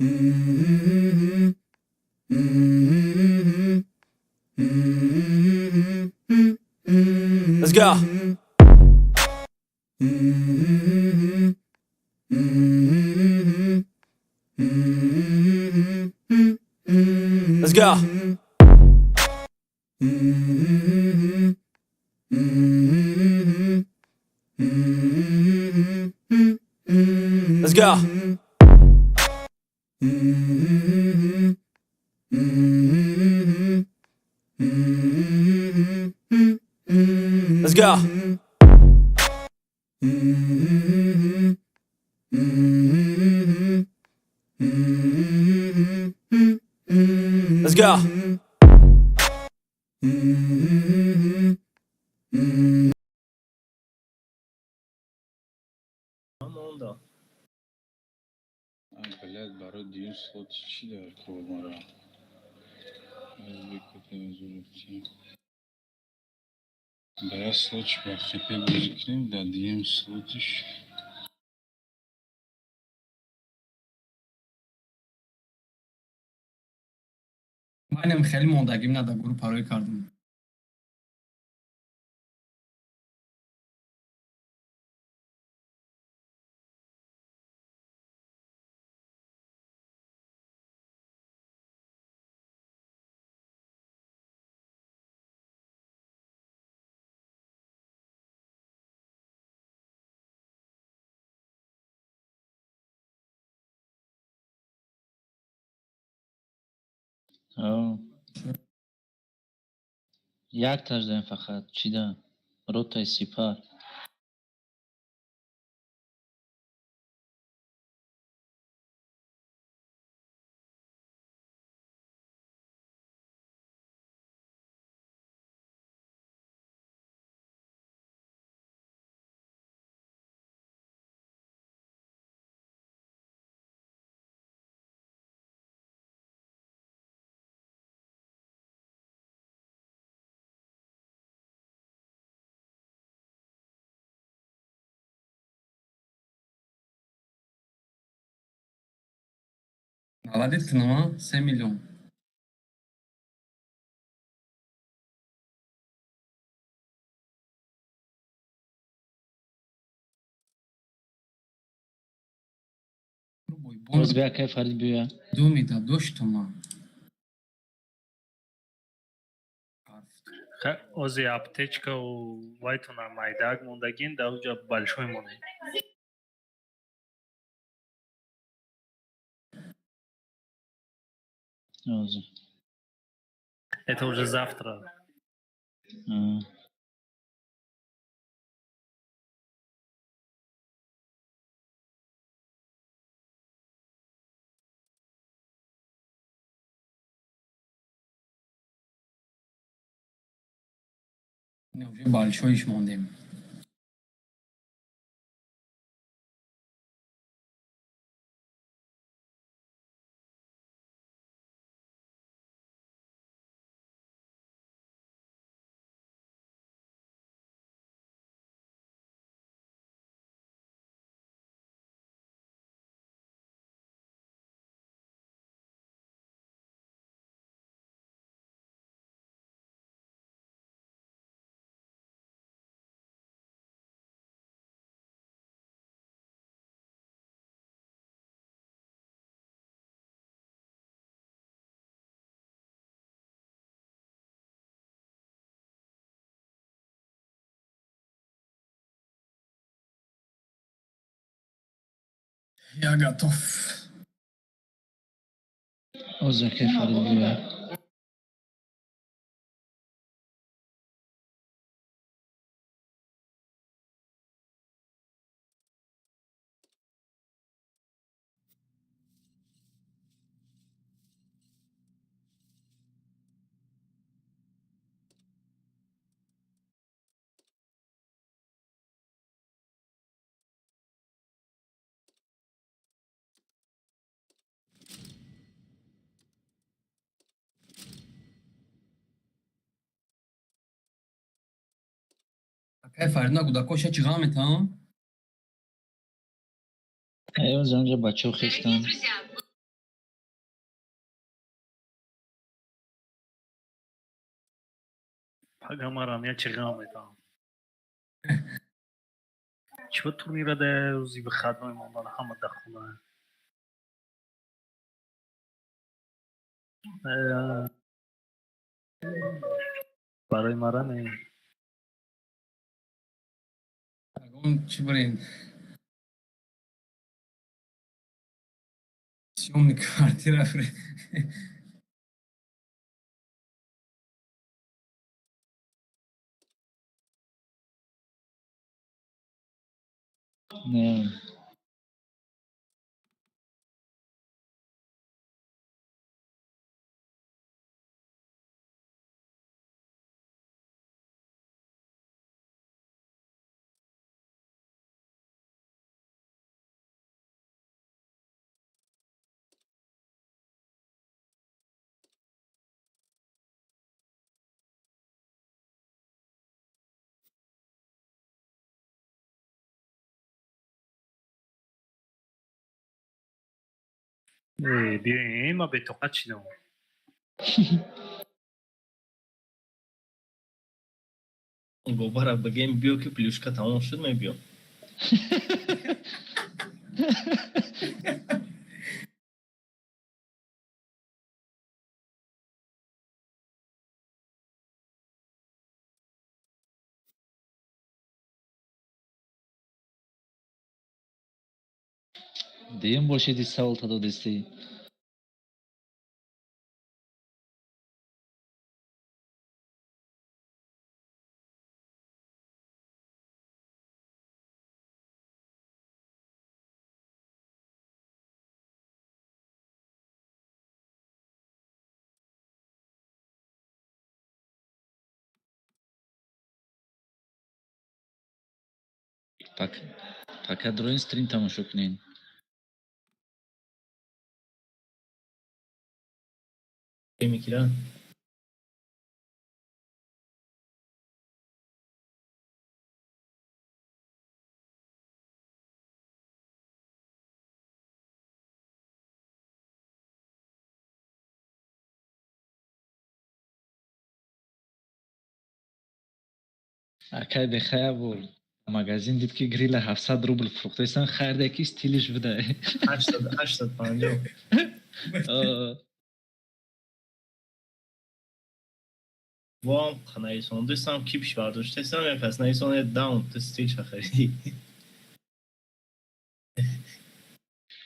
Let's go. Let's go. Let's go. Let's go. Let's go. Монда. Ай, блядь, барои дуюм слот чӣ дар кор мара? Ба як слотш ба хп бозӣ кунем, дар дуюм слотиш. Манам хеле мондагим на, дар гурӯҳ пароӣ кардам. О. Якташ даем фақат чида ротаи сипар. Наладит кунам, 3 миллион. Боз бия, кай Фарид биёя. Думи да доштума. Ози аптечкау вайтона майдаак мондагин, дар уҷа большой монед. Озӣ. Это уже завтра. А. Уже большойш мондем. Я готов. Озӣ, кай Фарид биёя. Акай Фаридна, гудакоша чӣ ғам метавон? Ай, ози онҷа бачаҳо хестанд. Пагамарам я чӣ ғам метавам. Чӣ ба турнира да рӯзи выходной мондан ҳама да хона. Барои мара не. Ягон чӣ бирем? Съёмный квартира бирем. Не. Биёем, ма бетоқат шидам. Бобара бигем биё ки плюшка тамом шуд, мебиём. Дуюм бошеди савол додистӣ. Пока дроин стрим тамошо кунен. Мекира. Акай бехая буд. Магазин дид ки грила 700 рубл фурӯхтаистан, хайрда ки стилиш буда. 850. Вам наисондистам, кипш бардоштестам, як кас наисоне даун ту стилша харидӣ.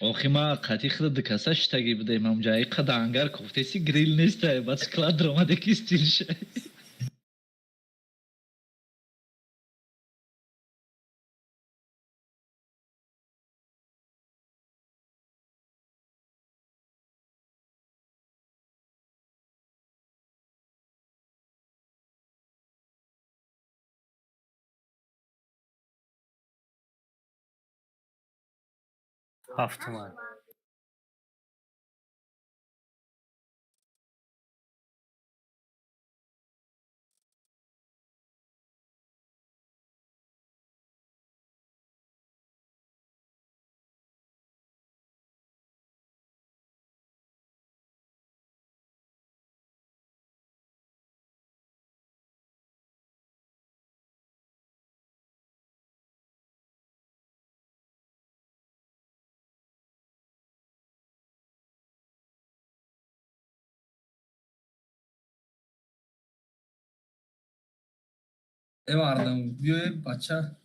Охи ма қатъи худа ду каса шитагӣ будаем ҳамҷа. Иқада ангар кофтеси грил нестай, баъд склад ромаде ки стилша. Ҳафтума. Э мардам, биёе бача.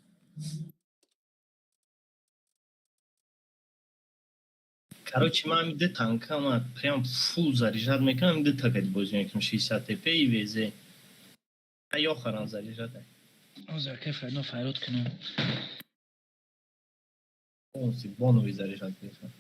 Короче, ман ду танка ма прям фул заряжать мекунам, ду такати бозӣ мекунам 60 ТП и ВЗ. Ё харам заряжать. Озар акай файно файрод кунам. Полностью боновый заряжать мекунам.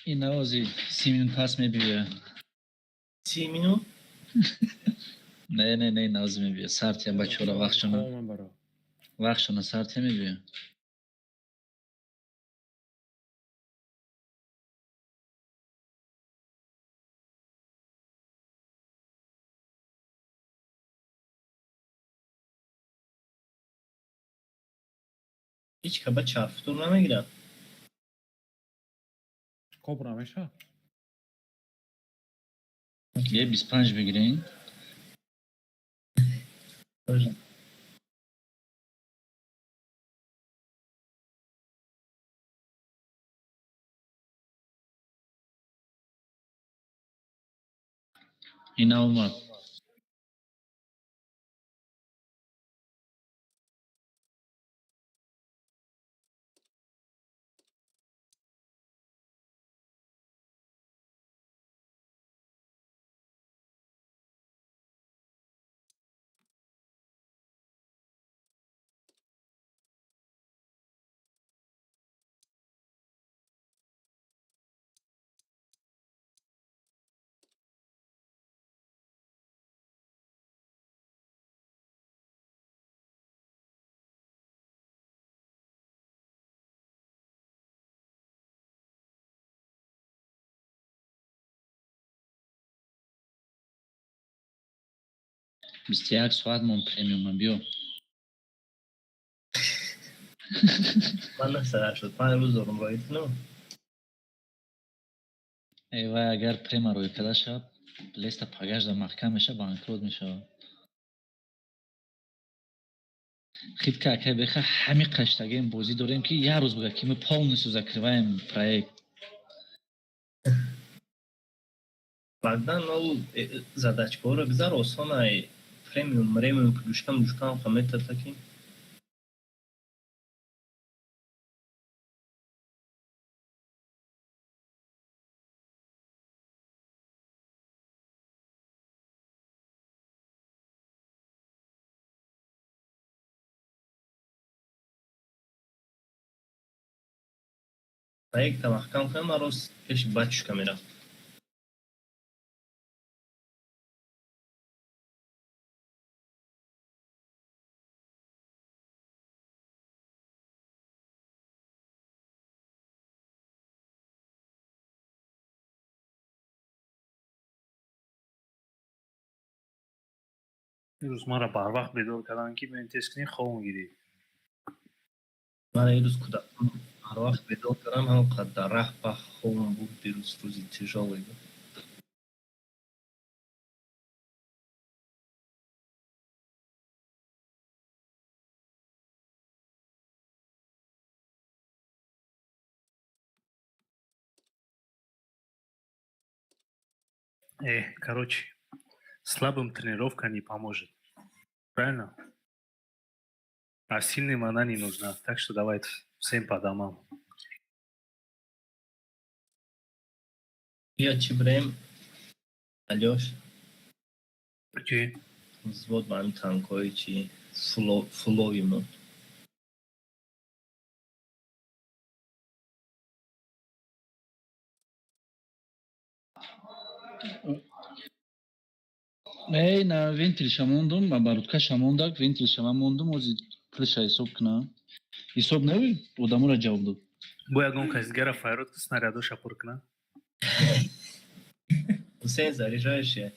Ин навози 30 минут пас мебиёя. 30 минут? Не, не, не, навози мебиёя. Сартия бачора вақтшона. Вақтшона сартия мебиёя. Ҳеҷ каба чархтур намегирад. Кобра меша? Е 25 бигирен. Ина омад. 21 соат мон премиума, биё. Ман 985 рӯз дорам, роит кунам. Эй вай, агар према рӯй карда шавад, леста пагажда маҳкам мешавад, банкрот мешавад. Хитка акай беха ҳами қаштагем бозӣ дорем, ки як рӯз буга, ки мы полностью закрываем проект. Баъдан ол задачкаҳоро гузар, осонай. Премиум мремиум плюшкам душкам хаметата ки. Проекта маҳкам кунам, ман рост пеши батюшка мерафт. Ирӯз маро барвақт бедор карданд, ки биёем тест кунем, хобм гирифт. Ман ирӯз кӯдакон ҳарвақт бедор кардам, ҳам қадр раҳ ба хобам буд. Дирӯз рӯзи тяжёлый буд. Короче, слабым тренировка не поможет, правильно? А сильным она не нужна, так что давайте всем по домам. Ё чӣ бирем, Алёш? Чӣ? Взвод ба ҳамин танкҳои чи фулови мо. Эй, на вентилша мондум, баруткаша мондак, вентилша ман мондум, ози пулша ҳисоб кунам. Ҳисоб нави, одаморо ҷавоб дод. Бо ягон кас дигара файрод ки снарядоша пур кунад. Ҳусейн, заряжаешься?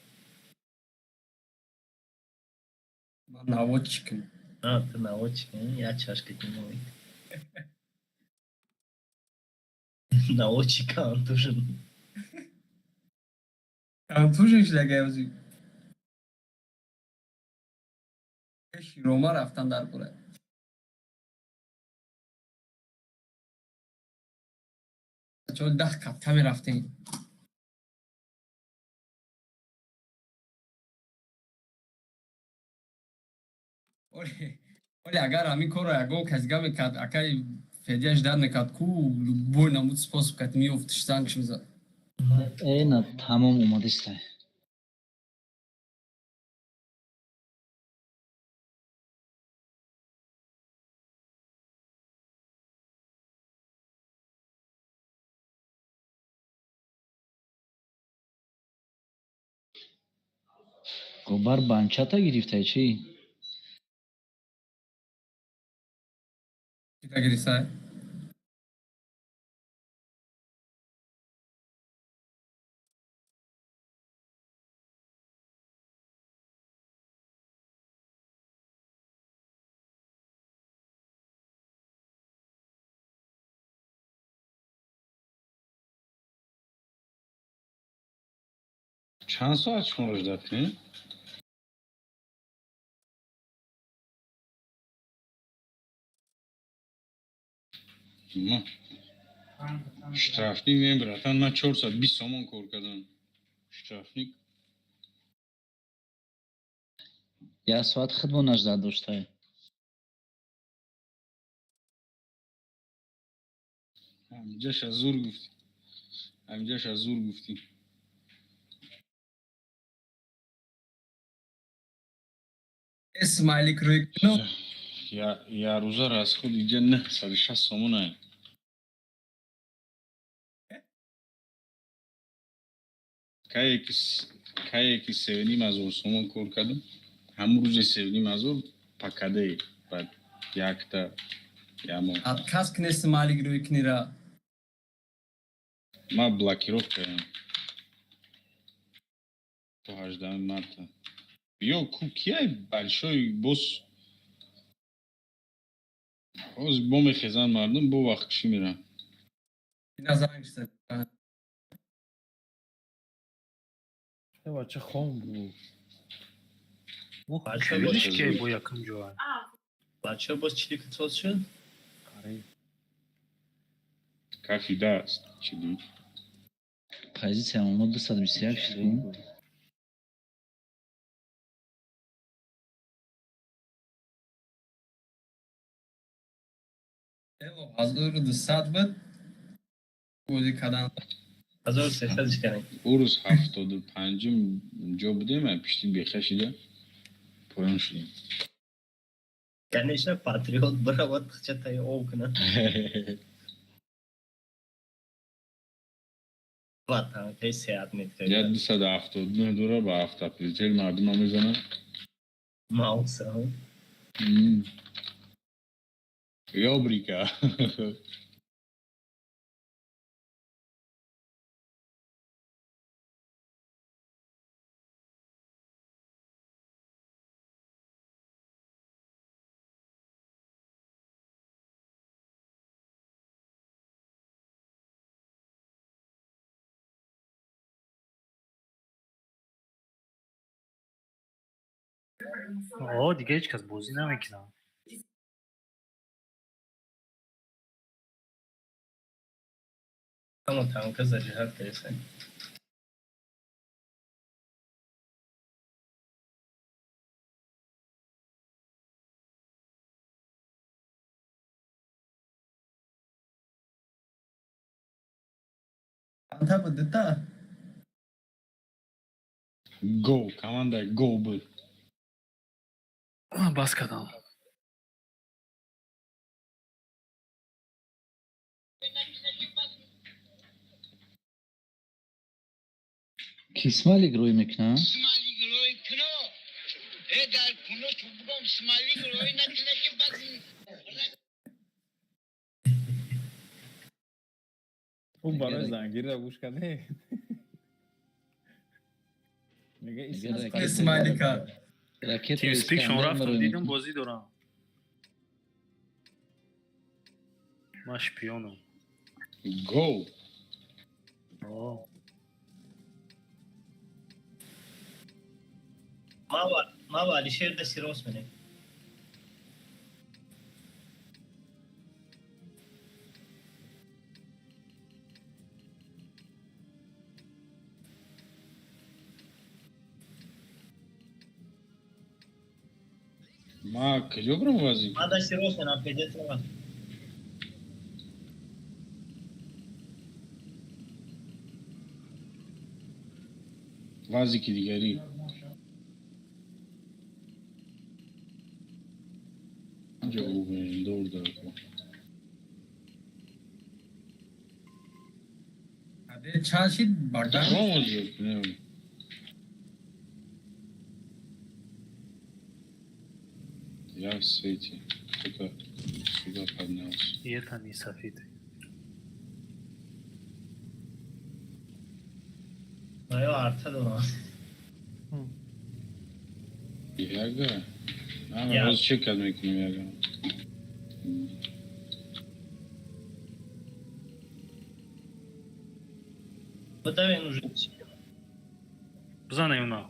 Ман наводчикам. А, ты наводчик, я чашка не. Наводчик контужен. Контужен шудагай ози. Рома рафтан дар бура. Чо 10 катка мерафтем. Оле, агар ҳамин корро ягон кас дига мекард, акай Федяш дар мекард ку, любой намуд способ кат меёфтиш, зангш мезад. Э, на, тамом, омадистай. Гобар банчата гирифтай чӣ? Чита гирифтай? Чанд соат шуморо ждать кунем? Ма штрафник не, братан, ман 420 сомон кор кардам. Штрафник. Як соат худмон наждать доштай. Ҳаминҷаша зур гуфтӣ. Ҳаминҷаша зур гуфтӣ. Смайлик рӯй куно. Я рӯза расход иҷа 960 сомон ай. Кае ки 3500 сомон кор кардам, ҳамун рӯзе 3500 пакадае баъд якта ямон. Отказ кне, смайлик рӯй книра. Ман блокировка кардам то 18 марта. Биё, ку кияй большой босс? Ҳозир бо мехезанд мардум, бо вақт кишӣ мерам. Назанг шуда. Бача хом буд. Бача боз Видишь, ки бо якум ҷоа. Бача боз чилик соз шуд? Қариб. Кафи даст чили. Позиция мо 221 шуд. 1200 буд. Бозӣ кардан. 1300 кардем. Ӯ рӯз 75-ум ҷо будем, ай пишти беха шида поён шудем. Конечно, патриот биравад тихчатаи ов кунад. Ва танкаи сеат Я меткард. 279 дора ба автоприцел мардума мезанад. Мауса. Ёбрика. О, дига ҳеҷ кас бозӣ намекунад. Ҳама танка заряжать кардеса. Чандта буд, дута? Го, команда го буд. Бас кардам. Ки смайлик рӯй мекунад? Смайлик рӯй куно. Э, дар куно ту бугом смайлик рӯй накуна ки баъд. Ӯ барои зангирро гӯш карде. Мега Мега Смайлика. Ракета TeamSpeak шон Искандер рафтам рӯй дидам мекунад. бозӣ дорам. Ман шпионам. Го. О, Ма ва Алишер да сирос менем. Ма куҷо бирам вазиф? Ма да сирос менам, пеҷет равад. Вазики дигарӣ. Ҷо дур дар. Чанд шид, Богдан? Кадом озир кунем? Я в свете. Кто-то сюда поднялся. И это не софиты. Ё арта дорам. Яга? А, Я. Роз чекад мекунем яга. Бадавен уже. Бизанем на.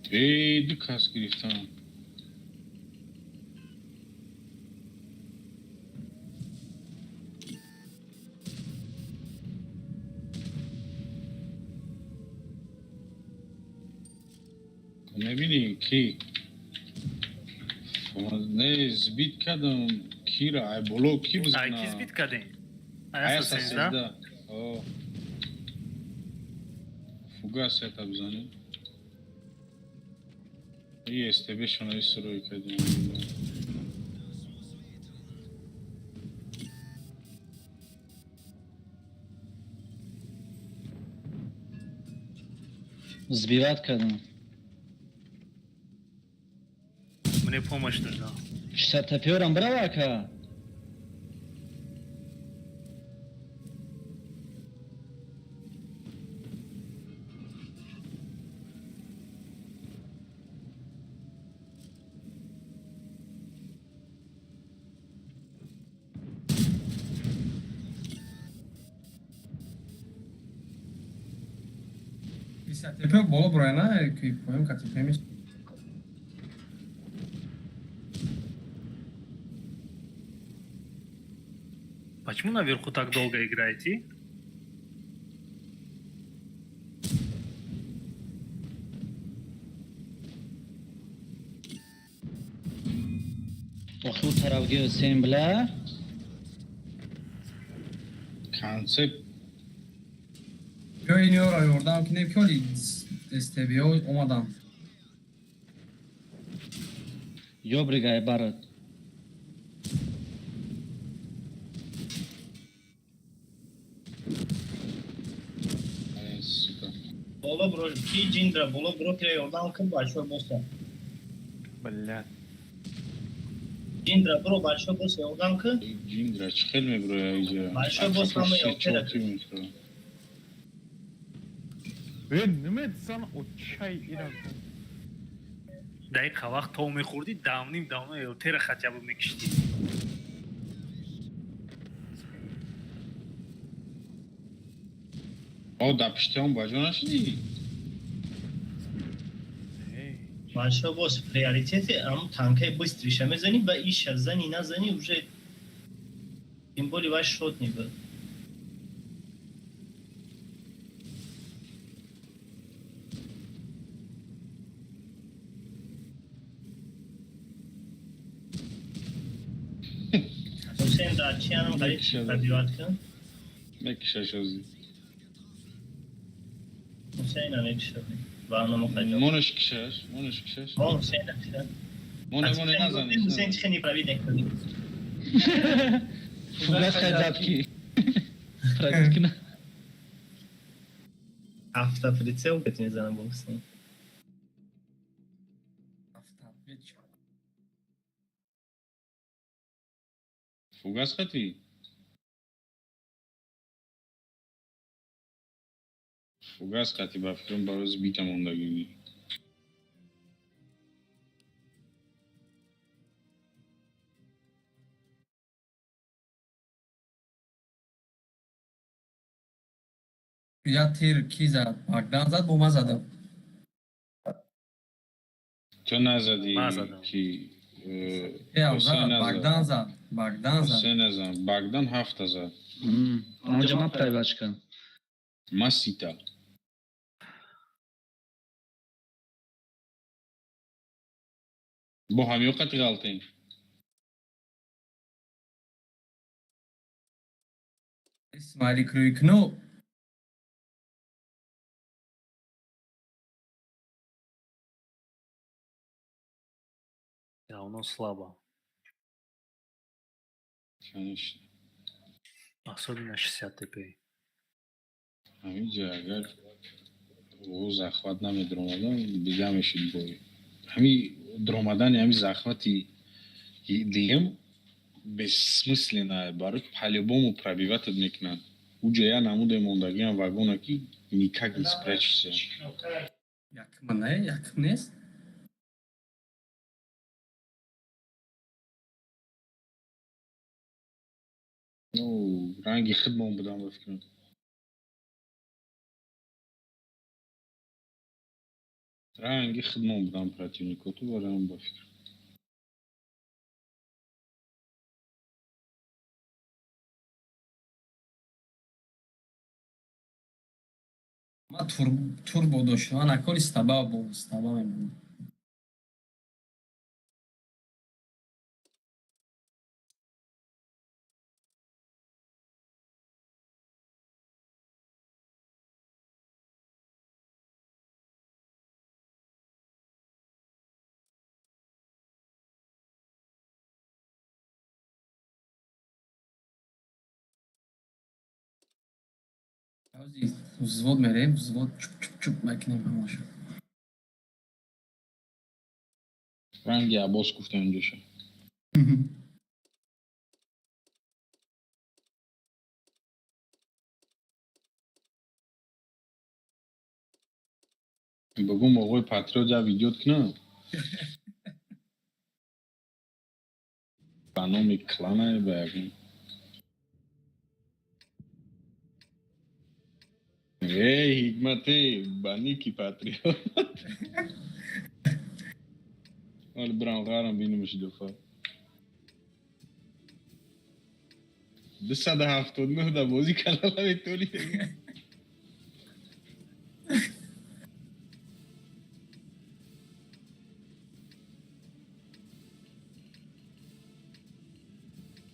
Эй, ду кас гирифтам. Мебинӣ ки не сбить кардам кира, ай боло ки бизана? Ай ки сбить кардем? Ай Ай 13. О. Фугас это бизанем. И СТБ шона истрой кардем. Сбивать кардам. Мне помощь нужна. 60 тапёрам брава ака. ТП боло брояна, ки поем ка ТП меш. Почему наверху так долго играете? Оху тарафги Ҳусейн била. Концепт Ё инёро ёрдам кинем ки оли СТБ омадам. Ё бригай барад. Ай, сука. Боло бро, ки ҷиндра боло бро кира ёрдам кун бачаҳо боса. Блядь. Ҷиндра бро бачаҳо боса ёрдам кун. Ҷиндра чӣ хел меброя иҷа? Бачаҳо боз ҳама ёрдам. Э, намедсан очай ира. Даиқа вақт то мехӯрдӣ, давним давно элтера хотя бы мекиштӣ. О, дар пиштиам ба ҷо нашидӣ? Эй. Бачаҳо боз приоритети ам танкаи быстрый ша мезанӣ ба иша зани назанӣ уже тем более ваш шот не был. Ҳусейн дар чи анам қариб пробивать кун? Мекишаш озӣ. Ҳусейн намекишад. Ба анамо хаҷо. Монеш кишаш, монеш кишаш. Мо Ҳусейн кишад. Моне, моне назанеш. Ҳусейн чи хеле пробить накарди. Фугас хай ки. Пробить кина. Автоприцел кат мезанам бо Ҳусейн. Фугас хати? Фугас хати ба фикрам барои сбита мондагӣ. Я тир ки зад? Багдан зад, бо ман задам. Ту назадӣ Ман задам. ки Э, Ҳусейн зад, назад. Багдан зад, Багдан зад. Ҳусейн назад. Багдан ҳафта зад. Онҷа ман пробивать кардам. Ма сита. Бо ҳамё қати ғалтем. Смайлик рӯи кно. Давно слабо. Конечно. Особенно 60 ТП. Ҳамиҷа агар ӯ захват намедиромадам, дига мешид бой. Ҳами Дромадани ҳами захвати диюм бессмысленно, барои по-любому пробивать мекунанд. Уҷа я намуде мондагиам вагона, ки никак не спрячешься. Якма не, якм нест. Ну, ранги хидмон будам, ба фикрам. Ранги хидмон будам противникоту барам, ба фикрам. Ма турбо доштам, ман аколи стаба бо стаба мемонам. Взвод мерем, взвод чуп чуп чуп мекунем ҳамаша. Ранги Аббос гуфтам инҷоша. Бигум, оғои патриот я видеот кунам ба номи клана ба ягон. Эй, Ҳикмате, ба ники патриот. Ҳоли бирам ғарам бинумаш дуфа. 279 да бозӣ карда наметонӣ.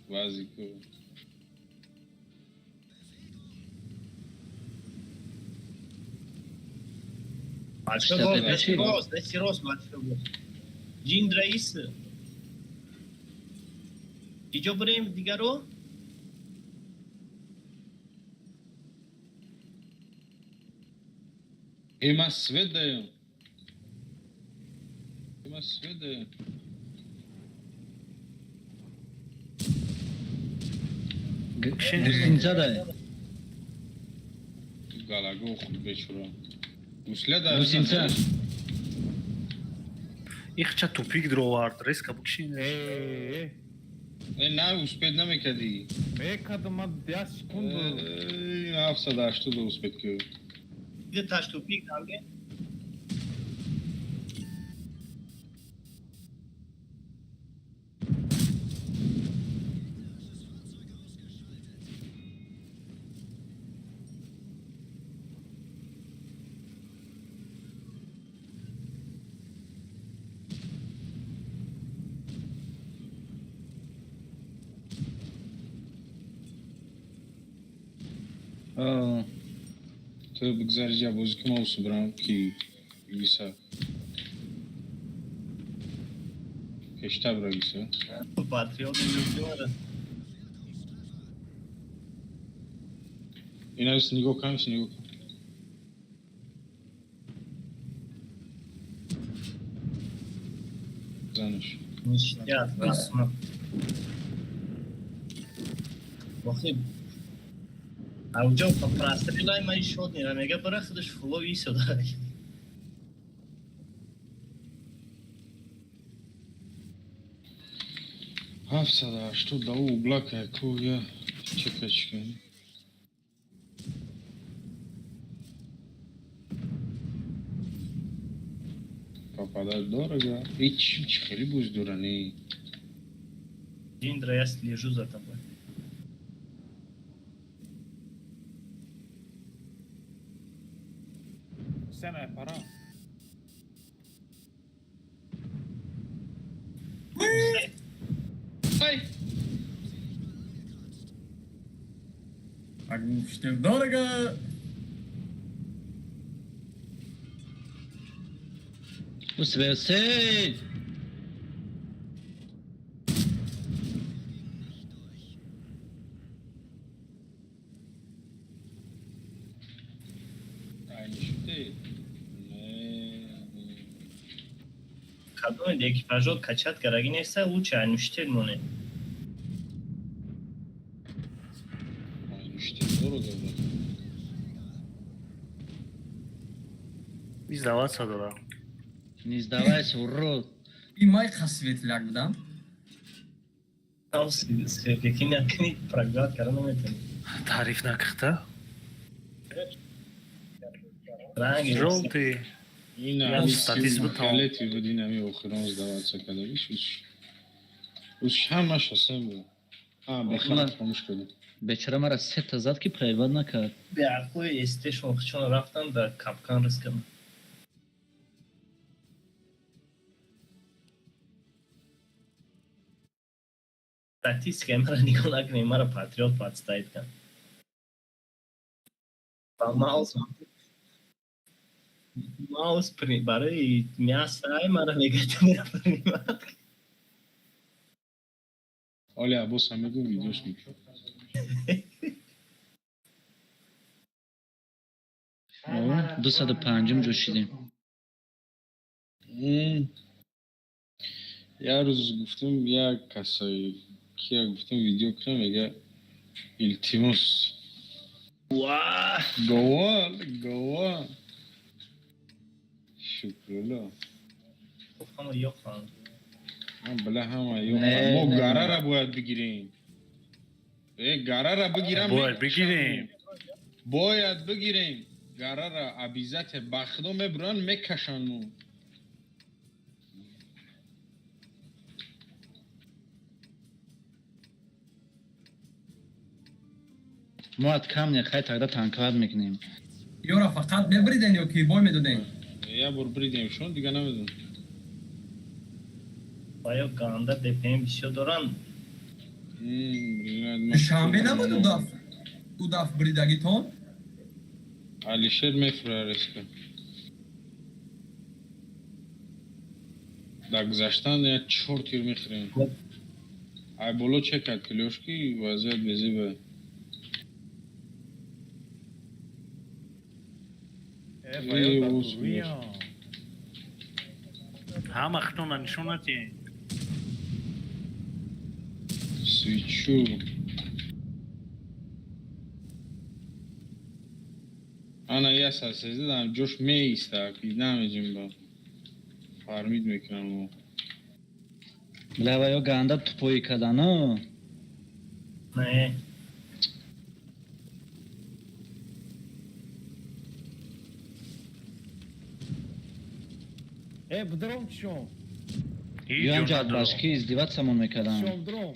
Базико. Дасти рост, дасти рост, бача. Ҷин раис. Иҷо бирем дигаро? Э, ман свет даем. Э, ман свет даем. Гостиница дай. Галаго худ бечура. Гусля да. Гостиница. Ихча тупик дровард, резко букшин. Э, Э, на успеть намекади. мекардам ман 10 секунду. Э, 780 успеть ки. Диташ тупик данге. Ту бигзар ҷа бозӣ ки ма усубрам ки гиса. Пештар бира гиса. Патриот люблю. Ина нигоҳ кун, нигоҳ кун. Занаш. Ништяк, расма. Охи. Ауҷо па прострелай ман шод нера мега бара худаш фуло исода. 780 да угла ку я чекачка. Попадать дорого. И чи хеле буз дора не. Диндра, я слежу за тобой. Сена пора. Ай! Так, дорого. Усвесе. Ай, нишуте. Не. Кадом Экипажот качать караги неста, лучше айнуштел моне. Айнуштел дорого, брат. Не сдаваться дора. Не сдавайся, урод. И май хасветляк будам. Там светляки накни, проград кара наметани. Тариф накахта? Ранги. Жёлтый. Ина статист буд тамом. Фиолетовый буд, ин ами охирон сдаваться кардагиш. Уш ҳамаш ҳасен буд. А, бехабар хомӯш кардем. Бечора мара сета зад, ки проебать накард. Беақлои эстешон чон рафтан дар капкан рис карданд. Статистикаи мара нигоҳ накунед, мара патриот подставить кард. Ба маус маус барои мясо мара мегӯяд принимать. Оли Аббос ҳам мегӯ видеош мекунад. 205-ум ҷо шидем. Як рӯз гуфтам, як касое кия гуфтам видео кунам, мега илтимос. Гова, гова. Шукрулло. Ҳама ёханд. Бла ҳама ёханд. Мо гарара бояд бигирем. Э, гарара бигирам. Бояд бигирем. Бояд бигирем. Гарара обязательно ба худо мебуранд, мекашанд мо. Мо от камня хай тогда танковать мекунем. Ёра фақат мебриден ё ки бой медоден? Я бор бридем шон, дига намедонам. Оё ганда ДПМ бисёр доранд? Душанбе набуд удаф? Удаф бридагитон? Алишер мефура резко. Дар гузаштан як чор тир мехӯрем. Ай боло чек кард клёшки, вазъият безиба. Ҳама хитона нишон надиҳем. Свечу. Ана я сасезидам, ҷош меиста, ки намеҷим ба. Фармид мекунам. Бля, ва ё ганда тупои кадану. Не. Э, будром чон. Ё ҳамҷа от башки издеваться мон мекардам. Чон дром.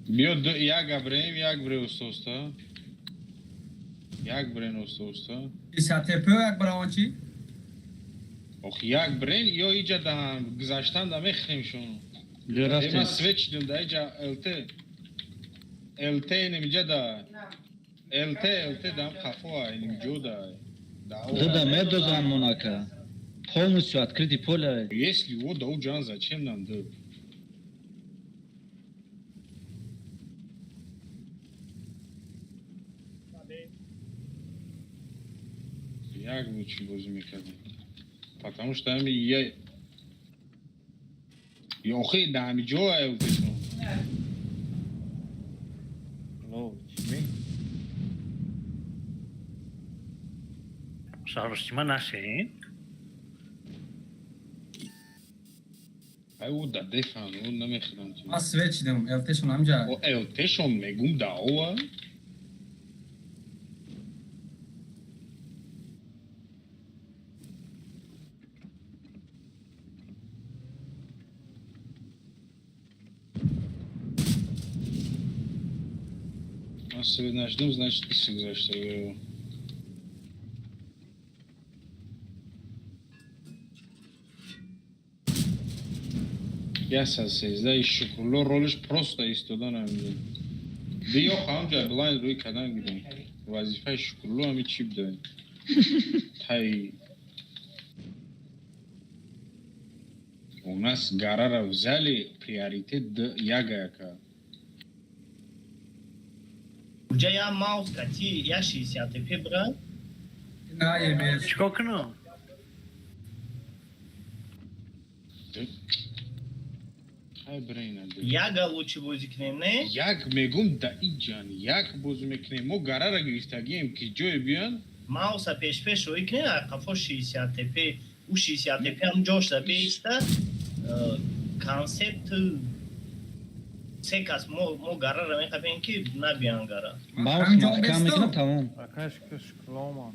Биё як абрем, як бре уста-уста. Як брен уста-уста. САТП як бравон чи? Ох, як брен ё иҷа даҳан гузаштан да мехӯрем шон. Биё рафтем. Ма свеч дидам да иҷа ЛТ. ЛТ инем иҷа да. ЛТ, ЛТ дам қафо инем ҷо да. Да, медозан монака. Полностью открытый поле. Если его да уджан, зачем нам да? Як лучше бозӣ мекардем? Потому что ами я Охи, да ами ҷо ЛТ-шон. Ло, чӣ? Шаҳрушима нашем? Ай, ӯ да дефан, ӯ намехӯрам. Ман свеч дидам, ЛТ-шон ҳамҷа. О, ЛТ-шон мегум да ова. Ман свет нашдам, значит, иси гузашта. Я 113 Шукрулло ролиш просто истода намедон. Биё ҳамҷа блайн рӯи кадан гирем. Вазифаи Шукрулло ҳами чӣ будаем? Тай У нас Гарара взяли приоритет яга яка. Уҷа я маус кати, я 60 ТП брат. На, емеш. Чикор кунам? Хай брейна. Яга лучше бозӣ кунем, не? Як мегум да иҷан, як бозӣ мекунем. Мо гарара гирифтагием ки ҷое биён. Мауса пешпеш рӯй кунем, қафо 60 ТП, ӯ 60 ТП ҳам ҷошда беиста. Концепт се кас мо гарара мехабем ки набиён гара. Маус маҳкам мекунам, тамом. Акаш шуклома.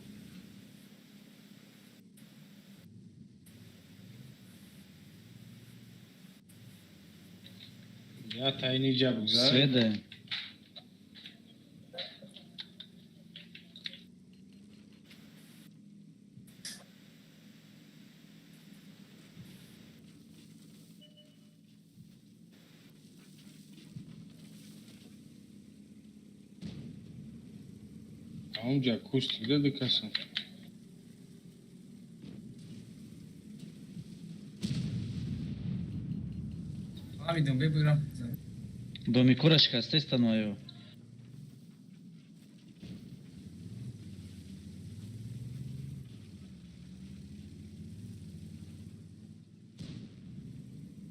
Я тайни ҷа бигзар. Сведе. Онҷа кустик да касан. Фаҳмидам, бебирам. Домикора шикастеста ноё.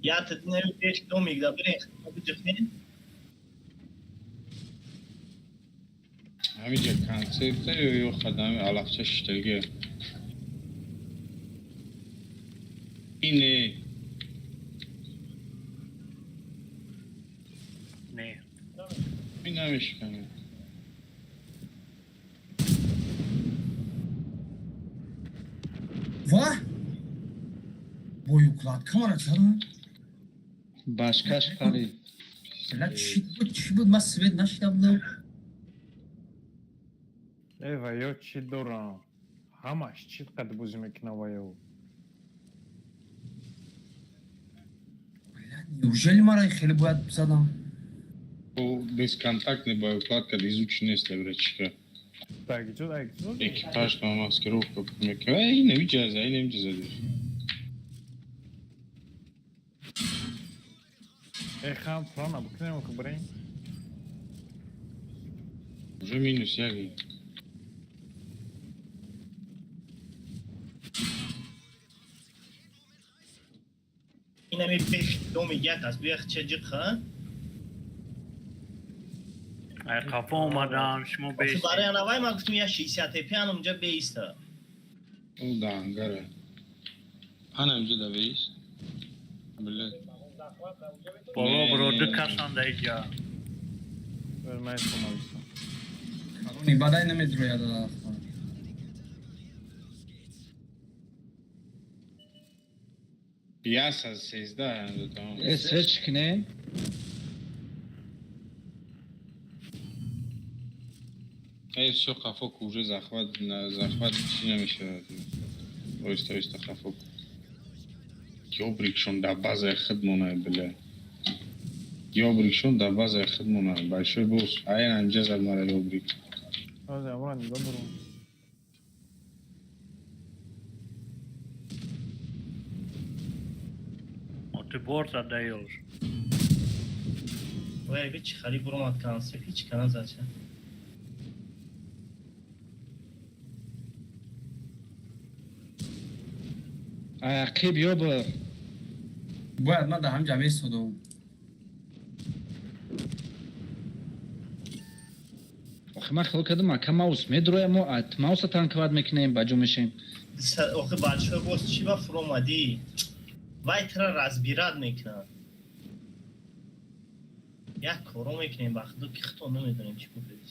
Я тадинами пеш домик да бирем, биҷихнем. Ҳамиҷа концепта ё хадами алафча шиштаги. Ине. Не. Ин намешикане. Ва? Бою кладка мара чаро? Башкаш пари. Бля, чӣ буд, чӣ буд? Ман свет нашида будам. Э, ва ё чӣ дорам? Ҳамаш чӣ қад бозӣ мекунам ва ё? Бля, неужели мара хеле бояд задам? Бесконтактный боекладка изучен нест, братишка. Так, ҷо, так, ҷо. Экипаж на маскировка мекунад. Эй, намиҷаза, эй, намиҷаза. Э, хам плана бикунем, ки бирем. Уже минус як. Инами пеш домик як аст, биях ча ҷиқа. Ай қафо омадан, шумо Охи беш. барои анавай ман гуфтам я 60 ТП ан унҷа беиста. Ӯ да ангара. Ана инҷа да беист. Бля. Боло Не, бро не, ду не. касан да иҷа. Ман нависам. Калони бадай намедрояд. Яса 13 тамом. Э, свет шикнем. Эй, всё, хафок уже захват, на захват чӣ намешавад. Оҳиста, оҳиста хафок. Ёбрикшон дар базаи худмона, бля. Ёбрикшон дар базаи худмона. Большой босс. Ай, инҷа зад мара ёбрик. Ҳозир амро нигоҳ дорам. Ты бор задаёшь. Вай, би чӣ хари буромад концепт, ҳеч кана зача. Ақиб ё бар. Бояд ман дар ҳамҷа месодам. Охи ман хиёл кардам, ака маус медроя, мо мауса танкват мекунем, ба ҷо мешем. Охи бачаҳо боз чӣ ба фуромадӣ? Вай тра разбират мекунад. Як коро мекунем ба худо ки худо намедонем чӣ гуфтед.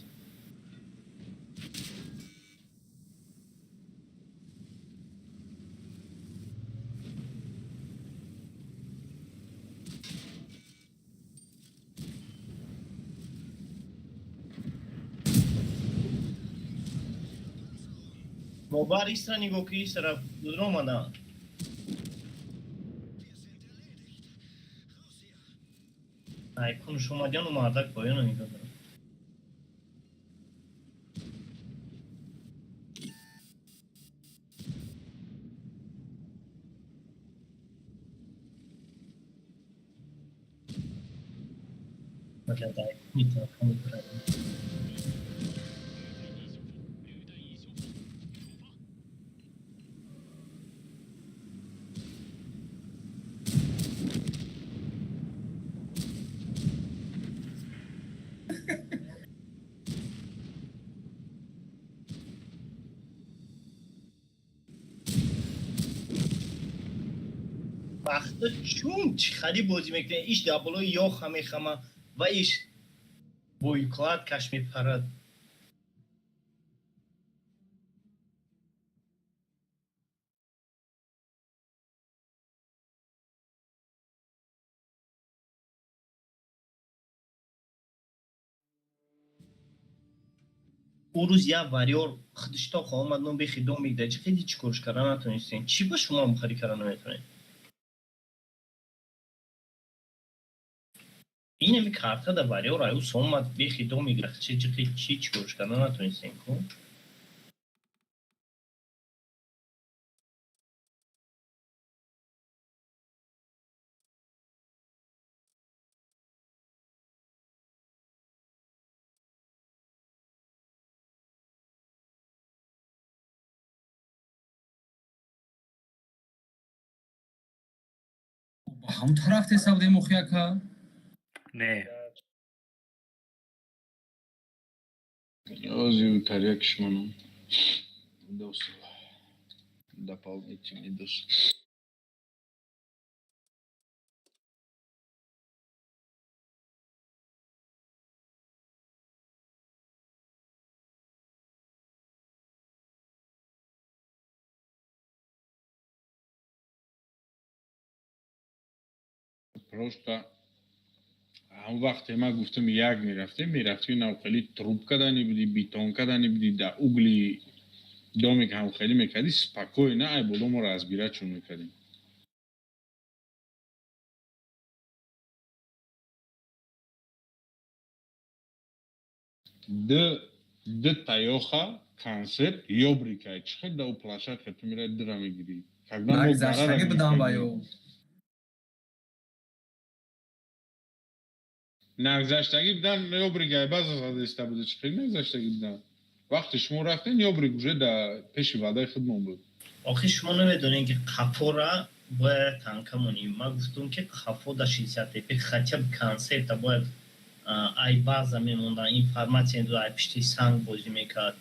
Мобар истра нигоҳ ки истра омада. Ай кунш омадяну мардак поёна нигоҳ дорам. Бля, дай, не так, не правильно. Вақта чун чӣ хари бозӣ мекунед, иш дар болои ёха мехама ва иш боикладкаш мепарад. Ӯ рӯз як варёр худишто омад, ном бехи домик да чӣ хеле чӣ корш карда натонистем. Чӣ ба шумо ҳам карда наметонед? Инами карта да варёр аюс омад бехи домик да чӣ чӣ чӣ корш карда натонистем ку? Ба ҳамун тараф теса будем охи, ака? Не. Ози таряк шману. Дос. Дополнительный дос. Просто ҳамон вақте ман гуфтам, як мерафтем, мерафтем, нав хеле труп кардани будӣ, бетон кардани будӣ, дар угли домик ҳам хеле мекардӣ, спокойно ай боло моро разбиратьшон мекардем. Д таёха концерт ёбрикай чӣ хел да у площадка ту мираи дира мегирӣ, когда мо Нагзаштагӣ будам ба ё. Нагзаштагӣ будан, ёбрикай база задеста буда, чӣ хел нагзаштагӣ будан? Вақте шумо рафтем, ёбрик уже да пеши ваъдаи худмон буд. Охи, шумо намедонед, ки қафора бояд танка монем. Ман гуфтум, ки қафо да 60 тп хотя бы концерта бояд ай база мемондан, информация ай пишти санг бозӣ мекард.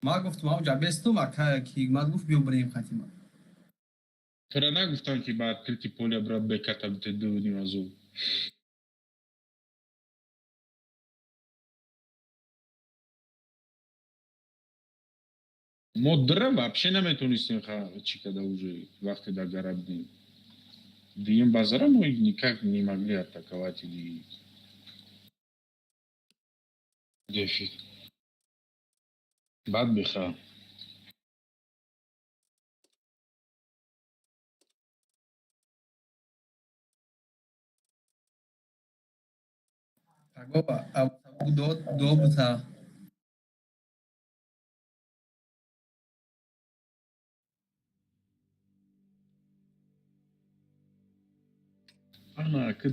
Ман гуфтум, авҷа бестум, ака, ки ҳикмат гуфт, биё бирем хатима. Тура нагуфтам, ки ба открытый поле бра беката бите дувним аз ӯ? Мо дра вообще наметонистем чӣ када, уже вақте дар гара будем. Дуюм базара мо никак не могли атаковать или дефит. Баъд беха. До бута. Ана ки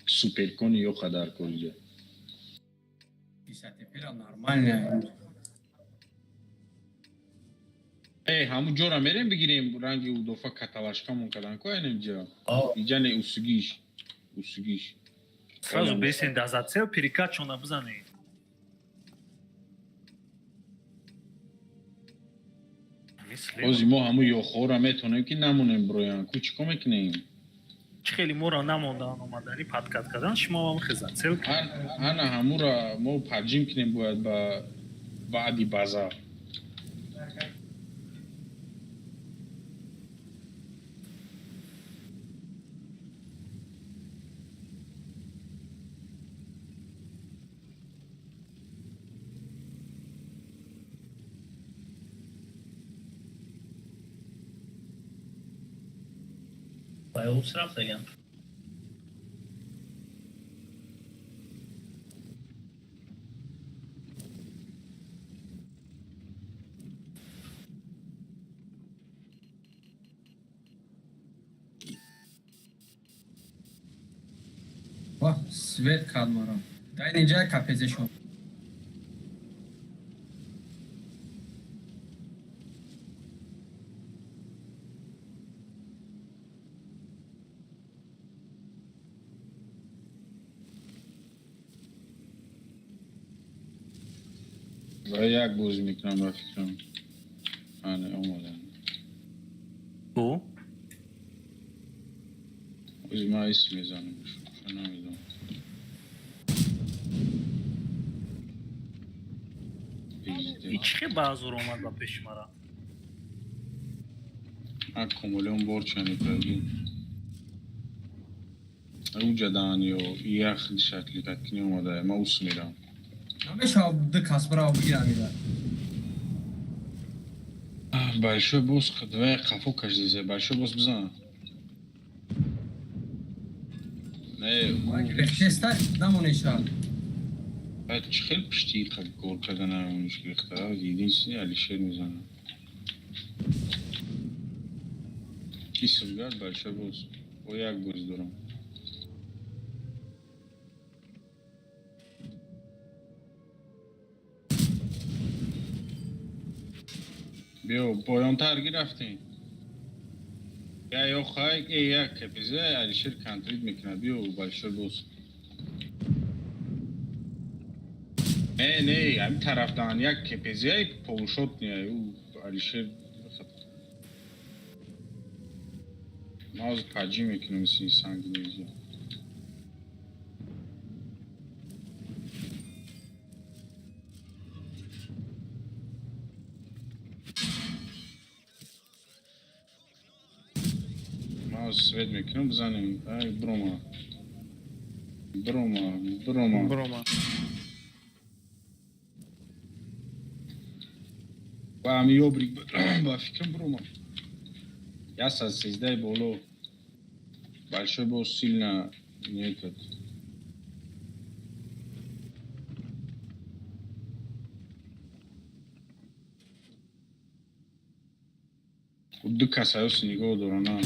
суперкони ёха дар кориҷа. Нормально. Э, ҳамун ҷора мерем, бигирем, ранги удофа каталашкамон кадан ко айнем ҷа. Иҷа не, усугиш. Усугиш. Сразу бесен да зацел перекат-шона бизанед. Ози мо ҳамун ёхҳоро метонем, ки намонем броян. Ку чӣ кор мекунем? Чӣ хеле моро намондан, омадани подкат кардан, шумо ҳам зацел. Ана ҳамура мо поджим кунем бояд ба баъди база. Ус рафтаган. Вах, свет кард маро. Дар инҷа капезе шуд. Ва як бозӣ мекунам, ба фикрам. Ане, омадан. Ӯ? Ози ман исм мезанам. Намедонам. И чӣ хел баъзур омад ба пеши мара? Ман комолион борчани кардӣ. Уҷа даан ё ях шакли такни омада. Ман ус мерам. Намешава ду кас бирава бигирам ира. Большой босс две қафо кашдизе. Большой босс бизан. Не, Рехтеста намонеша. Баъд чӣ хел пишти гол карда намониш гирифта? Единственный Алишер мезанад. Кисовгар большой босс. О як боз дорам. Биё, поёнтар гирафтем. Я ё хай, э як КПЗ Алишер контрит мекунад. Биё, большой босс. Не, не, ҳамин тараф даҳан як КПЗ полушот не, ӯ Алишер. Ман ҳозир паҷӣ мекунам мисли санги мезӣ. Ман ҳозир свет мекунам, бизанем. Ай, брома. Брома, брома. Брома. Ба ҳами ёбрик ба фикрам брома. 113 боло. Большой босс сильно не этот. Ду касаёси нигоҳ дорана.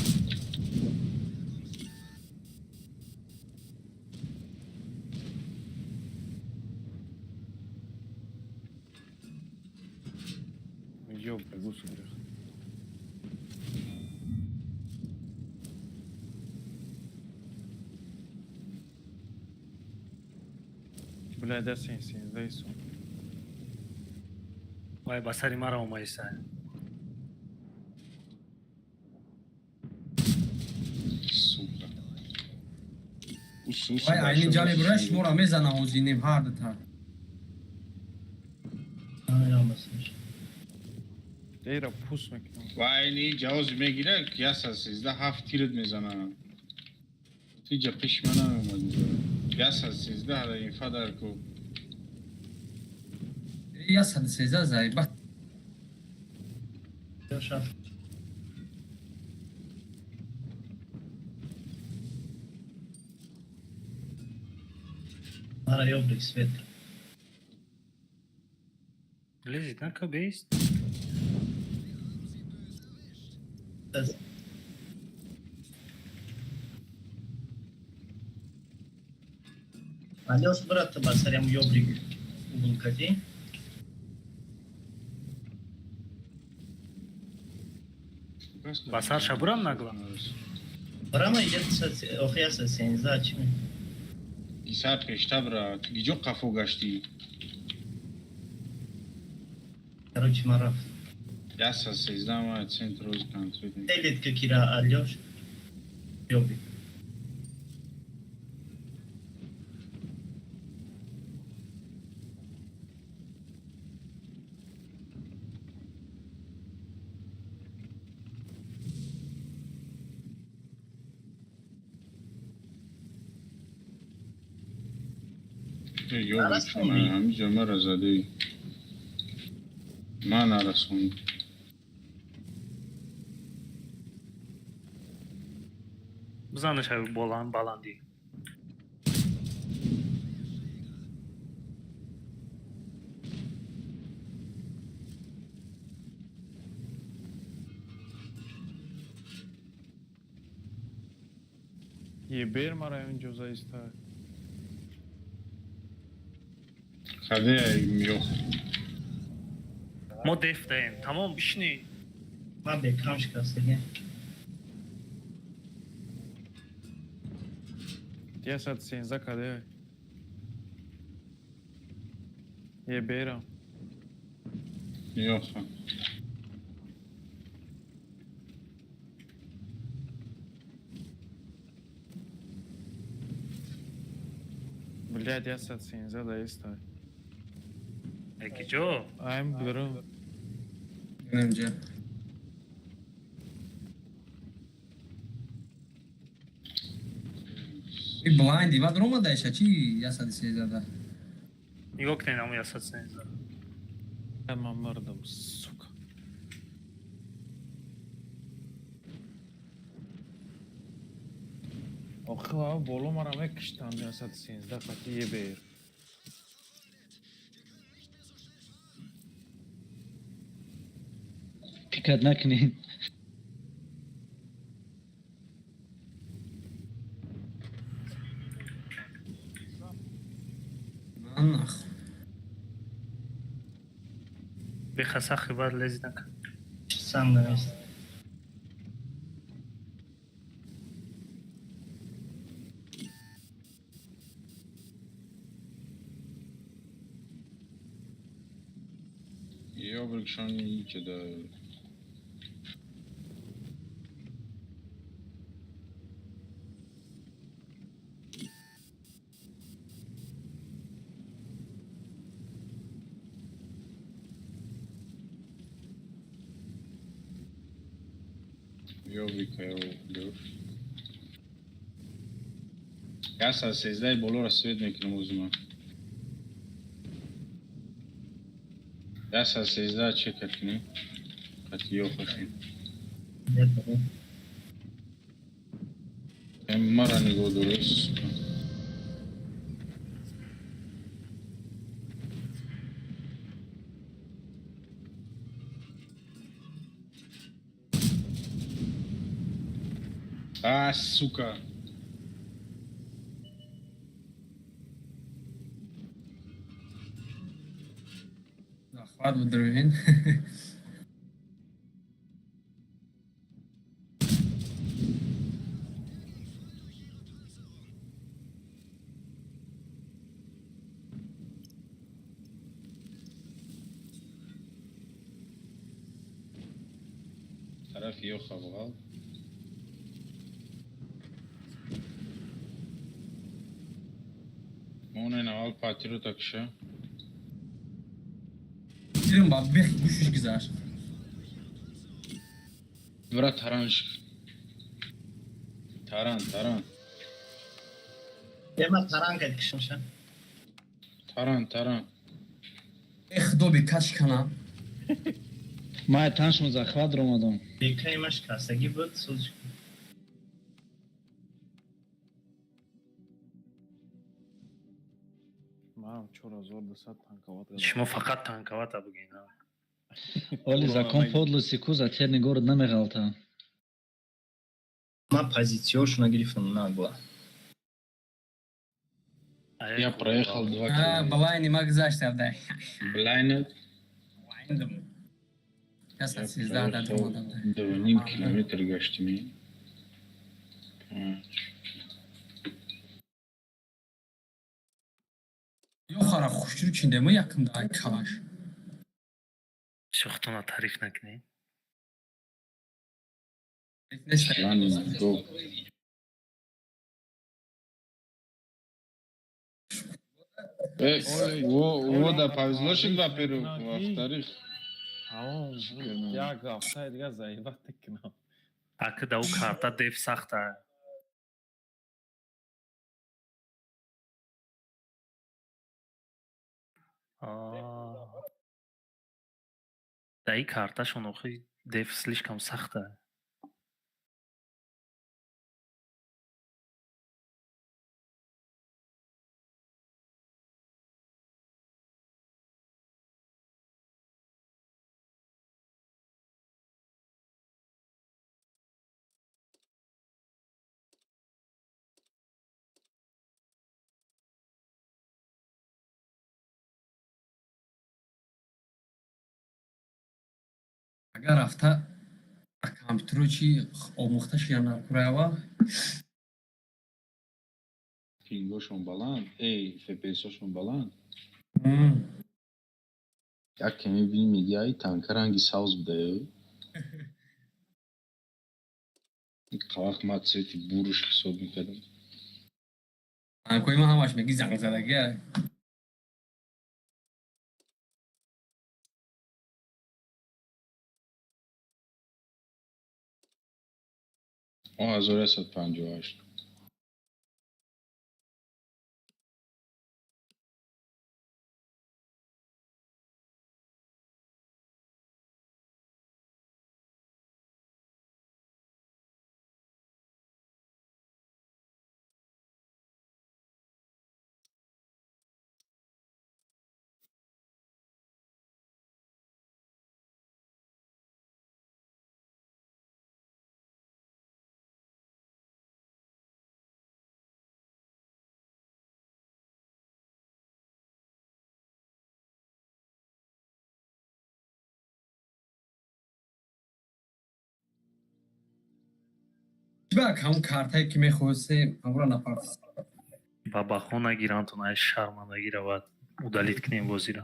Ёб, гусу грехт. Бля, да сен, сен, дай сум. Вай, ба сари мара омаиса. Сука. Ус, ус. Вай, айни ҷали бура шуморо мезана ҳозинем ҳар дута. Дейра пус мекунам. Вай, не, ҷавоз мегирад, 113 ҳафт тират мезанад. Тиҷа пеши ман намеомад. 113 ҳара инфа дар ку. 113 заиба. Мара ёбрик свет. Лезет на кабест. Алёш, брат, ба сарям ёбрик угул кардӣ? Ба сарша бурам нагла? Брама охи 113 чӣ? Исар пешта бра, ту гиҷо қафо гаштӣ? Короче, ман рафт. 113 ма центр роз контрит. Телет ка кира Алёш. Ёбрик. Ҳамиҷо мара задӣ. Ман нарасондам. Бизанаш баландӣ. Ебер мара инҷо заиста. Хаде ёх. Мо деф даем. Тамом, бишни. Ман бекам шикастагӣ. 113 каде. Ебера. Ёха. Блядь, я сад сенза да иста. Киҷо? Айм бирум. Инҷа. И блайнди, баъд ромадаиша чи 113? Нигоҳ кунед ҳамон 113. Ман мурдам, сука. Охи ва боло мара мекиштанд 113 қати ебер. Пикат накунед. Нах. Бехасахи баъд лези накун. Сам намест. Ёбрикшон ичеда. Ёбрика ё. Яса сездаи болоро свет мекунам озума. Яса сезда чекат кунем. Қати ёхашем. Мара нигоҳ дорес. А, сука. Захват будрӯин. Тарафи ёха буғал. Монен аввал патриота киша. Тирм ба бех гӯшиш гузашт. Бра таранш. Таран, таран. Ема таран кад кишмша. Таран, таран. Э худо бекаш кана. Ман таншон захват ромадам. Бекаимаш касагӣ буд сӯз. Ман 4200 танковат. Шумо фақат танковата бигӯед. Оли закон подлости ку за терни город намеғалта. Ман позитсияшона гирифтам нагла. Я проехал 2 километра. Блайни ма гузашт авдай. Блайнед. Блайндам. 113 да ромадам. 2,5 километр гаштими. Ёхара хушрӯ чиндема якм да калаш. Шухтона тариф накунед. Во да повезло шид во-первых, во-вторых. Як ҳафтаи дигар заебат мекунам. Аки да ӯ карта деф сахта. Да и карташон охи деф слишком сахта. Агар рафта компютеро чи омӯхта шиям наркураева. Пингошон баланд, эй, ФПСошон баланд. Яке мебинӣ, мегӣ, ай танка ранги сабз буда. Вақт ман цвети буруш ҳисоб мекардам. Танкои ман ҳамаш меги зангзадагия. Мо 1158. Чибак ҳамун картае ки мехоҳистем, ҳамура напартист. Бабахон нагиранд, ай шармандагӣ равад. Удалить кунем бозиро.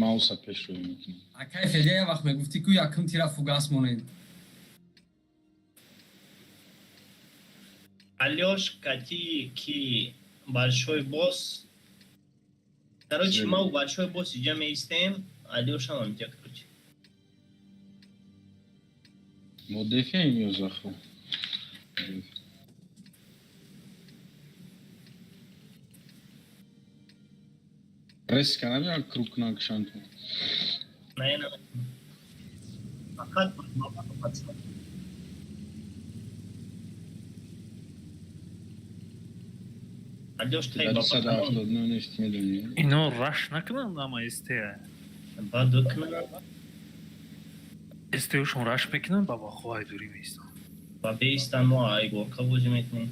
Мауса пешрӯй мекунем. Акай Федя, як вақт мегуфтӣ, ку якум тира фугас монед. Алёш кати ки большой босс. Короче, ма у большой босс иҷа меистем, Алёшам амҷа, короче. Мо дефием ё захо? Резко набиён, круг кунан кушанту. Не, не. Фақат пацан. Алёш тай баба. 179 нест, медонӣ. Ино раш накунанд, ама СТ. Баъд кунанд. СТ-шон раш мекунанд, бабахо ай дурӣ меистанд. Ва беистан, мо ай горка бозӣ мекунем.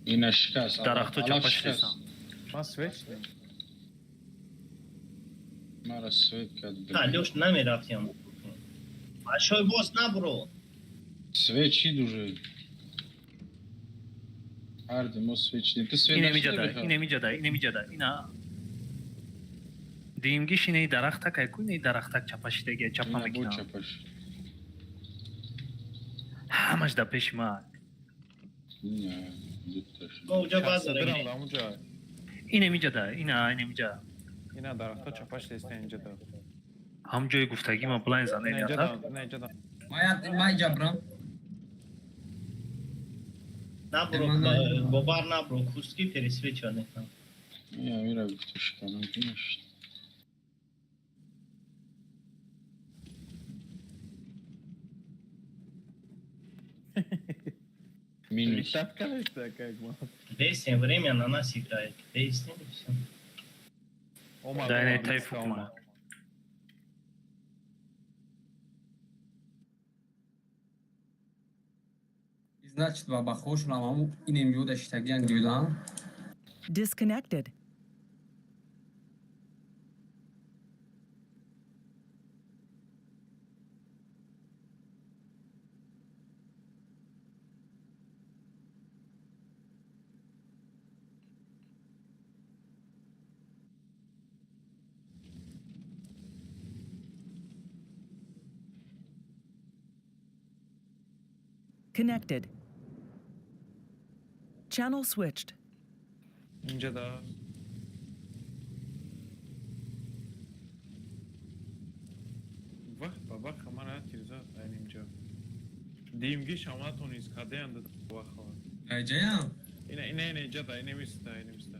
Ина шикаст. Дарахто Алаф чапа шикаст. шидестанд. Ман свет шудем. Мара свет кард. Алёш намерафтем. Большой босс набро. Свет чид уже. Ҳарди мо свет чидем. Ту свет Инем нашида иҷада, бихар. инем иҷада, инем иҷада, ина. Димгиш инаи дарахтак ай ку, инаи дарахтак чапа шидагия, чапа Ина бо мекунанд. чапаш. Ҳамаш дар пеши ман. Ина дуташ. Мо уҷа база Дирам да ҳамунҷа. Инем иҷада, ина, инем иҷа. Ина дарахта чапаш дестен инҷа да. Ҳам ҷои гуфтагӣ ма блайн Ина занед инҷа ята. да, ина инҷа да. Ма иҷа брам. Набро, бобар набро, кустки пересвечивать мекунам. Ина мира гуфту шиканам ки нашид. Минус. Летать конечно, как ма. Бестем, время на нас играет. Бестем и всё. Омад, Да, инаи омад, тай листа фукма. омад. Значит, бабахошон ҳамаму инем ёда шитагиян гӯдан. Disconnected. Connected. Channel switched. Инҷа да. Вах, бабаха мана тир зад айн инҷа. Димгиш ҳаматон кадеянд ваха. Иҷаям? Ина, ина, ина инҷа да, ина миста, ина миста.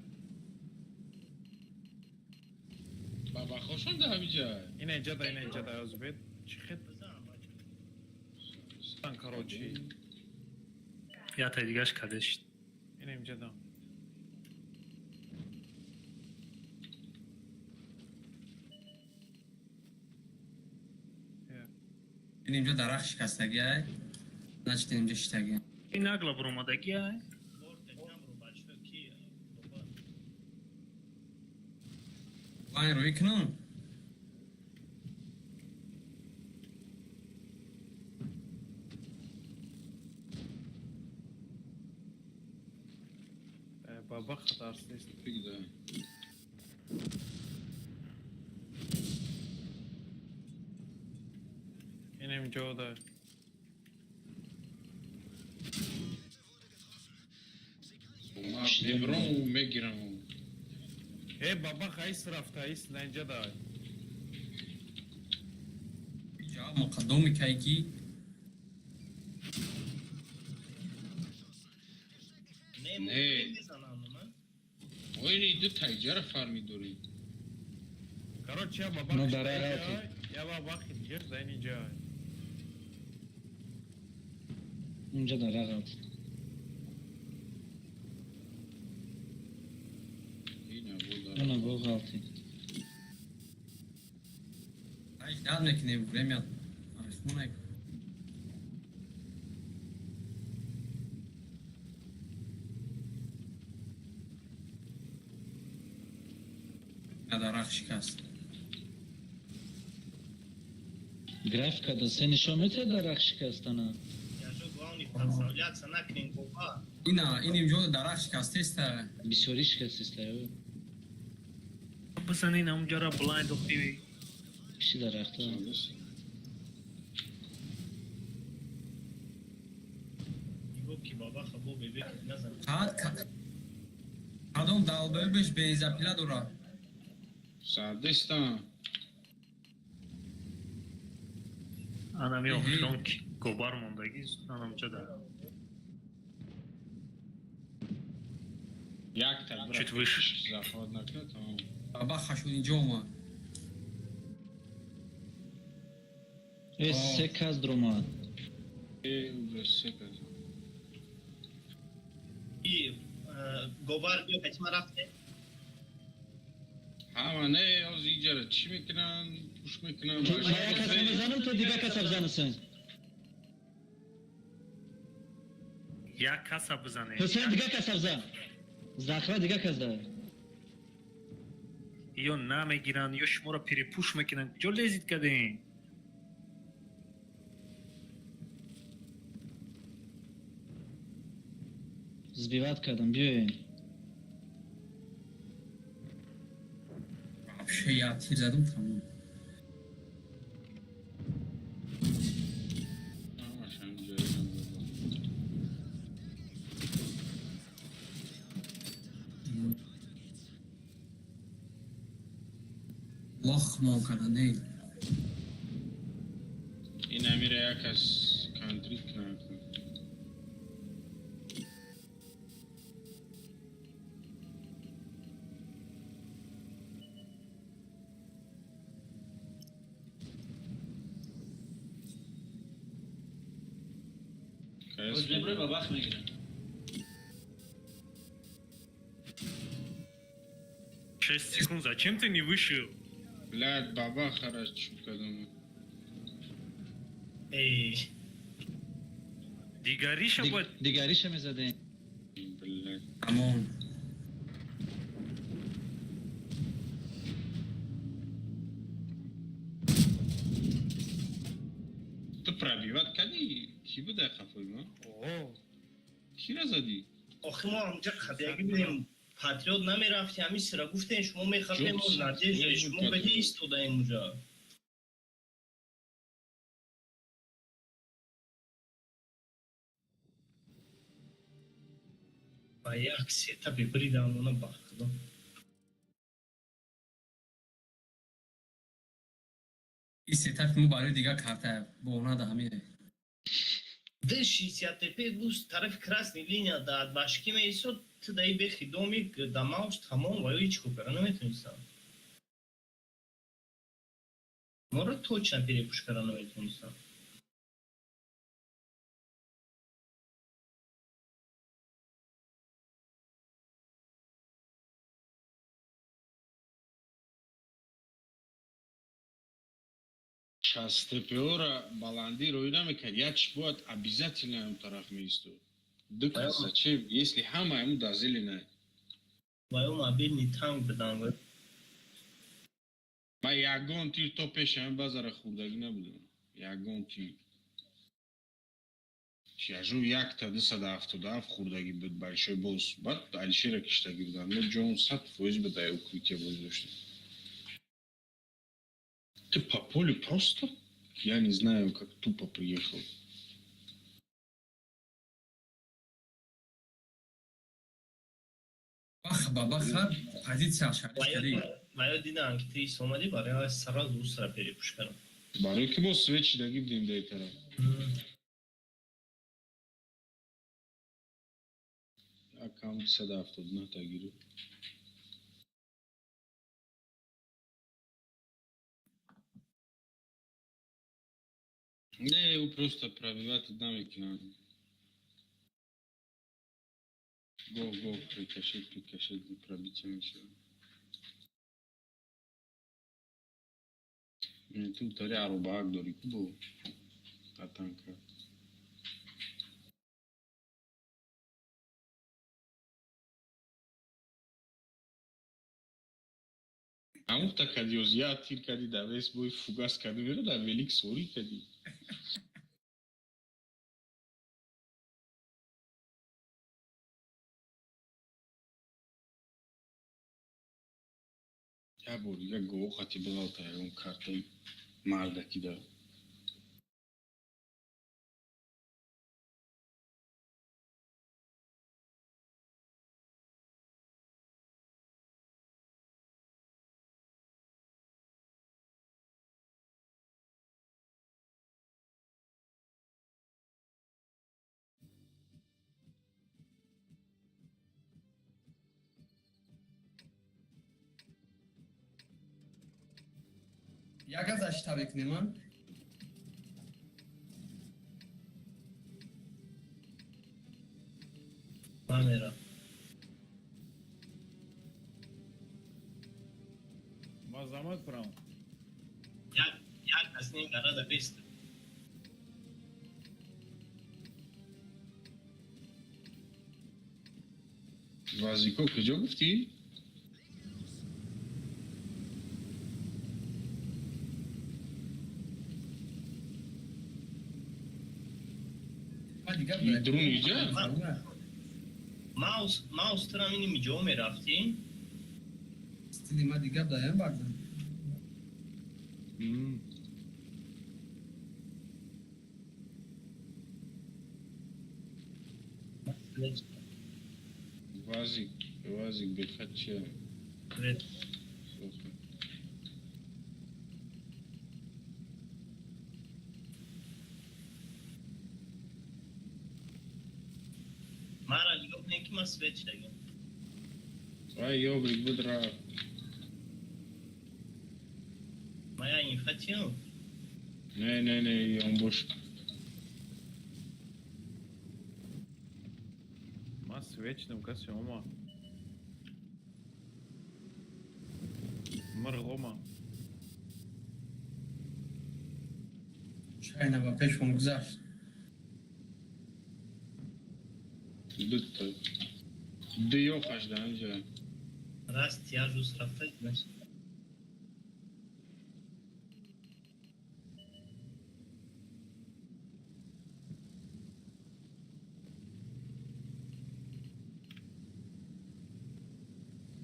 Бабахошон да ҳамиҷа. Ина инҷа да, ина инҷа да, озбет. Чӣ хет? Тан, короче. Ятай дигаш кадеш. Ина инҷа да. Ин инҷо дарахт шикастагиай. Значит, ин инҷо шитагия. Ин нагла буромадагиай. Вайн рӯй кунам. Бабаха дарс нест. Фиг да. Инем ҷо да. Ман мебирам, мегирам. Э, бабах айс рафта, айс на инҷа да. Ҷа муқаддоми кайки. Не, Не. мезанам ман. Оини ду тайҷара фарми дорӣ. Короче, я бабах Ну, дара инҷа, рафти. я бабахи дигар да инҷа. Унҷа дара рафт. Ина бо Она бо ғалти. Ай, ждать мекунем время. Арифмонек. На дарахт шикаст. Графика да се нишон метиҳад дарахт шикастана. Яжо, главный подставляться накунем, баба. Ина, иним ҷо дарахт шикастеста. Бисёрӣ шикастеста. Бизанин ҳамунҷара блайнд охиви. Пиши дарахта. Нигоҳ ки бабаха бо бебе назан. Қад кадом долбоёбеш бензопила дорад? Сардестан. Анами охирон ки гобар мондагӣ анамҷа да. Як та Чуть выше. Захват накунад, тамом. Баба хашун инҷо омад. Э, се кас дромад. Э, уже се кас. И говар биё, ҳатима рафте. Ҳама не, ҳозир иҷара чӣ мекунанд? Пуш мекунанд. Ман як каса мезанам, то дигар каса бизанасен. Як каса бизанед. Ҳусейн, дигар каса бизан. Захра дигар кас да. Ё намегиранд, ё шуморо перепуш мекунанд. Ҷо лезид кардем? Сбивать кардам, биёен. Вообще я тир задум, тамом. Ҳамаш ҳамҷоя. Лохмон карда не. Ин амира як кас контрит кунад. Боз меброи, бабах мегирам. 6 секунд. Зачем ты не вышел? Блядь, баба хараш чӯб кардам. Эй, Дигариша бояд. Дигариша мезадем. Блядь. Тамом. Ту пробивать кардӣ? Кӣ буда қафои ма? О, Кира задӣ? Охи мо ҳамҷа қабиягӣ будем. Патриот намерафти, ҳамин сира гуфтем, шумо мехапем, мо Ҷо, надежда, шумо Патриот. беди истодаем уҷа. Ба як сета бибридам она, ба худо. Ин сетапи мо барои дигар карта бо она да ҳамин. Д 65 буз тарафи красный линия да башки меисод, ту даи бехи доми да мауш тамом ва ё ҳеҷ кор кара наметонистам. Моро точно перепуш кара наметонистам. Шастепеора баландӣ рӯй намекард. Як чӣ бояд обязательно ҳам тараф меистод. Ду кас зачем, если ҳама ҳаму дар зелена? Ва ё мобильный танк бидан. Ман ягон тир то пеши ҳамин базара хӯрдагӣ набудам. Ягон тир. Тиражу якта 277 хӯрдагӣ буд, большой босс. Баъд Алишера киштагӣ будам. Мо ҷон 100% ба дар укрытие бозӣ доштем. Ты по полю просто Я не знаю, как тупо приехал. Бах ба баха позиция шариш кардӣ. Ва ё дидам, ки ту ис омадӣ, барои сразу усра перепуш кардам. Барои ки мо свечи даги будем дар тараф. Акам 179 та гирифт. Не, ӯ просто пробивать намекунад. Гоҳ гоҳ рикошет рикошет пробитие мешавад. Ту тари аробаак дорӣ ку бо атанка. Ҳамухта кади оз я тир кади дар вес бой фугас кади мера дар велик сорӣ кади. Як бор дига гоҳ хати биғалта ягон картаи мардаки да. Яка защита мекунем, а? Ман мерам. Ма замат брам. Як кас ним гарада бест. Вазико куҷо гуфтӣ? Дрон иҷа? Маус турам ини миҷо мерафтӣ? Стили ма дигар даям бардам. Вазик, вазик бехат чия? Мара нигоҳ кунем, ки ман свет шудагим. Вай ёбрик буд рафт. Ма я инфа чиям? Не, не, не, он бош. Ма свечнам касе ома. Мрғома. Чайна ба пешмон гузашт. Дута. Ду ёхаш дар инҷа. Раст я рӯз рафта.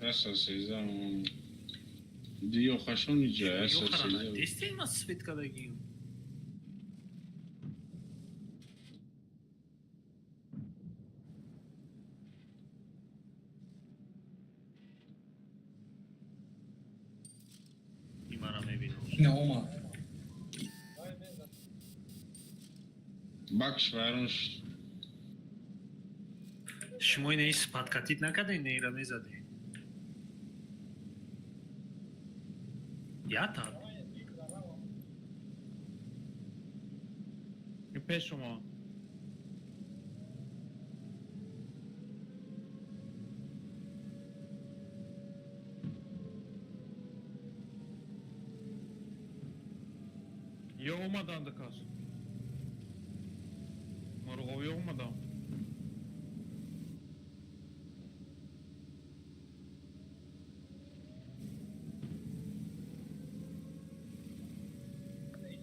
Яса сеза. Ду ёхашон иҷа, яса сеза. Дестен ма свет кадагим. Ина омад. Бакш вайрон шуд. Шумо ина ис подкатит накардем, неира мезадем. Ята. И пеш шумо. Ё омаданд кас. Мурғовӣ омадам.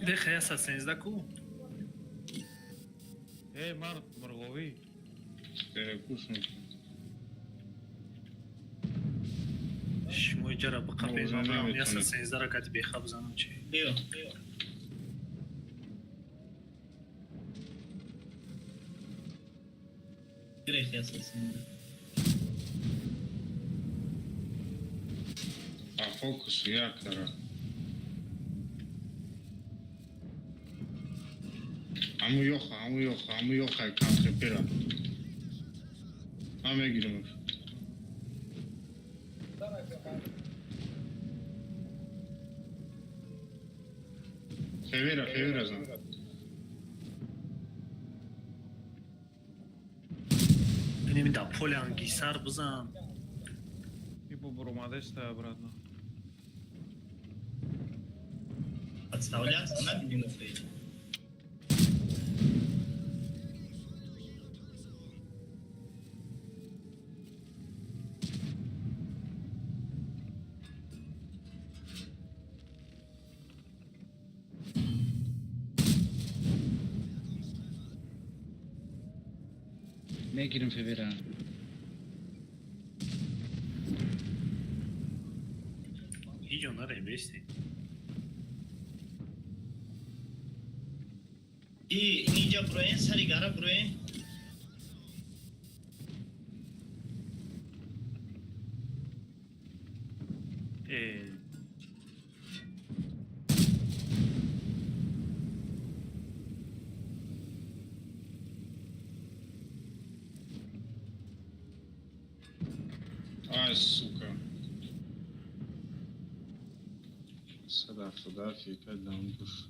Деха яса сензда ку? Э, мард, мурғовӣ. Перекус мекунам. Шумо иҷара биқапед, Мурғовӣ ман наметавонад. яса сензда ракати беха бизанам чи? Биё. Грехи ассасин. А фокус як дара. Аму ёха, аму ёха, аму ёха камхепера. Ман мегирам. Февера, февера зан. Неми да поле ангисар бизан. Ибо буромадеста обратно. Подставляться надо Фредди. Мегирим февера. Ҳеҷ наре бести. И инҷа буроен, сари гара буроен. Э Ай, сука. 177 5 даун буш.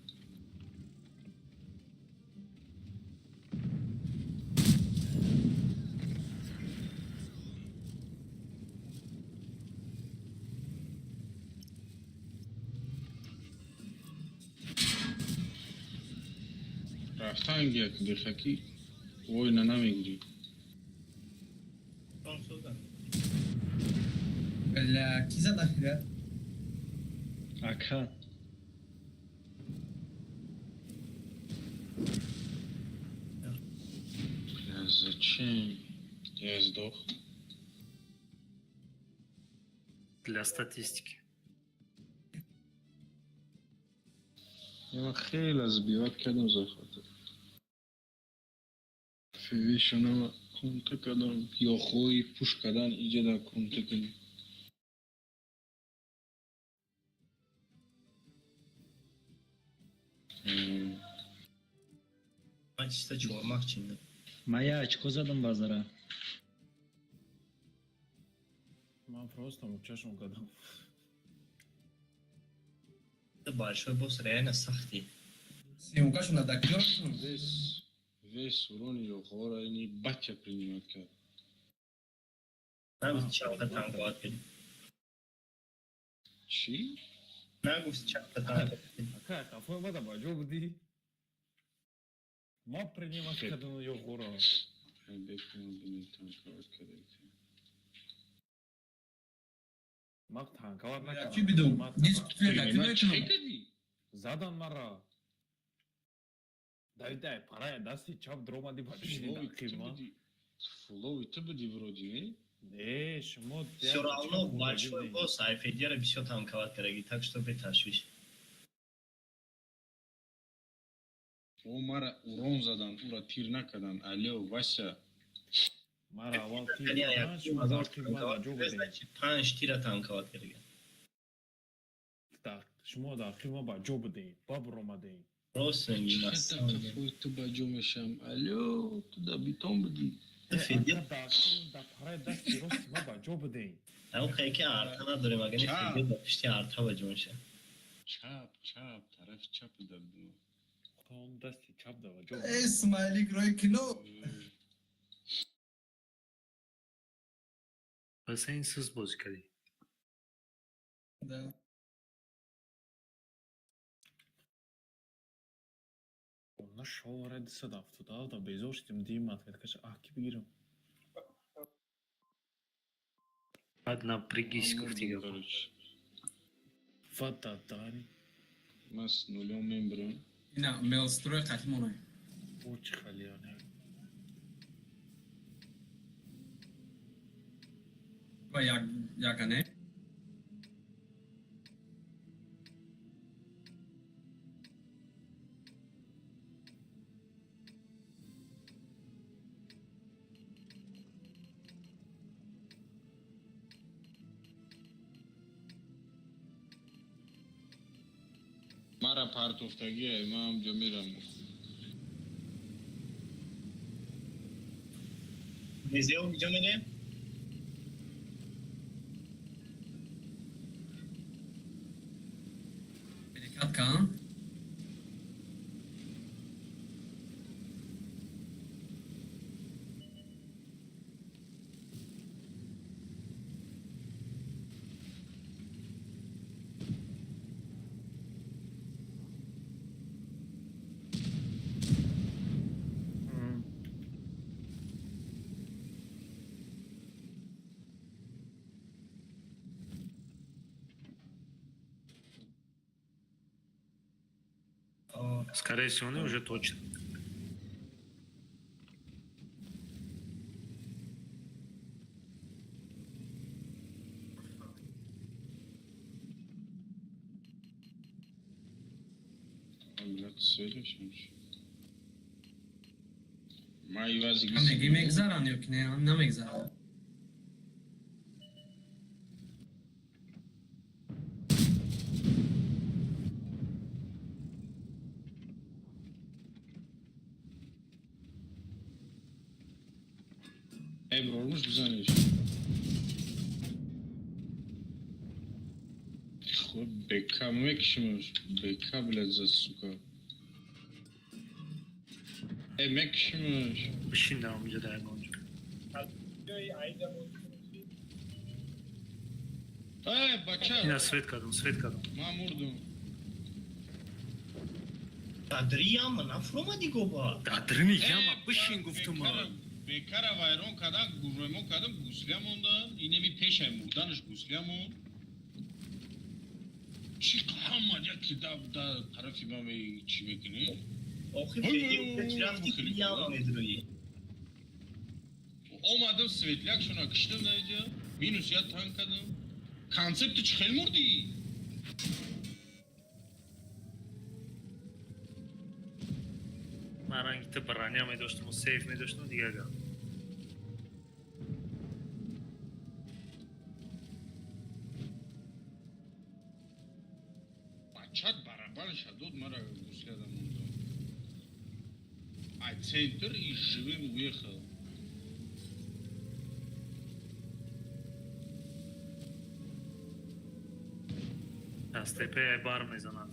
Рафтан як дехаки война намегирӣ. Бля, ки зад ахира? Ака. Бля, зачем? Я сдох. Для статистики. Я хеле сбивать кардам захвата. Февишонама кунта кардам, ёхои пуш кардан иҷада кунта кунӣ. Ман чиста чормақ чиндам. Ман як очко задам базара. Ман просто мучашон кардам. Большой босс реально сахти. Съемкашон да киё? Весь урон ёхора ини батя принимать кард. Нагуфт чапта танковат кардӣ. Чӣ? Нагуфт чапта танковат кардӣ. Ака, қафои мада ба ҷо будӣ? Ма принимать кардам ёхора. Ма танковат накардам. Чӣ бидум? Диск Чӣ кардӣ? Задан мара. Дай дай, парая дасти чап дромади ба ҷишни дақима. Фулови ту будӣ вроде, не? Не, шумо Всё равно большой босс айфедияро бисёр танковат кардаги, так что беташвиш. О, мара урон задан, ура тир накардан. Алё, Вася. Мара аввал тир задан, шумо дақиқ мара ҷо будем. Панҷ тира танковат кардаги. Шумо дақиқ ма ба ҷо будем, ба буромадем. Рост мегӣ, Чӣ ту ба ҷо мешам? Алё, ту да битон будӣ. Да параи дасти рости ма ба ҷо будем. Ам ки арта надорем, агар не Федия ба пишти арта ба ҷо мешам. Чап, чап, тарафи чап да будем. Он дасти чап да ба ҷо. Эй, смайлик рой кино. Пас ин суст бозӣ кардӣ. Да. На шовара 277 да безор шудем, димат кард, каша ах ки бигирам. Баъд напрягись гуфти гап. Вата дани. Ман с нулем мембрам. Ина мелстрой қатимонай. О чӣ халияне. Ва як ягане. Мара партофтагия, ман ҳамҷо мерам. Мезео куҷо мерем? Перекатка, а? Скорее всего, они уже точно. Ҳамагӣ мегзаранд ё ки не, намегзаранд? Эбрормуш бизанеш. Хуб, бека мекшимаш. Бека, блядь, за сука. Э, мекшимаш. Бишин дар онҷо, дар ягон ҷо. Э, бача! Ина свет кардам, свет кардам. Ман мурдум. Дадри яма нафуромадӣ гоба. Дадрини яма бишин гуфтум. Бекара вайрон кардан, гурремо кардам, гусля монда. Инеми пешай мурданаш гусля монд. Чӣ ҳама яки да тарафи ман чӣ мекунӣ? Охи рафти яма медурӯӣ. Омадам, светляк шуна киштам дар иҷа. Минус як танк кардам. Концепти чӣ хел мурдӣ? Ман ранги ту броня медоштаму сейф медоштам, дигар гап. Бачат барабанша дод, мара гусляда монда. Ай центр и живым уехал. Аз тепе бар мезанад.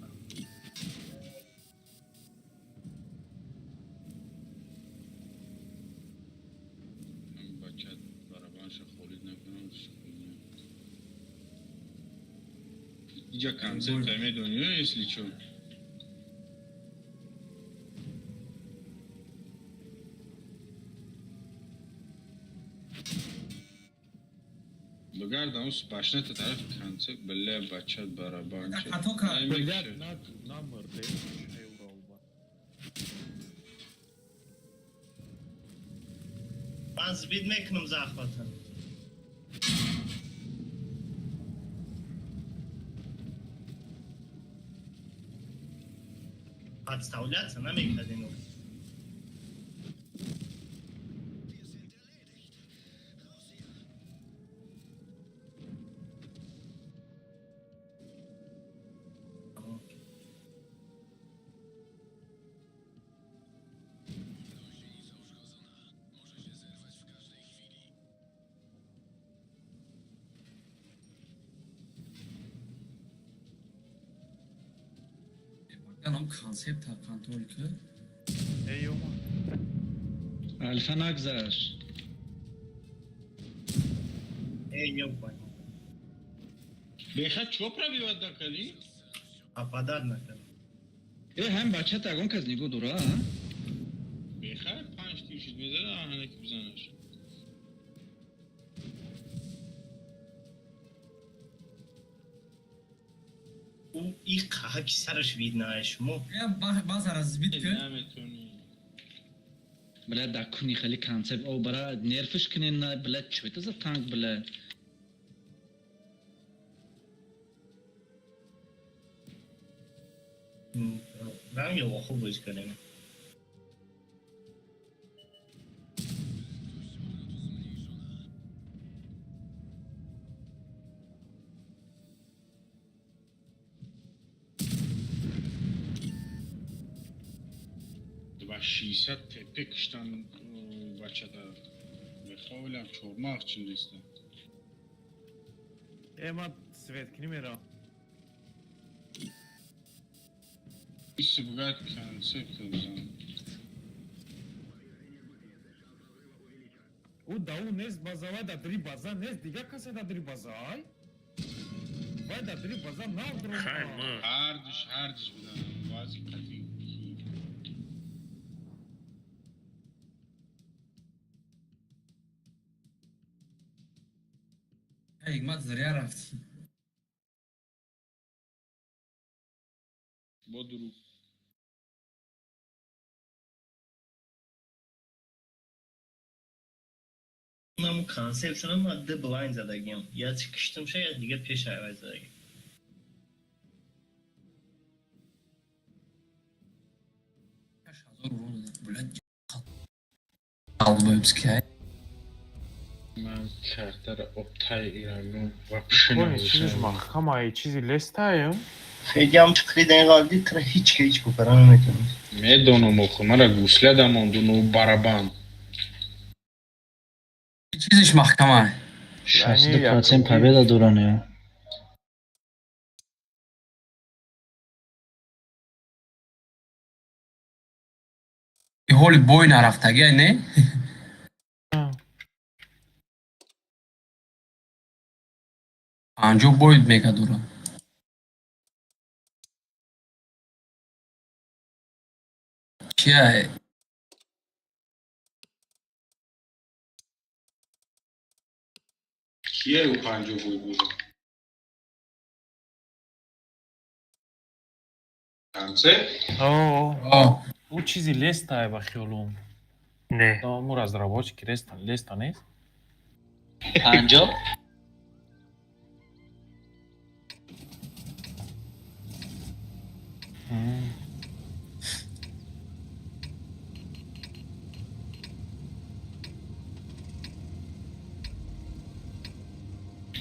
Бачат барабанша холид накунам. Иҷа концепта медонӣ, если чо. Бигардам башната тарафи концепт, бля, бачат барабанча. Хато кард. Блядь, намурде. Ман сбит мекунам захвата. Подставляться намекардем. Ам концепта контрол ки. Алфа нагзашт. Эй, ёбан. Беха чо пробивать накардӣ? Попадать накард. Э, ҳам бача ягон кас нигоҳ дора, а? Беха панҷ тир шид мезада, аҳанаки бизанаш. Ӯ и қаҳа ки сараш видно шумо. Базара сбит ки. Наметонӣ. Бля, да куни хеле концепт. О, бара нерфиш кунен, на, бля, чё это за танк, бля? Ранги лохо боз кардем. Ба 60 ТП киштан бачада. Меховилам чормағ чиндеста. Э, ман светкунӣ меравам. Иси бугад концепт бизан. Ӯ да ӯ нест база, вай да дри база нест, дигар касе да дри база, ай? Вай да дри база нав Хай, дрома. ма. Ҳардуш будан. Баъзи қати Ҳикмат, зря рафтӣ. Бо дуруг. Ман концепт шона ман д блайн задагиам. Я чи киштумша, я дига пеш айвай задагиам. 6000 урон блядь. Долбоебский. Ман картара обтай ирану вообще Кони чизиш намешавам. маҳкама, чизи лестаем. Федиам чиқида ин қалди тра ҳеч ки ҳеч купара наметавонист. Медонам охо, мара гусля дамонду ну барабан. Чизиш маҳкама. 62% победа доран я. Ҳоли бой нарафтагия, не? 50 бой мега дорад. Чия? Кия ӯ 50 бой буд? Концепт? О, ӯ чизи лестае ба хиёлум. Не. Му разработчики леста, леста нест? 50?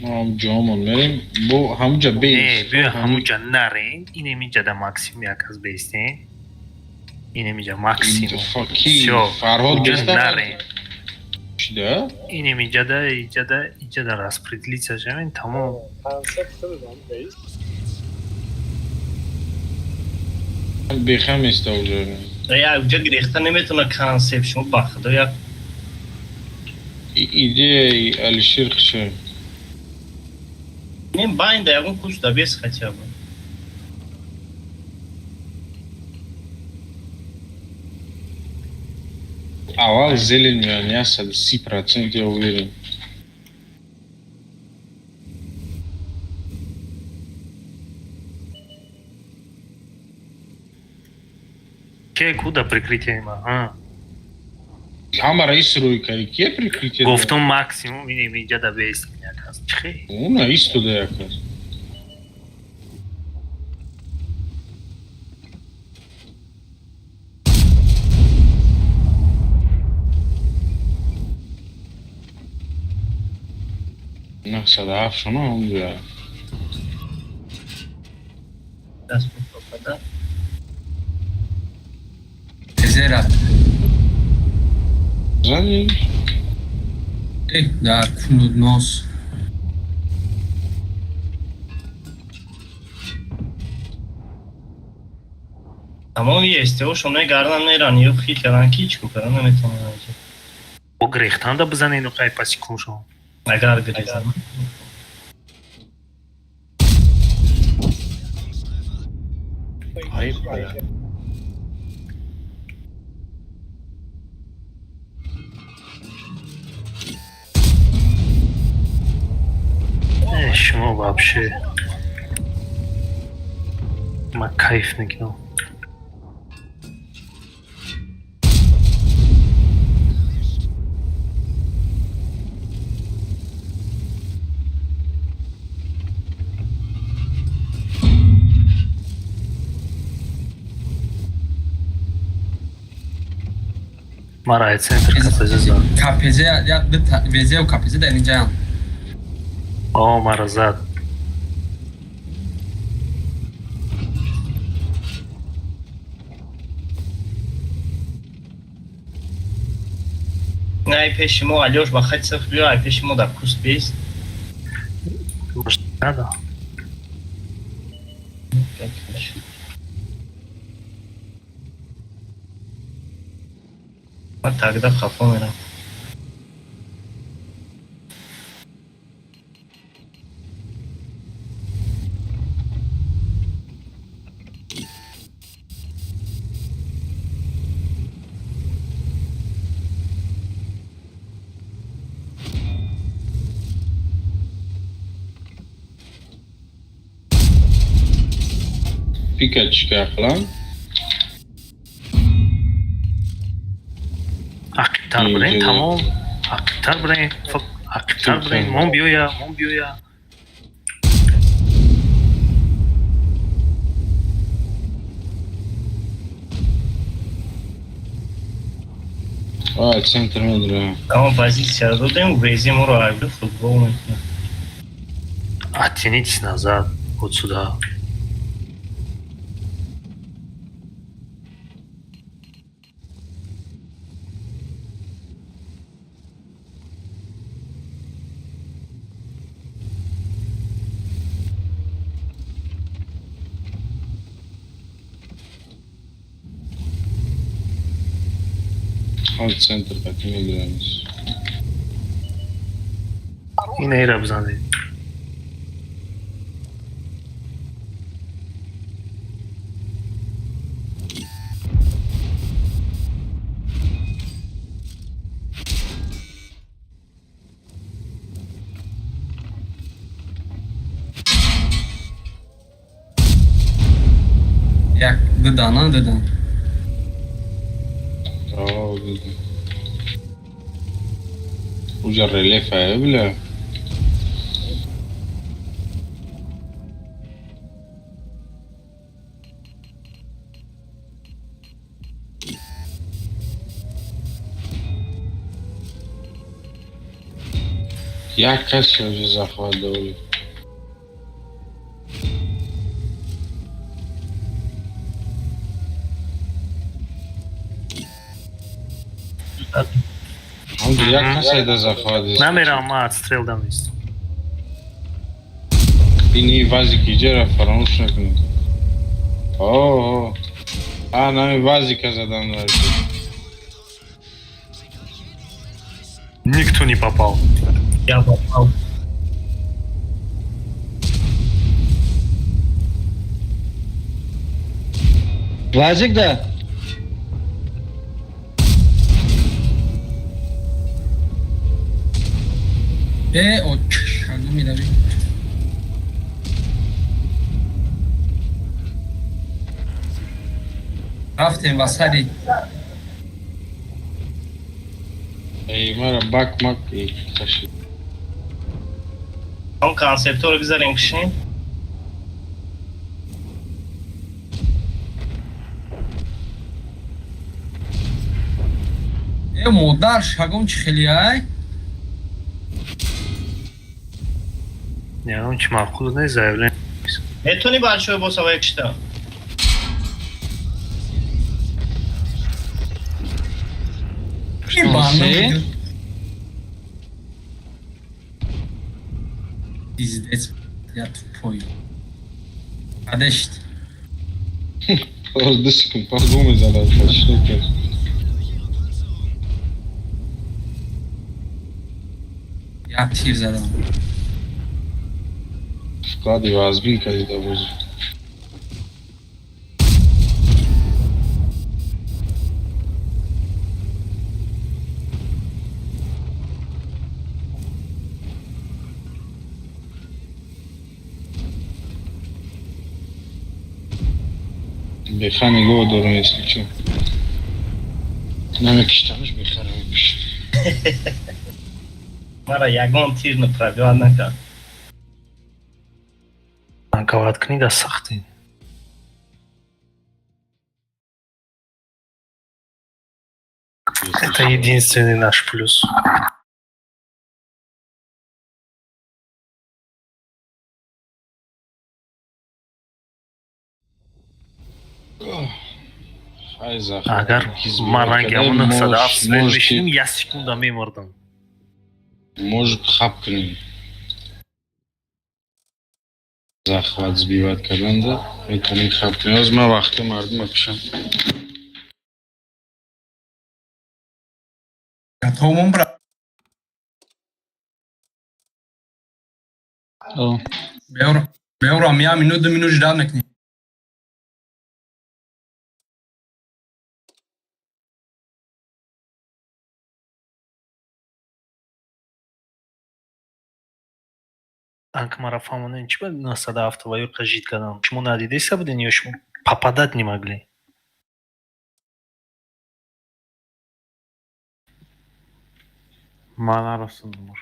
Мо ҳам ҷомон мерем, бо ҳамуҷа Не, бес. биё ҳамуҷа нарен, инемиҷа да максимум як аз бестен. Инемиҷа максимум. Факи Всё, Фарҳод уҷа беста нарен. шуда? Инемиҷа да, иҷа да, иҷа да распределиться шавен, тамом. Бехам еста уже. Я уҷа гирехта наметавона концепт шумо, ба худо як. Идеяи Алишер хша. Не байнда ягон курс да бес хотя бы. Аввал зелень меян, 130% я уверен. Ке куда прикрытие има? А? Ҳамара ис рӯй карди, кия прикрытие? Гуфтум максимум инемиҷа да бестен як аз. Чихе? Уна истода як аз. 907 шона ҳамҷа. Даст буда. Зера. Зани? Э, дар кунуд нос. Тамоми СТО шона гардан меран, ё хит кардан ки ҳеч купара наметавонанд. Бо грехтанда бизанен қай паси куншо. Агар гирезан. Ай, бля. Э, шумо вообще. Ма кайф мекунам. Мара ай центр КПЗ зад. КПЗ я ВЗ КПЗ дар инҷаам. О, мара зад. Ай пеши мо Алёш ба хати саф биё, ай пеши мо дар куст бист. Может, надо? Ман тогда хафо мерам. Пика чикар қилам? Ақибтар бирен, тамом. Ақибтар бирен, ақибтар бирен. Мон биёя, мон биёя. А, центр медра. Тамом, позиция додем, вези моро айб футбол мекунем. Оттянитесь назад, вот сюда. Ҳол центр қати медирамиз. Ина ира бизанед. Як дидана дидан. О, дида. Уҷа релефа, бля. Як касе уже захват доволи. Ҳамҷо як касе да захват аст. Намерам, ман отстрел дам истам. Ини вазики иҷара фаромӯш накунед. О, а нами вазика задан дар. Никто не попал. Я попал. Вазик да? Э, о, шагу меравӣ. Рафтем ба сари. Эй, мара бак мак эй, каши. Он концептора гузарем, кишем. Э, модар, шагом чӣ хеле ай? Не, он чи маъқул не заявление. Метавонӣ бачаҳои босавоя кишта? Ин барнома Се? Пиздец, я тупой. Адешт. Боз 2 секунд пас гум мезанад, чӣ накард. Як тир задам. Вклади вазбин кардида боз. Беха нигоҳ дорам, если чо. Намекиштамш, беха намекишт. Мара ягон тир пробивать накард. Танковать кунӣ да сахти. Это единственный наш плюс. Агар ман ранги ҳамон 907 свет мешидим, як секунда мемурдам. Может, хап кунем. Захват сбивать карданда метавонем хап кунем. Ҳозир ман вақти мардума пишам. Готовым, брат. О. Беорам, я минут ду минут ждать мекунем. Анк мара фаҳмонем, чӣ ба 907 ва ё қажид кардам? Шумо надидеса буден ё шумо попадать не могли? Ман нарасондам.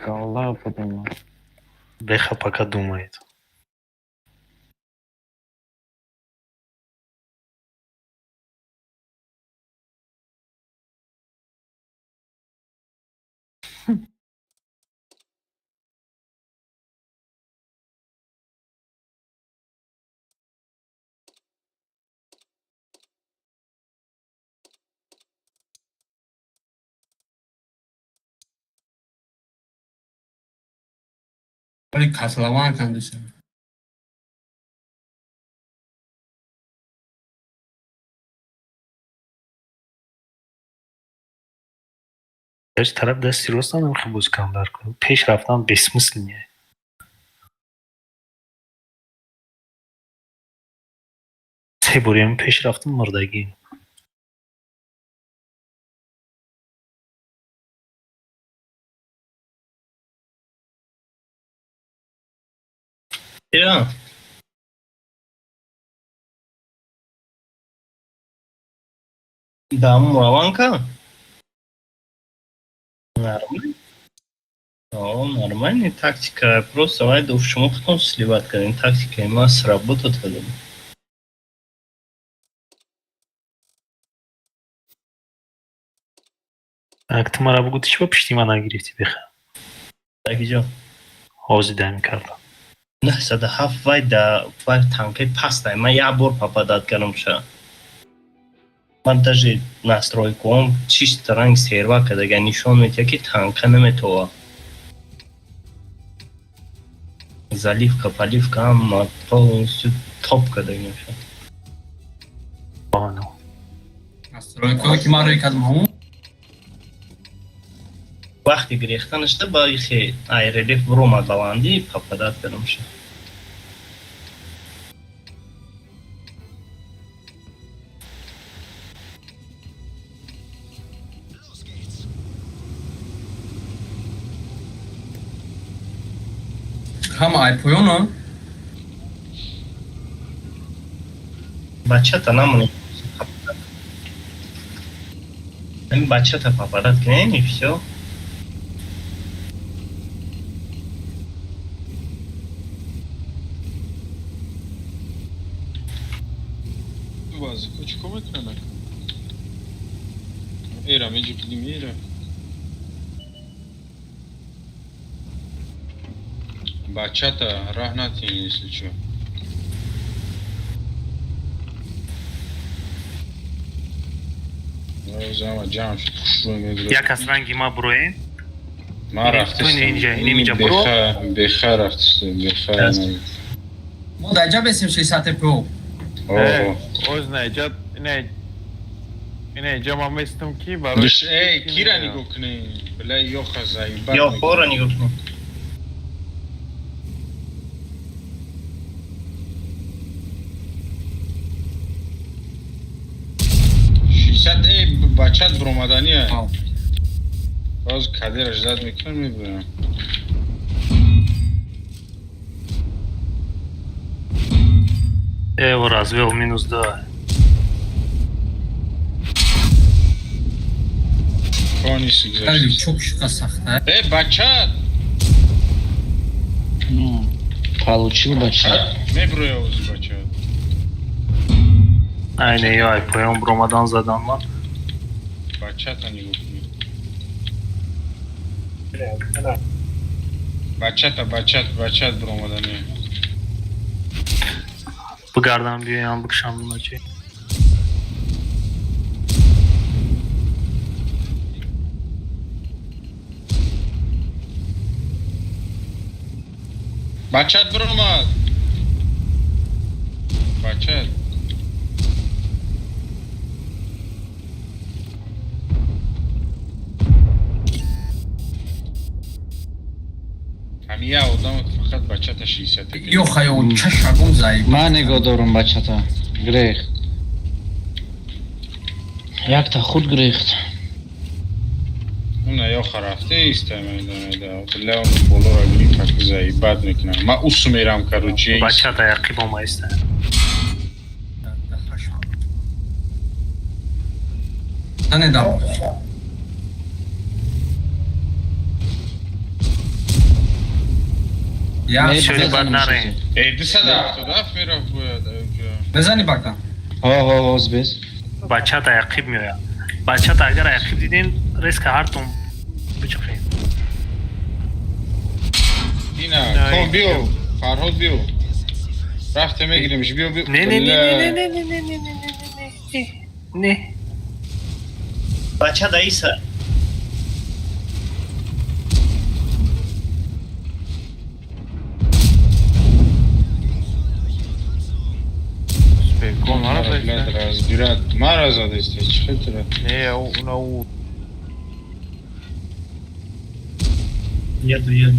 Голова подумал. Беха пока думает. Вали котлован кандиша. Гач тараф дасти рост надам, хел боз кам дар кунам. Пеш рафтан бессмысленнее. Се борем пеш рафтам, мурдагӣ. Ира. Да, мураванка? Нормально. О, нормальная тактика. Просто вайда шумо худтон сливать кардем. Тактика ма сработать кардем. Ак ту мара бугӯ, ту чӣ ба пишти ман нагирифтӣ, беха? Акиҷо. Ҳозир дами кардам. 907 вай да вай танкаи пастай. Ман як бор попадать кардам ша. Ман даже настройкаом чисто ранг серва кардага, нишон медиҳад, ки танка наметова. Заливка, поливка ҳама полностью топ кардагим ша. Понял. Настройкаҳое ки ман рӯй кардам, ҳамон. Вақти гирехта нашуда ба ихе ай релеф буромад баландӣ, попадать кардам ша. Ҳама ай поёна. Бачата намонем. Ами бачата попадать кунем и всё. Базико чӣ кор мекунад? Эра меҷукидим, эра. Бачата раҳ натиҳен, если чё. Зама ҷамъ шуд, хушрӯ мебурад. Як аз ранги ма буроем. Ман Ту инҷа, инҷа буро. Беха рафтистем, беха. Мо дар ҷа бесем 60 ПО. Оз наҷат не ине ҷа ман местам ки барои Диш эй, кира нигоҳ кунӣ. Бля, ёха заебать. Ёхора нигоҳ кунӣ. Шишат эй, бачат буромадания. Боз кадира ждать мекунам, мебурам. Я его развел, минус 2. Хеле чук шука сахта. Эй, бачат! Ну, получил бачат. Мебуря ози бачат. Айне ё ай поён буромадан задан ман. Бачата нигоҳ кунӣ. Бачата, бачат, бачат биромадани. Бигардам, биёям, бикшам буначи. Бачат биромад. Бачат. Ҳамин як одам фақат бачата 60. Ё хаё, чашагум заиб. Ман нигоҳ дорум бачата. Грехт. Якта худ грехт. Уна ёха рафте иста майда майда. Бля, он болоро гирифт, как заебать мекунам. Ма усу мерам, короче. Бачата яқиб омаиста. Тане да. Я Не, Шури бад бизанем наре. шузи. Э, 277 мерафт бояд. Аҷа. Бизани бакта. Ҳо, ҳо, ҳо, без. Бачата яқиб меояд. Бачата агар яқиб дидем, резко ҳартон бичухем. Ина, кон биё, Фарҳод биё. Рафте мегиремш, биё, биё. Не, не, не, Бля. не, не, не, не, не, не, не, не, не, не. Бача да иса. Спекон, мара Блядь, разбират. Мара задесте, чӣ хелтра. Не, уна у. Еду, еду.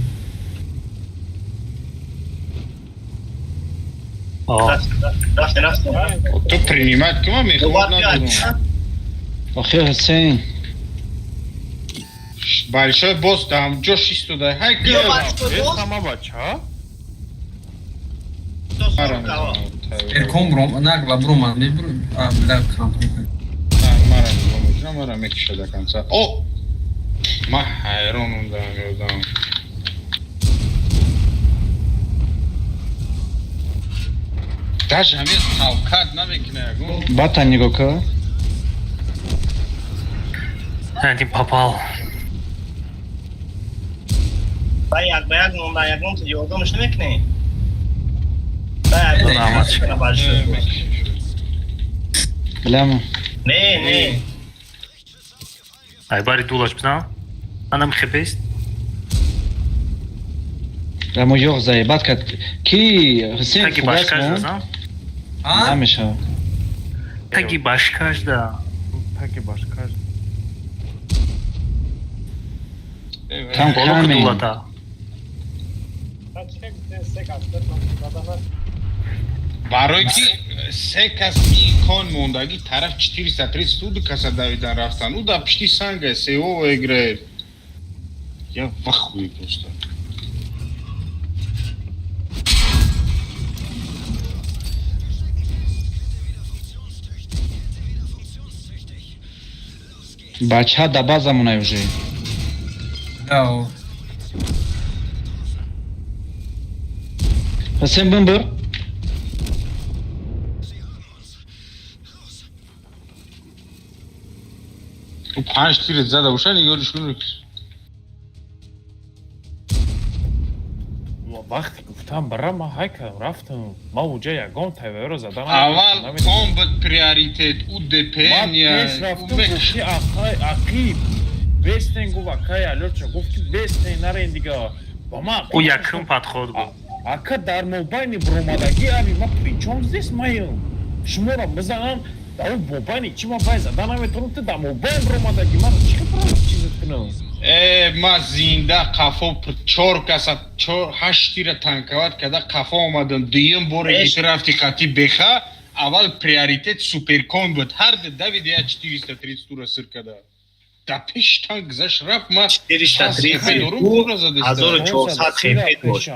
О, Рафте, рафте, рафте. Ту принимать кума мехоҳад надорум. Охи Ҳусейн. Большой босс там ҷо шистода. Ҳай Ё ки. большой босс? Сама бача? Мара мезанад. Эрком бром, нагла брома, мебру, а бля камп. Мара нигоҳ мекунам, мара мекиша до конца. О! Ма ҳайронам дар ёдам. Даже ҳамин толкать намекуна ягон. Бата нигоҳ кар. один попал. Ба як ба як монда, ягон ту ёрдамаш намекунӣ? Ба як ба Раҳмат. як большой босс. Бляма. Не, не. Ай бари дулаш бизан. Анам хебест. Рамо ёғ заебат кард. Ки Ҳусейн Таги фугас башкаш мон? бизан. А? Намешава. Таги башкаш да. Таки башкаш. Там Боло камень. дулата. Барои ки се кас икон мондагӣ тараф 430 ду каса давидан рафтан. Ӯ дар пишти санга сеово играет. Я в ахуе просто. Бача да база монай уже. Да. О. Ҳусейн бимбир. Ӯ панҷ тирет зада боша, нигоҳш кун. Вақте гуфтам бара, ма ҳай кардам, рафтам. Ма уҷа ягон тайваёро задан Аввал кон буд приоритет, ӯ Ма ДПМ я. пеш рафтам, гуфти ақай ақиб. Бестен гуфт акай Алёча, гуфт ки бестен нарен дига. Ба ма Ӯ якум подход буд. Ака дар мобайни буромадагӣ аби ма причём здесь маем? Шуморо бизанам дар он мобайни чӣ ма бай задан наметавонам, ту дар мобайн буромадагӣ ман чӣ хел чизат кунам? Э, ма зинда қафо чор каса чор ҳашт тира танковать карда қафо омадам. Дуюм боре ки ту рафти қати беха, аввал приоритет суперкон буд. Ҳар ду давид я 430 тура сир карда. Дар пеш танк гузашт рафт, ма 430 дорум тура задеста. 1400 хп дошт.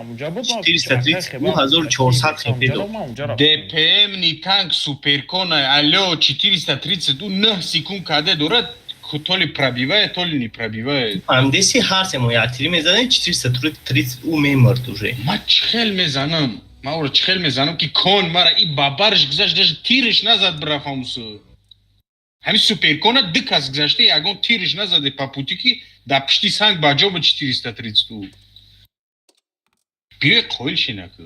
430 1400 хп дошт. ДПМ ни танк суперкона, алло, 430 ӯ 9 секунд каде дорад, то ли пробивает, то ли не пробивает. Фаҳмидеси, ҳар се мо як тири мезанем, 430 ӯ мемурд уже. Ма чӣ хел мезанам? Ма ӯро чӣ хел мезанам, ки кон мара и бабарш гузашт, даже тириш назад бирафам усу. Ҳамин суперкона ду кас гузашта, ягон тирш назаде по пути, ки дар пишти санг ба ҷо ба 432. Биёй, қоил шинаку.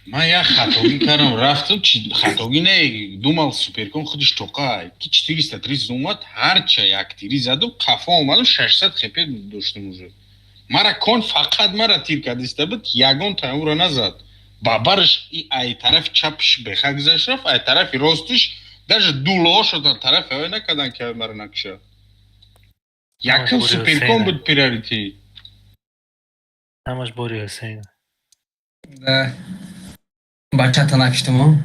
Ман як хатогӣ кардам, рафтам, хатогӣ не, думал, суперкон худиш тоқа ки 430 омад, ҳарча яктирӣ задум, қафо омадам, 600 хп доштам уже. Мара кон фақат мара тир кардиста буд, ягон таъмура назад. Бабарш и ай тарафи чапш беха гузашт, рафт, ай тарафи ростиш даже дулоошо тарафи ҳавай накардан, ки ҳавай мара накуша. Якум суперкон буд приоритет. Ҳамаш бори Ҳусейн. Да. Бачата накиштимо.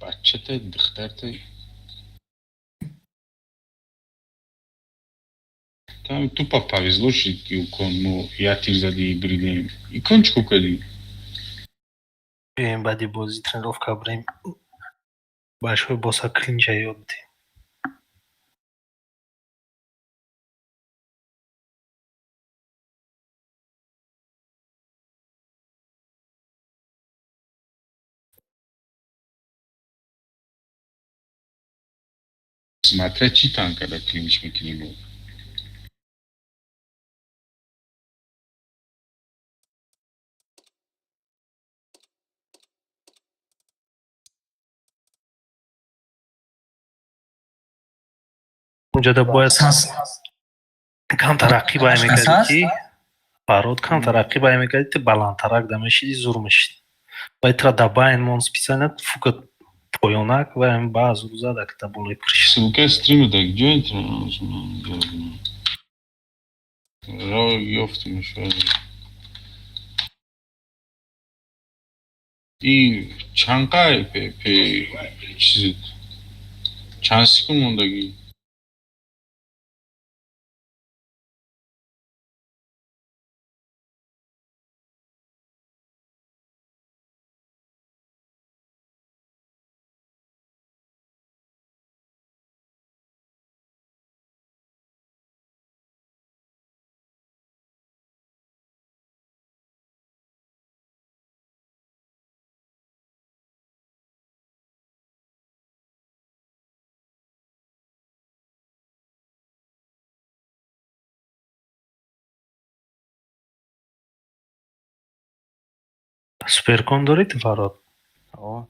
Бачата, духтарта. Там тупо повезло, что икон мо я тир зади, бридем. Икон чико кардӣ? Биёем, баъди бозӣ тренировка бирем. Большой босса клинча ёд дем. Смотря чӣ танкада клинч мекунем. Унҷода бояд камтар рақибае мекардӣ, ки Фарод, камтар рақибае мекардӣ, ту баландтарак да мешиди, зур мешиди. Баъд тура да байн мон, специально фукат поёнак ва ҳамин баъз зур зада, ки да болои крыша. Ссылка стрима так ҷо ро ёфтимш. И чанқай пе чиз, чанд секунд мондагӣ? Суперкон дорӣ ту, Фарод? О.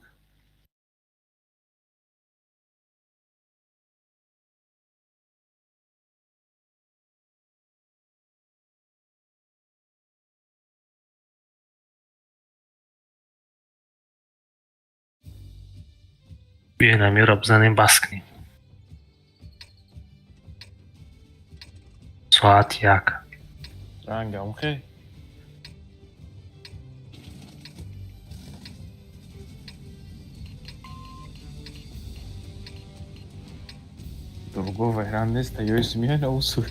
Биёен, амиро бизанем, бас кунем. Соат 1. Рангам хе. Другого вариант нест, ё измена усу.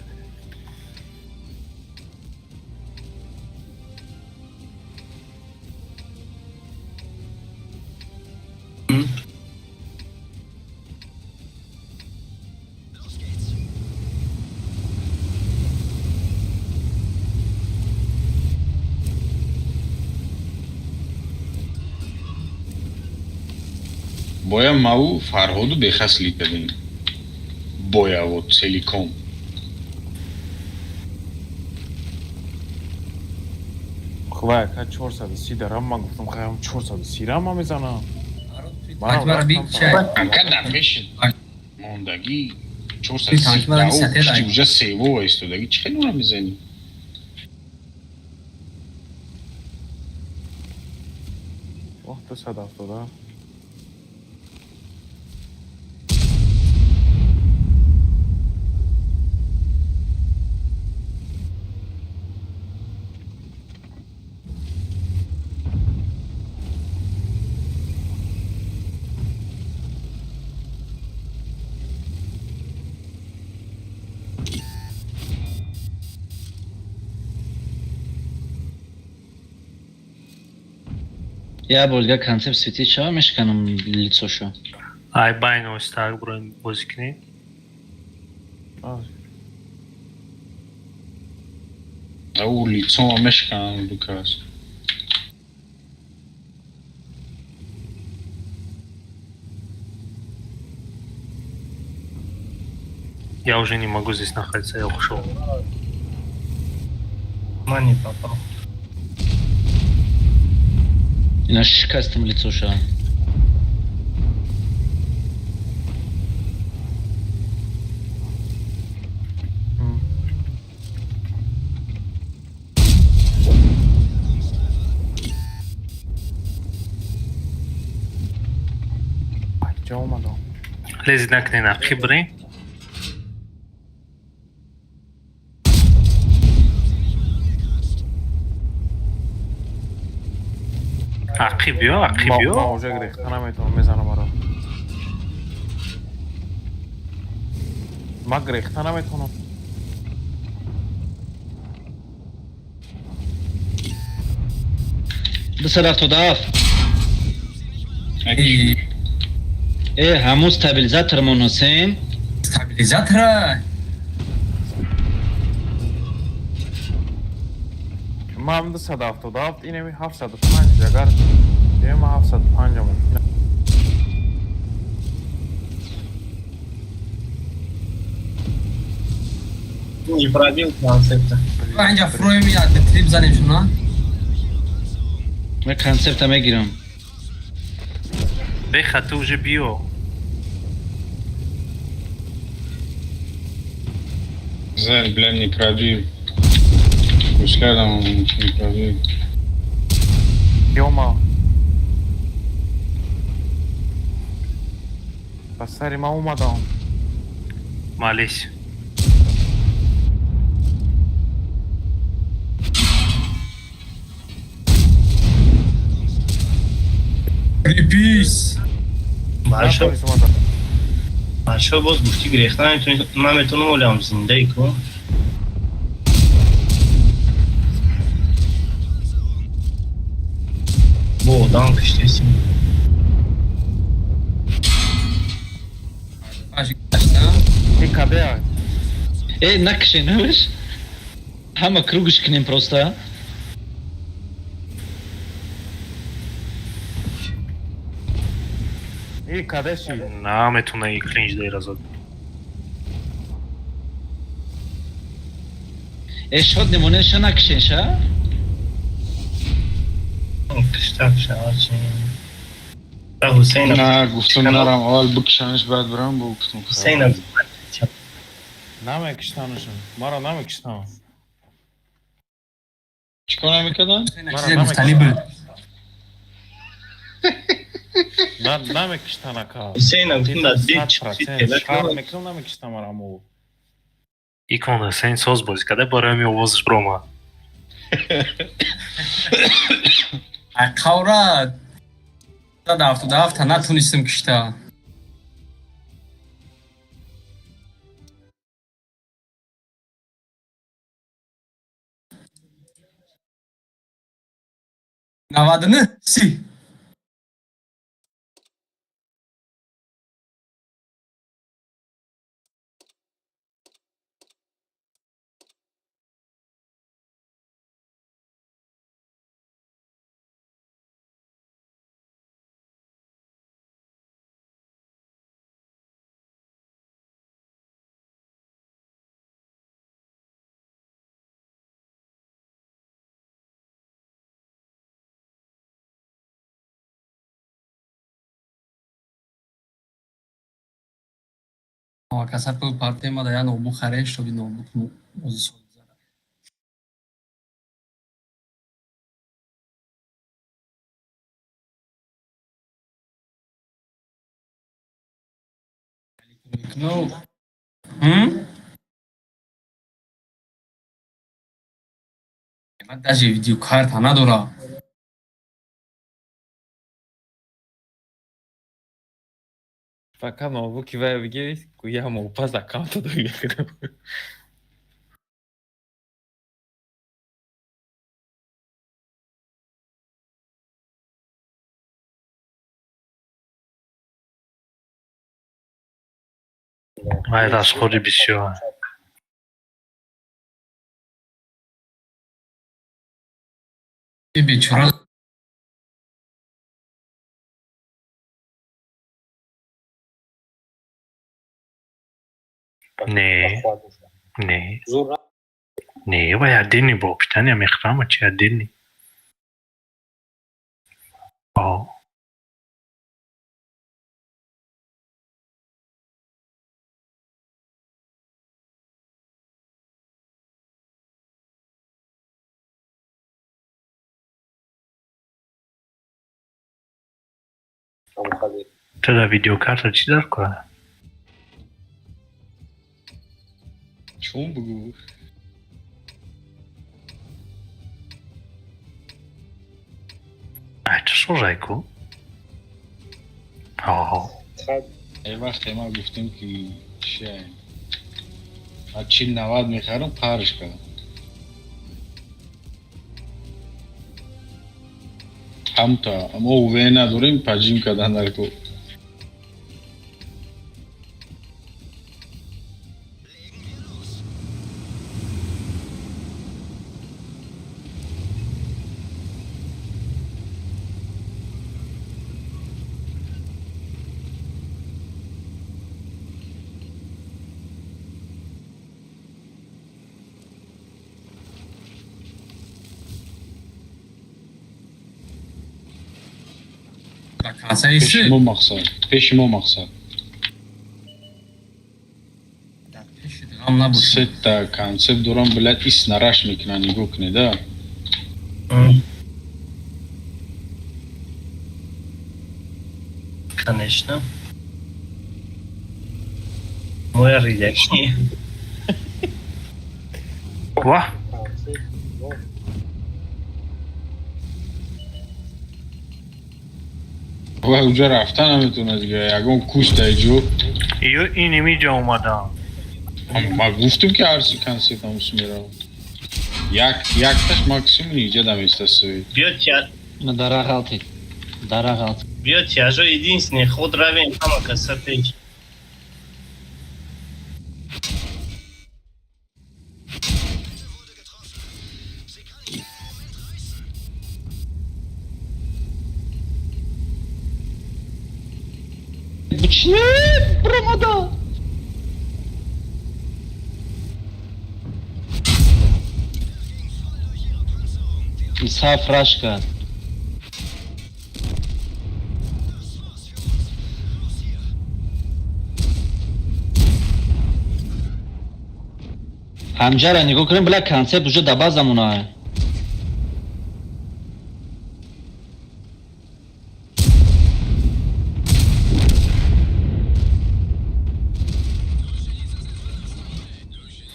Боя маву Фарҳоду бехасли кардем. Боя вот целиком. Хвай, ка 430 дарам, ман гуфтам, хаям 430 рам мезанам. Анка дар пеши мондагӣ 430 пишти уже сево истодагӣ, чӣ хел ура мезанӣ? Оҳ, 270. Я бор дигар концепт светить шава, мешканам лицошо. Ай байн оҳиста буроем бозӣ кунем. Ау лицома мешканам дукас. Я уже не могу здесь находиться, я ушел. Ман не попал. Ина шикастам лицоша. Ҷо омадам. Лезид накунед, ақиб бирем. Ақиб биё, ақиб биё. Ма уже гирехта наметавонам, мезанам маро. Ма гирехта наметавонам. 277. Э, ҳамун стабилизатор мон, Ҳусейн. Стабилизатора? Ман 277, инами 705, агар дема 705 мумкин. Не пробил концепта. Инҷа фуроем, як трип занем шуна. Ман концепта мегирам. Беха, ту уже биё. Зар, бля, не пробил. Гуш кардам, не пробил. Ёма. Ба сари ман омадам. Молись. Крепись. Маша, Натонис омадам. Маша боз гуфти гирехта наметавонам, олям зиндаи ку. Бо одам киштесим. Аш гашта. И кадеа? Э, накшенаш. Ҳама кругш кунем просто. И кадеши? Наметуна и клинч дера зад. Э, шод немонеша накшенша. Кишта шавад чи. Ҳусейн На, гуфтам нарам, аввал бикшанаш, баъд бирам, бо гуфтам. Ҳусейн Намекиштанашон. Маро намекиштан. Чикор намекардан? Чизе гуфтанӣ буд. На намекиштан ака. Ҳусейн гуфтам дар дил 100% шарм мекунам, намекиштан маро аммо. Икон Ҳусейн соз бозӣ карда, барои ҳамин овозаш биромад. Ай қавра 177 натонистам кишта. 99 30. Каса пул партема да я ноутбук харем, чтобы ноутбук бози сол гузарад. Ну, м? Ман даже видеокарта надорам. Фақат ноутбуки вая бигирӣ, гӯя мопаз аккаунта дорӣ. Вай расходи бисёр. Бечора. Не, не. Не, вай отдельный бо питание мехрама, чи отдельный. О. Тада видеокарта чӣ дар кора? Чун бугӯ? Ай, ту созай ку? Ҳо. Е вақте ма гуфтем ки чия, ма 40-90 мехарам, парш кардам. Ҳамта мо УВ надорем, паҷим кардан дар ку. Пеши мо мақсад, пеши мо мақсад. Сета концепт дорам, блядь, ис нараш мекунан, нигоҳ кунед, а. Конечно. Моя ридакни. Ва! Ва уҷа рафта наметавонад дига, ягон куст ай ҷо. Ё иними ҷо омадам. Ма гуфтам ки ҳарси концепт ҳамус меравам. Як якташ максимум иҷа даместа свет. Биё тя. Дара ғалтид. Дара ғалт. Биё тяжо единственный ход равем ҳама каса пеш. Бучне промода. Исаф раш кард. Ҳамҷара нигоҳ кунем, била концепт уже да базамона.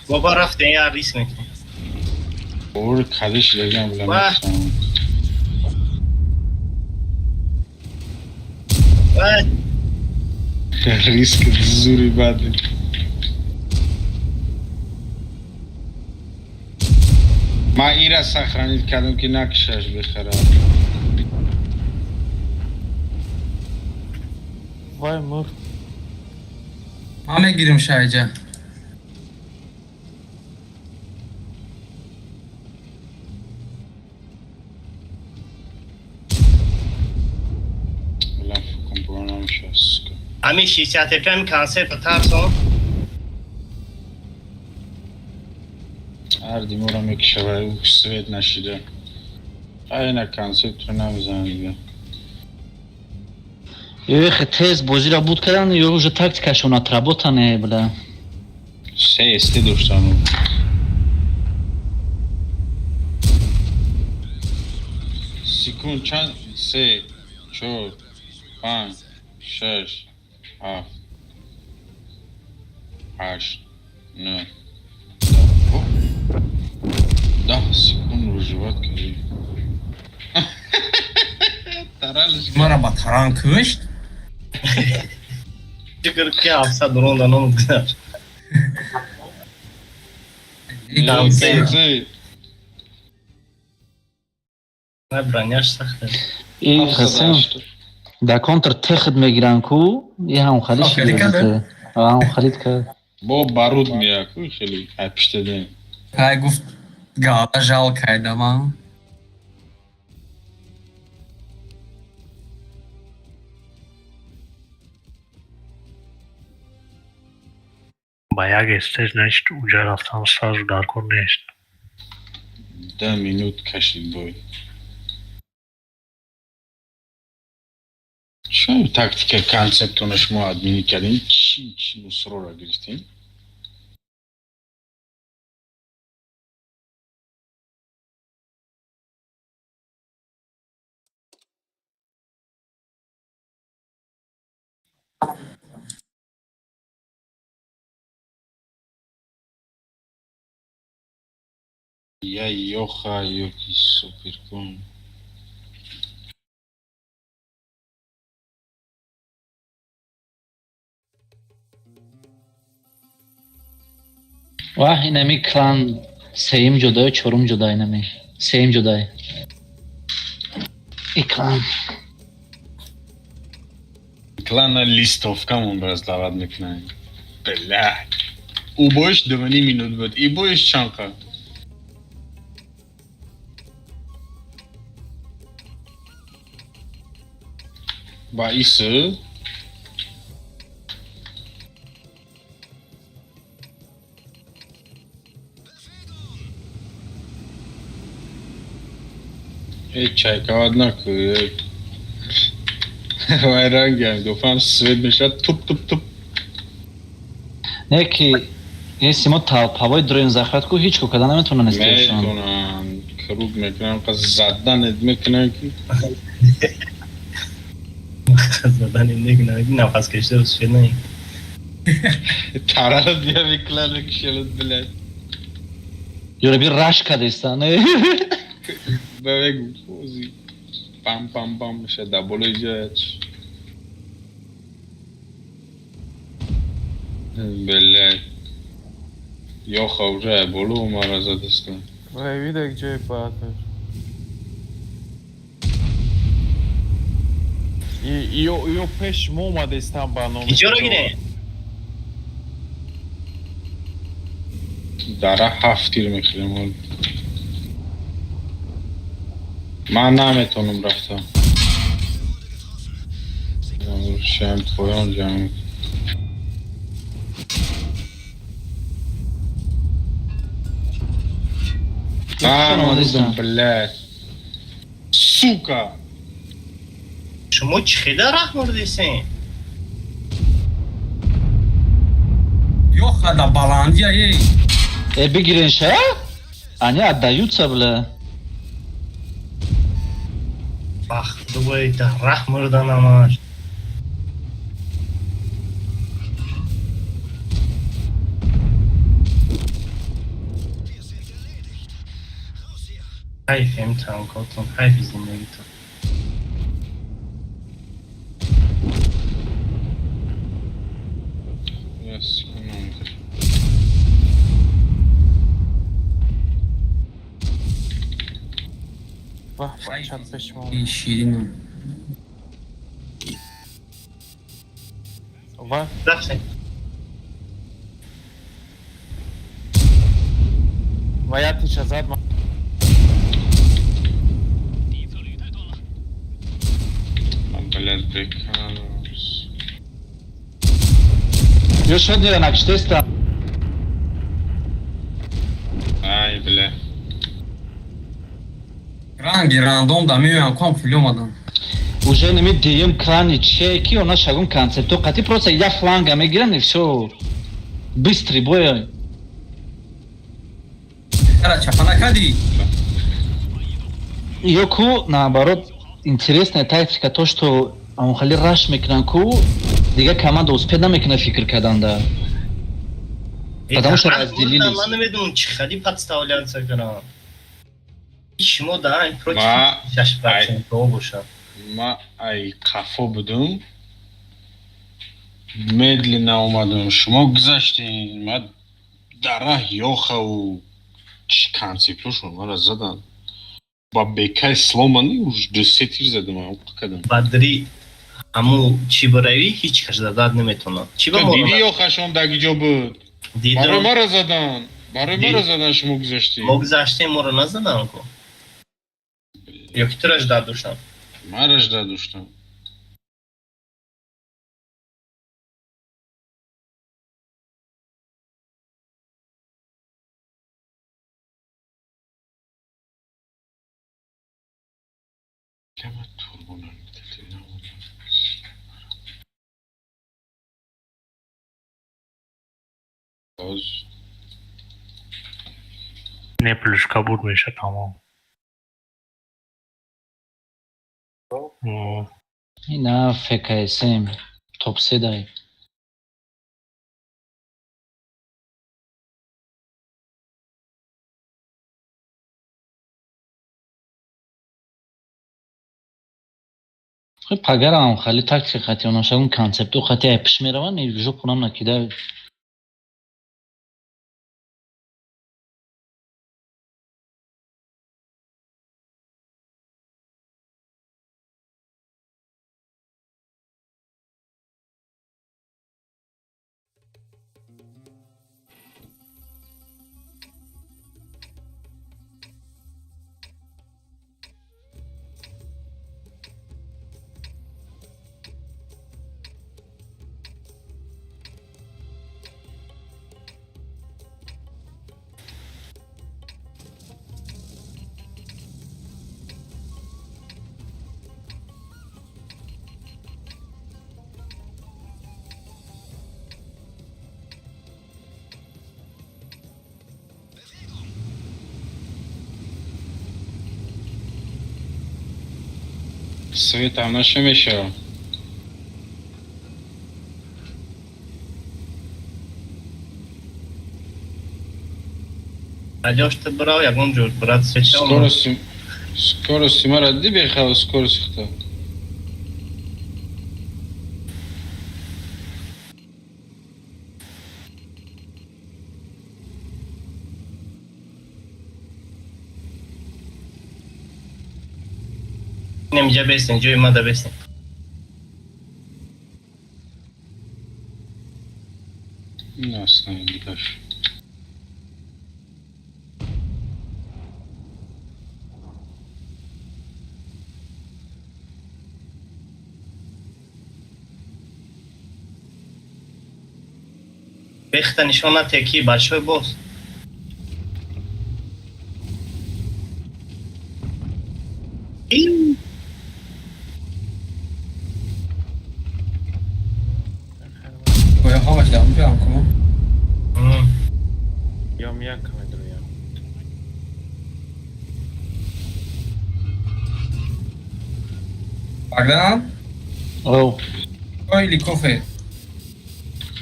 Баба рафтем, я рис мекунем. Бовар кадиш дагам била Ва. мекушам. Вай, Риск зури бади. Ма ира сохранить кардам ки накушаш бихарам. Вай мурд. Ман мегирим шайҷа. Била фукам бо намеша, сука. Ҳамин 60 ТП ҳамин концепт тарсон. Ҳар димора мекушава, ӯ свет нашида. Айна концептро намезанам дига. Ё хе тез бозиро буд кардан, ё уже тактикашон отработане, бля. Се СТ доштану. Секунд чанд? Се, чор, панҷ, шаш, ҳафт, ҳашт, нӯ, даҳ. О, 10 секунд выживать кардӣ. Таралиш. Мара ба таран кушт. Шукр ки 700 ронда ном гузашт. Концепт. На броняш сахта. И Хасен да контр техд мегиран ку, и ҳам хали Хеле каде? шидазите. Ам халид кард. Бо баруд меяк, хеле ай пиштадем. Кай гуфт гала жал кайдама. Ба як стеж нест, уҷа рафтан сразу дар кор нест. 10 минут кашид бой. Чӣ тактика концептона шумо админӣ кардем? Чӣ чӣ мусрора гирифтем? Я Йоха, ёки суперкон. Ваҳ, инами клан сеюм ҷудаю чорум ҷуда, инами сеюм ҷудай и клан. Клана листовкамон раздавать мекунанд. Блядь. У боиш 2,5 минут буд. И боиш чанқа? Ба исы Э, чайкават наку. Вай рангам, дофам свет мешавад туп туп туп. Не ки если мо толпавои дроем захват ку, ҳеҷ ко када наметавонанд истиёшон. Метонанд, круг мекунанд, қа заданет мекунанд ки Задани мекунанд, нафас кашида успел наи. Тарара бия мекунанд, мекушелад, блядь. Ёра би раш кадеста, не? Ба мегу, ози пам пам пам мешавад дар болои ҷояч. Блядь. Ёха уже боло омара задастан. Вай, видак ҷои бааташ. Ё пеш мо омадестан ба номи Иҷоро гире. Дара ҳафт тир мехӯрем ҳол. Ман наметавонам рафтам. Шам поён ҷанг. А, омадестан. Блядь. Сука! Шумо чӣ хеда раҳ мурдесен? Ёха да баландия эй. Э, бигирен ша? Они отдаются, бля. Бах, дубай да раҳ мурдан амаш. Ҳайф танкотон, ҳайфи зиндагитон. Yes, номер. Ваҳ, бачат пеш мо. Ширину. Ваҳ, Рафтем. ва як тиша зад. Блядь, прикалываюсь. Ё шод нера накштеста. Ай, бля. Ранги рандом да меоям ком фили омадан. Уже неми дием клани чеки, она шагун концепто қати просто я фланга мегиран и всё. Быстрый бой. Ара чапа накардӣ? Ё ку наоборот интересная тактика, то что амхали раш мекунан ку, дига команда успеть намекунад фикр карданда. Потому что разделились. Ман намедонам чӣ хали подставляться кардам. Шумо да ин против 6% бошад. Ма ай қафо будум. Медленно омадам. Шумо гузаштем. Ма дар раҳ ёхаву чӣ концептошон мара задан. Ба бекай сломанный уж ду се тир задам, ам кадам. Бадри. Ҳаму чӣ баравӣ, ҳеҷ кас задаат наметавонад. Чӣ ба мо? Дидӣ, ё хашон дагиҷо буд? Дидам. Барои маро задан, барои маро задан. Шумо гузаштед. Мо гузаштем, моро назадан ку. Ё ки тура ждать доштам? Маро ждать доштам. Боз. Не, плюшка буд, меша, тамом. Ина ФКСМ топ се дай. Пагарам хали тактика хати онашагун концепту хати ай пиш мераванд, жопу нам накида. Светам наша мешава. Алёш, ты брал, ягон ҷо, брат, свеча. Скорости, скорости мара диди, бехал скорости хто. Немиҷа бестен, ҷои мада бестен. Насна дигаш. Бехта нишон натия, ки большой босс. Ҳамаш дар онҷоам ку. Ём як медроям. Богдан? Оу. Чай или кофе?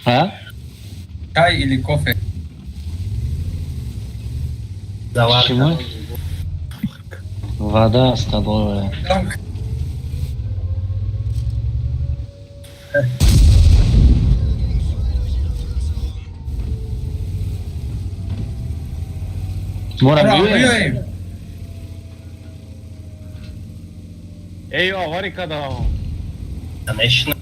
А? Чай или кофе? Чему? Вода столовая. Мора биёем. Эй, аварӣ кадам. Конечно.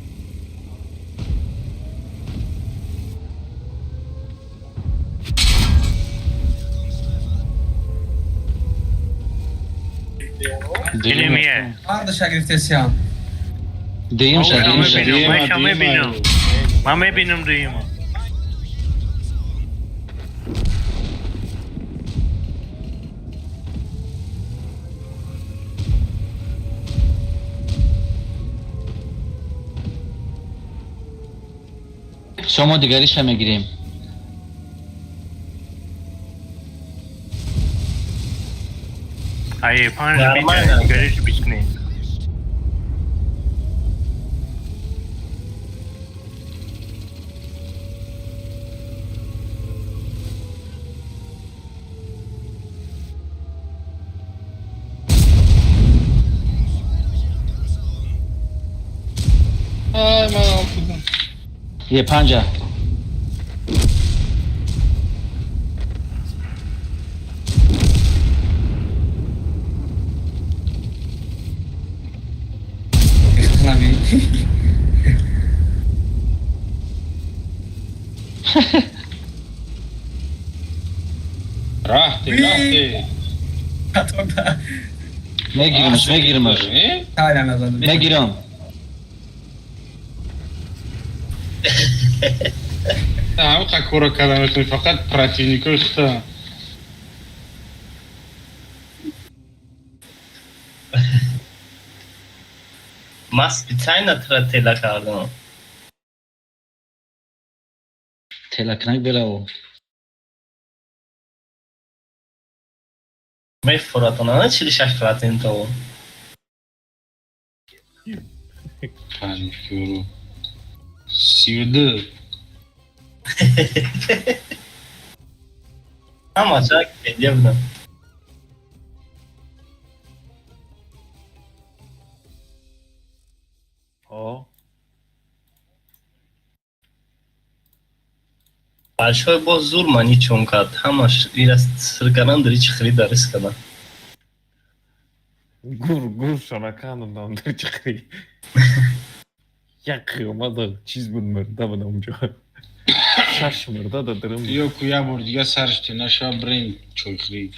Дилемие. Ҳардаша гирифтесиям. Дуюмша, дуюмша. Ман мебинам. Ман мебинам дуюма. Шумо дигариша мегирем. Ай, панҷ дигариш бикунем. Ай, ман алтидам. Е панҷа. Наби. Рахте, рахте. Мегиримаш, мегиримаш. Мегирам. Ҳамқа кора карда метавонӣ, фақат противникои хута. Ман специально тура тела кардам. Телакунак бераво. Мефуратона 46%. Паникёру. 32. Ҳама чак федя будам. О. Большой боз зур мани чон кард. Ҳамаш ира сир кардан дари чихри дарис кардам. Гур, гур шона кандам дар чихри. Як қиёмада чиз буд, мурда будам унҷо. Шаш мурда да дарум. Ё ку як бор дига сараш тена шава, брем чойхӯрӣ.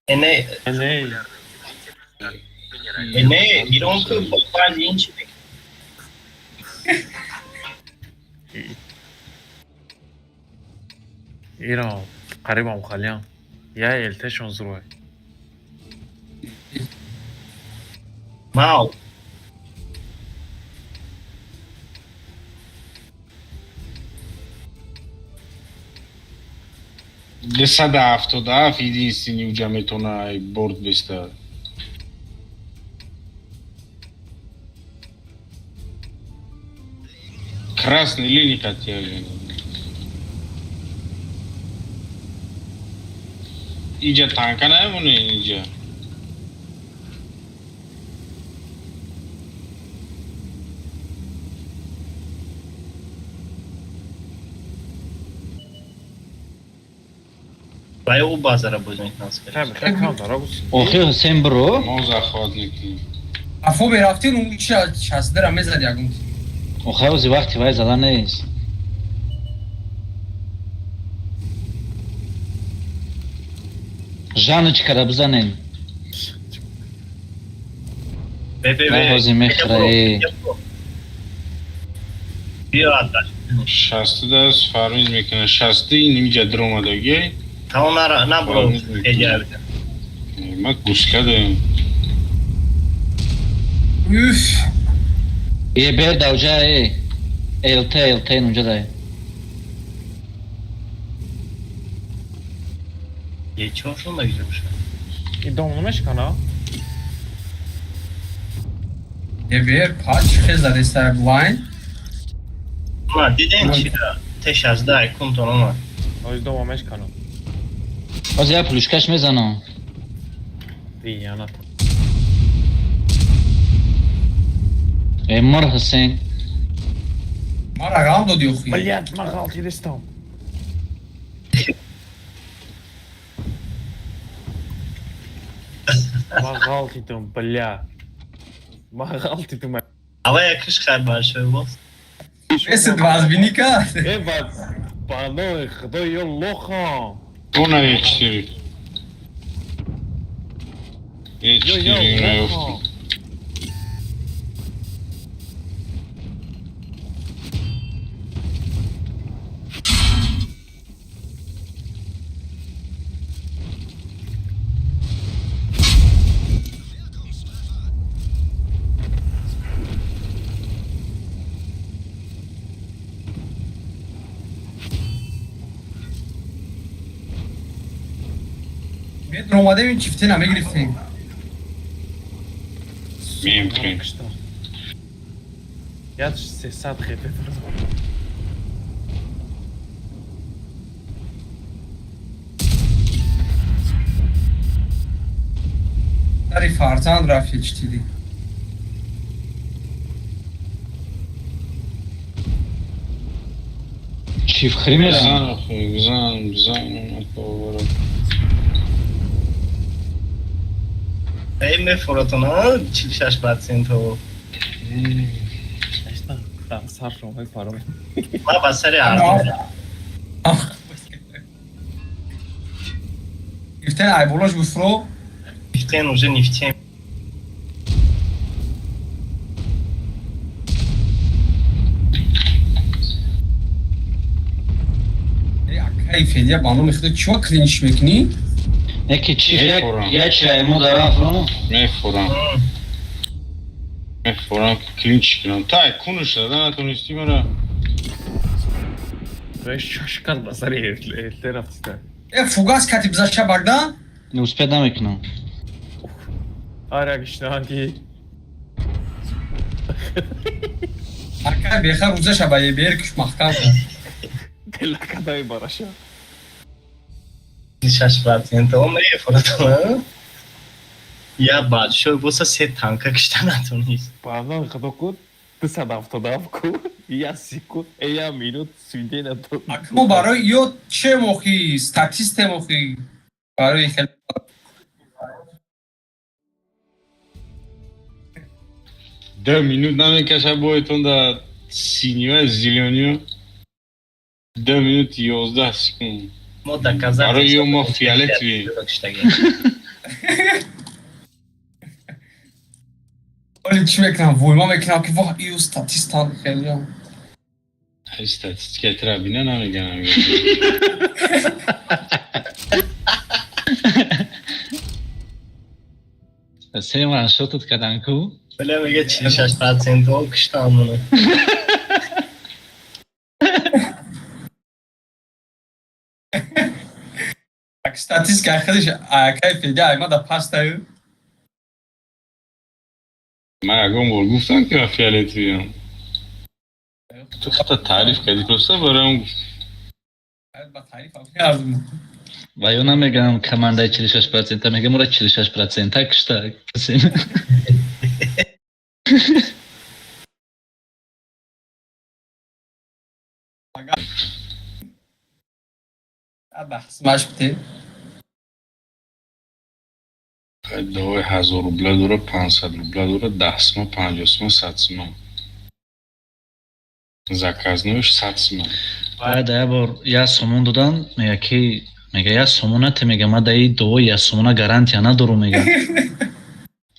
Эне Эне. Эне Ирон ку баъди ин чи мекунад? Ирон қарибам халиям. Я элтешон зурвай. Мау. 277 единственный уҷа метавона борд беста. Красный линий қатия. Иҷа танка намемоне иҷа. Ва ё базара боз мекунам. Охи Ҳусейн биро. Мо захват мекунем. Афо мерафтин, он шастдара мезад ягон. Охи ози вақти вай зада нест. Жаночкара бизанем. Ҳози мехӯра. Биё аташ. Шастда фармиз мекунад. Шасти нимҷа дуромадаги. Тао нара набро федя. Ма гӯш кардем. Уф. Е бер давҷа е. ЛТ ЛТ нунҷа дай. Е чон шон нагирӯша. И дом намешкана? Е бер пач хеза деста лайн. Ма дидем чи Т16 кунтон омад. Оз дома мешкана. Оз я плюшкаш мезанам. Диянат. Е мор Ҳусейн. Мара ғам доди охи. Блядь, ман ғалтидистам. Ман ғалтидам, бля. Ман ғалтидам. Ава якиш хай большой боз. Месед вазбинӣ кард. Э ба банои худо ё лохам. Она Е4. Е4 наёфтем. Омадем ин чифтина мегирифтем. Мемкунем. Я 300 хп. Дари фарзанд рафт чтиди. Чифхри мерам. Бизан, бизан, бизан. Эй, мефоратона 46%. Саршон мепарам. Ма ба сари арзон. Нифтен айболош бифро. Нифтен уже нифтен. Акай Федя ба номи худо чива клинч мекунӣ? Не ки чи я чай мо дара фром. Мефорам. Мефорам клинч кунам. Тай кунуш дада натонистӣ мара. Тай шаш кард ба сари Этлер рафтида. Э фугас кати бизаша барда? Не успед намекунам. Ара гишнаги. Акай беха рӯзаша ба ебер куш маҳкам шуд. Дилакадай бараша. 6% о мефоратона. Я бадшоҳ боса се танка кишта натонист. Баъдан хато куд, 277 ку, я секунд, я минут свидена дод. Мо барои ё че мохи статисте мохи барои хел 2 минут намекаша боетон да синиё зелёниё. 2 минут 11 секунд. Мо доказать. Барои ё мо фиолетовый. Оли чӣ мекунам? Войма мекунам ки воҳ ию статистан хелиам. Ай статистика тра бина намеганам. Се ваншотат кадан ку? Бля, мега 46% о киштам уну. Ак статистика хелиш акай Федя ай ма да пастаю. Ман ягон бор гуфтам ки ман фиолетовыям. Ту хата таъриф кардӣ просто бароям гуфт. Ба таъриф арзум. Ва ё намегам командаи 46%, мегам ура 46% кишта. Баҳсмаш бите. Давои 1000 рубла дора, 500 рубла дора, 10 сма, 50 сма, 100 сма. Заказнош 100 сма. Баъд я бор я сомон додан, мега ки мега я сомона те мега ма даи довои я сомона гарантия надору мега.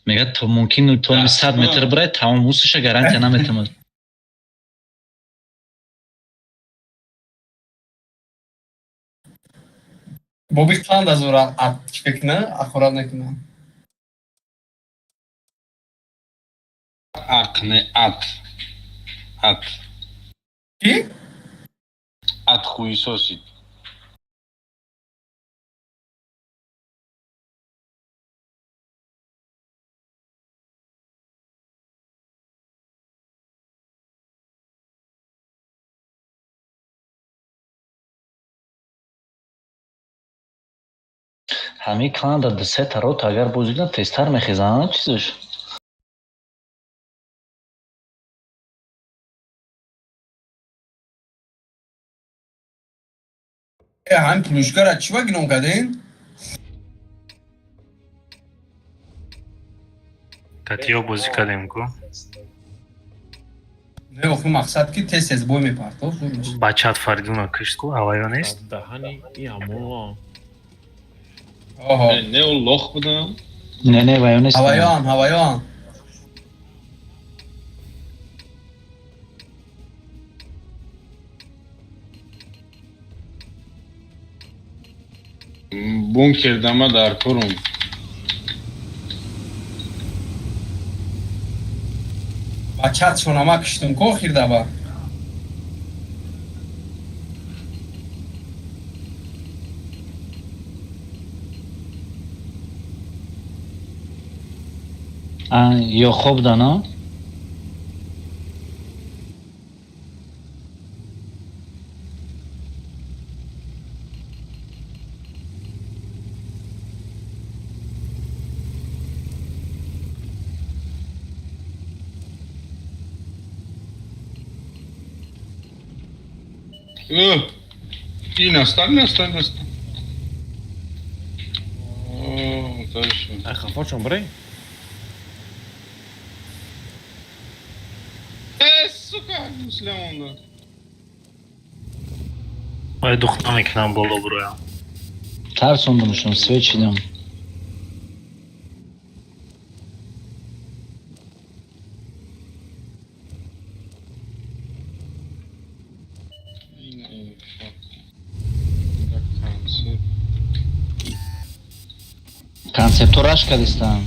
Мега то мумкин то 100 метр брай тамом усиша гарантия наметамад. Боби қанд аз ора чӣ мекуна? Ахорат мекуна. Ақ не ат. Ат. Ки? Ат хуисосит. Ҳамин кланда ду се тарот агар бозӣ кунад тезтар мехезанд чизаш. Ҳамин плюшкара чӣ ва гином кардем? Катиё бозӣ кардем ку? Не, охир мақсад ки тез тез бой мепартофт. Бачаат Фаридуна кишт ку, авайё нест? Даҳани и амола. Оҳо. Не, о лох будам. Не, не, вайё нест. Ҳаваёам, ҳаваёам. Бункер дама дар корум. Бачаат шонама киштум ко охир даба. Ё хоб дана? И настан, настан, настан. О, дальше. Ай хафочон брей. Сука, гусля монда. Вай духта мекунам боло буроям. Тарсондумшон, свеч идам. Ина инфа. Да концепт. Концепто раш кардистам.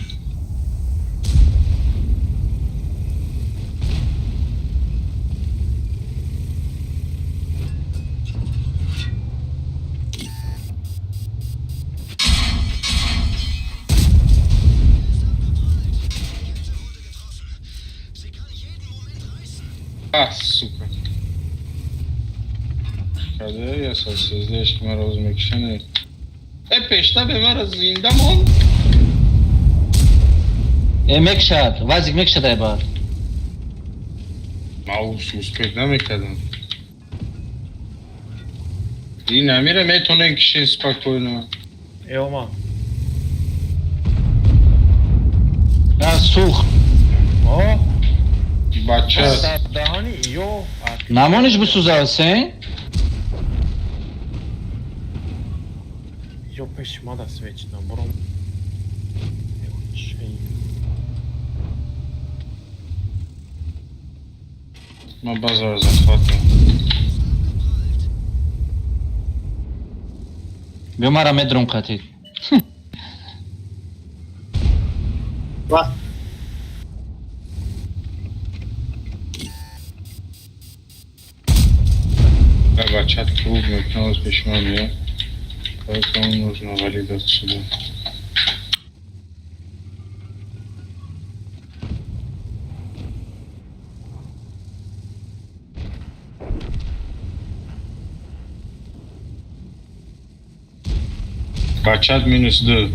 А, сука. Каде я са сездеш ки маро мекшане. Э, пешта бе мара зинда мон. Э, мекшад, вазик мекшад айбар. Маус успех намекардам. Ин амира метонен кишен спокойно. Эома. А, сух. О, Бача. дар даҳани ё Намониш бисӯза, Ҳусейн? Ё пеши мада свеч набурам. Чай. Ма базар захватам. Биё мара медром қатид. Ва. Да, бачат клуб мекунад пеши ман меяд. Поэтому нужно валить отсюда. Бачат минус ду.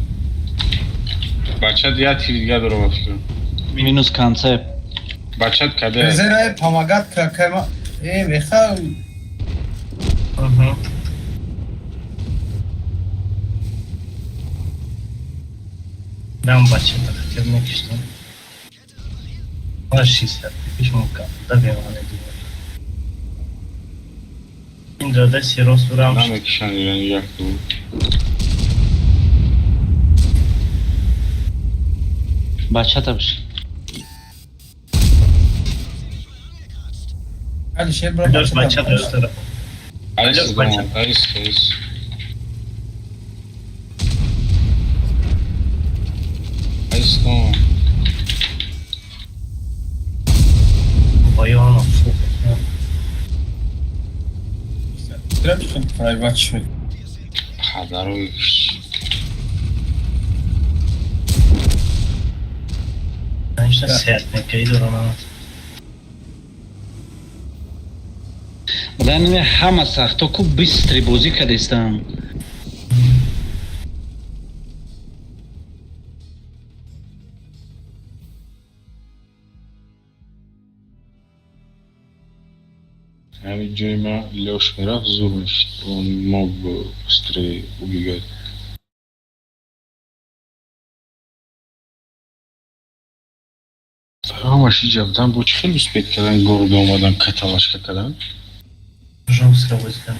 Бачат я тир дига дорам фикр. Минус концепт. Бачат каде? Резера помогат какама. Э, меха. Угу. Дам бачата хотел мекиштам. Ма 60 пиш мука. Да бемане дувар. Ин дада сирос бурам. Намекишан иран як ду. Бачата биш. Алишер бро. Даш бачата дора. Айс Алло, бачат. дома, айс, айс. Айс дома. Поёна фу. Прайват шуд. Падарои киш. Конечно, сет мекаи дорам. Бадан ҳама сахто ку бистри бозӣ кардистам. Ҳамин ҷои ма Лёш мерафт, зур мешид. Он мог бы быстрее убегать. Ҳамаш иҷа будан, бо чӣ хел успеть кардан, города омадан, каталашка кардан? Жёстко бозидан.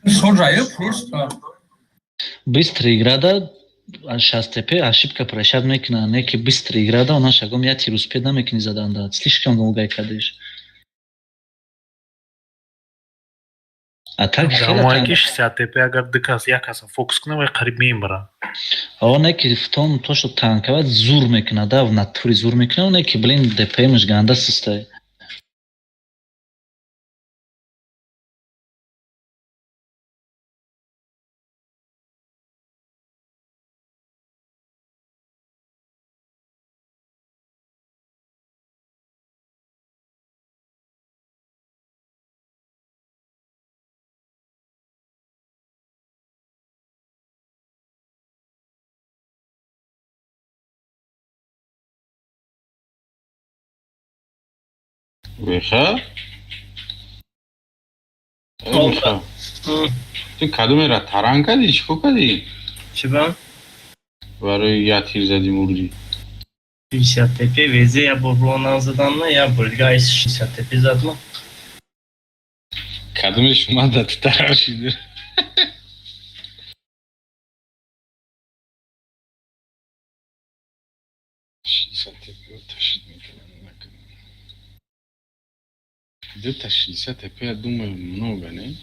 Сожая просто. Быстро играда 60 ТП ошибка прощать мекунад, не ки быстро игра да, она шагом я тир успеть намекунӣ заданда. Слишком долго кадеш. А так хеле Замоне ки 60 ТП агар ду кас, як каса фокус кунад, вай қариб мембара. А оне ки в том то, что танковать зур мекунад, да, в натуре зур мекунад, оне ки, блин, ДПМш ганда сустай. Веха? Веха. Ту кадомера таран кардӣ? Чӣ кор кардӣ? Чӣ ба? Барои як тир задӣ мурдӣ. 60 ТП везе я бор ронан заданна, я бор дига ай 60 ТП задма. Кадомеш омад да ту тараф шида? 60 ТП ташид мекунам, накунам. Где-то 60 ТП, я думаю, много, не?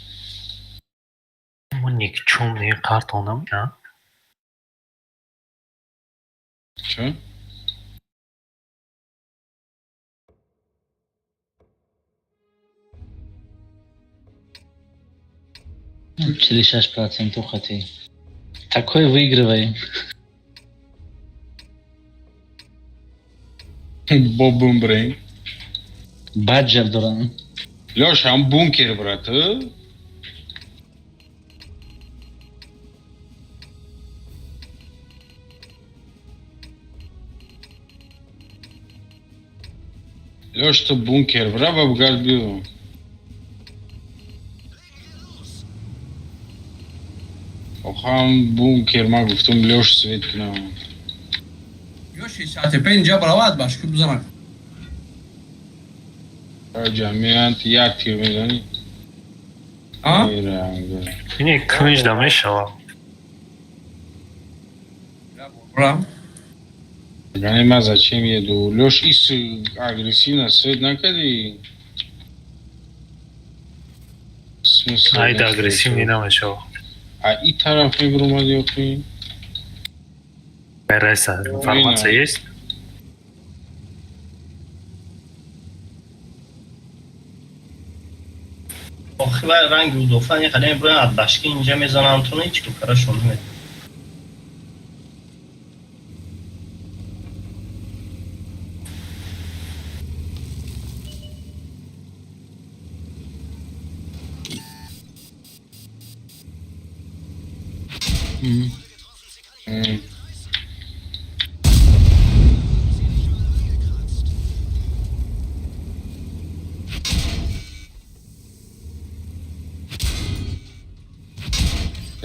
Мо никчёмный картонам, а? Чё? 46% хати. Такое выигрываем. Бобум брейн. Баджер дорам. Лёша, ам бункер, брат, а? Лёш, ту бункер, бра, бабгар биё. Охам бункер, ма гуфтум Лёш свет кунам. Ё 60 ТП инҷа баравад башки бизанад. Ҷамъият як тир мезанӣ. А? Ине кунҷ да мешава. Бра. Яъне ма зачем еду? Лёш, ис агрессивно свет накардӣ? Смысл? Айда агрессивный намешава. А и тараф мебуромадӣ охи? Райса, информация есть? Охи вай ранги удофа не қадам броян аз башки инҷа мезанам то ҳеҷ ку карашон намед.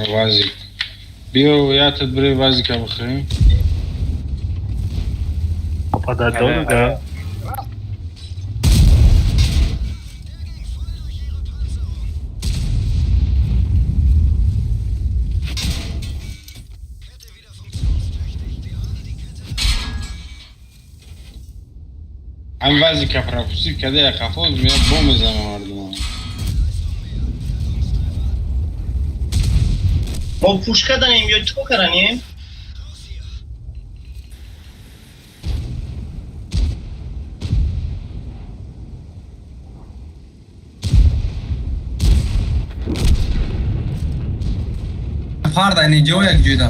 Вазик. Биё, ятат бирей вазика бихӯрем. Попадать дорого. Ҳам вазика пропустить карда, як ҳафоз меяд бо мезанам мардума. Мо пуш карданем ё чӣ кор карданем? Парда ин ҷо як ҷойда.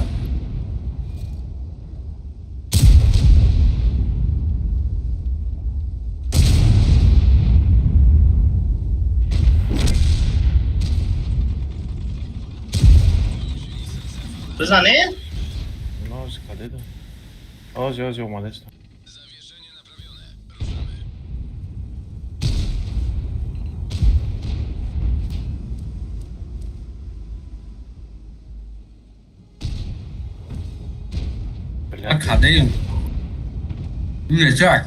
Бизанем? Нози кадеда. Ози, ози, омадеста. Кадеем. Ин ҷа.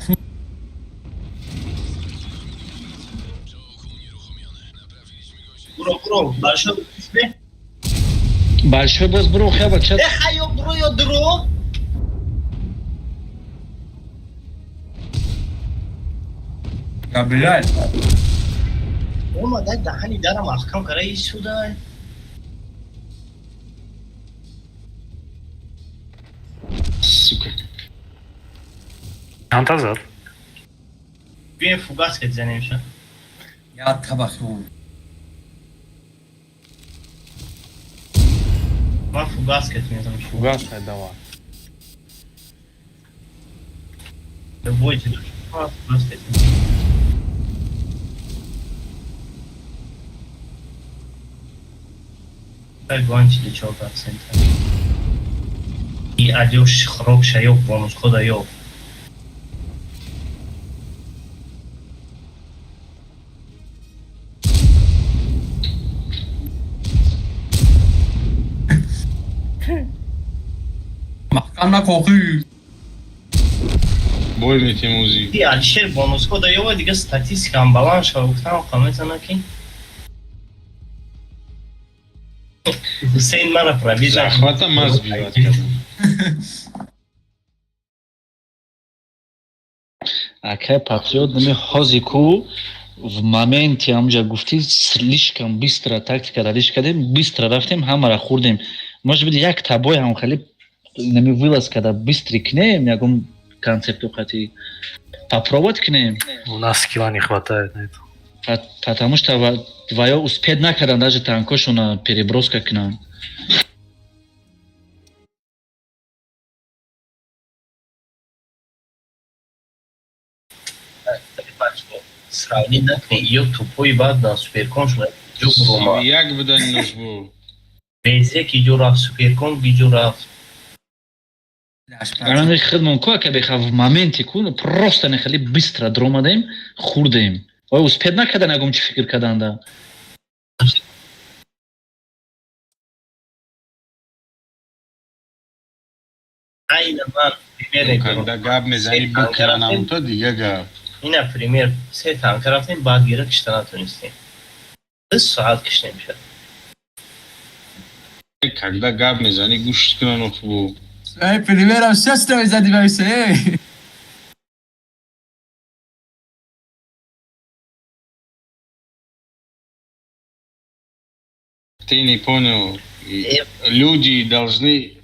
Буро, буро, баршо бе. Большой боз бро хе бача. Э, ҳайё бро ё дро? Габриэль. Омадай даҳани дарам маҳкам кара исудай. Сука. Чандта зад? Бием фугас кет занемша. Я табахи. Ман фугас кет мезанам. Фугас давай. Любой тебе. Фугас кет. Дай 44%. И адёш хрок шаёб бонус хода ёб. Маҳкам накохӣ. Бой метемози. И Алишер бонус хода ёба дига статистикам баланд шава гуфтам қамезана ки. Ҳусейн мара пробил. Захвата ма сбивать кардам. Акай патриот нами ҳози ку в моменте ҳамҷа гуфтӣ слишком быстро тактика равиш кардем, быстро рафтем, ҳамара хӯрдем. Может быть, як табой ҳам хеле нами вылаз карда быстрый кунем, ягон концепту қати попробовать кунем. У нас скилла не хватает на это. Потому что твоё успеть накардан даже танкошона переброска кунам. Сравнить накунӣ, ё тупои баъд дар суперкон шуда ҷо бурома. Як бидани нош бу. Безе ки ҷо рафт суперкон ки ҷо рафт. Анами хидмон ку ака беха в моменте ку просто не хеле быстро дромадем, хӯрдем. Ой успеть накардан ягон чӣ фикр карданда. Айна ман пример Когда гап мезани букаранам то дига гап. Ина пример се танка рафтем, баъд гира кишта натонистем. 2 соат киштем шад. Когда гап мезани гӯш кунан охбу. Эй, примером шашта мезади ба эй. Ты не понял. Люди должны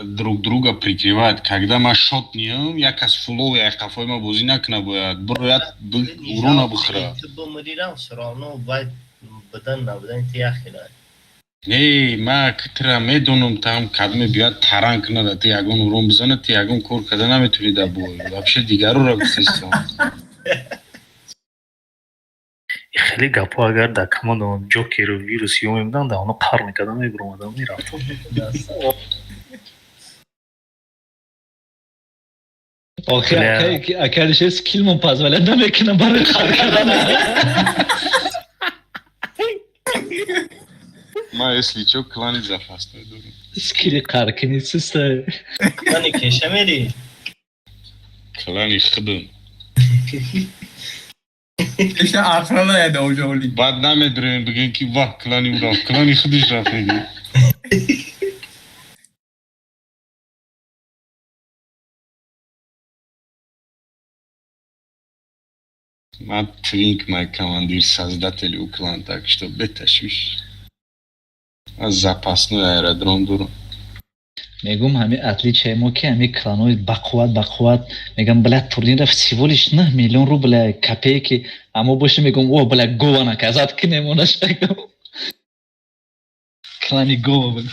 друг друга прикрывать. Когда ма шот ниям, як аз фулови як қафои ма бозӣ накуна бояд. Бояд урона бихӯра. Ту бумирирам, всё равно вай будан набудан ти яхела. Не, ма китра медонам там кадме биёд таран кунад, ти ягон урон бизанад, ти ягон кор карда наметавонӣ дар бой. Вообще дигарора гуфтестам. Хеле гапҳо агар дар командаон ҷокеру вирус ё мебуданд, дар оно қар мекардам, мебуромадам, мерафтам. Охи акай Алишер скиллмон позволять намекунам барои қар кардан. Ма если чо клани запасной дорем. Скилли қаркини систа. Клани кеша мери? Клани худам. Кеша охрана яда оҷоли. Баъд намедурем бигем ки вах клани ӯ рафт, клани худиш рафт мегӯ. Ма твинк мой командир, создатель у клан, так что беташвиш. Аз запасной аэродром дорам. Мегум ҳами отличие мо ки ҳами кланои бақувват бақувват мегам бля турнира всего лишь 9 миллион рубля копейки, а мо боше мегум о бля гова наказать кунем онаш мегум. Клани гова бля.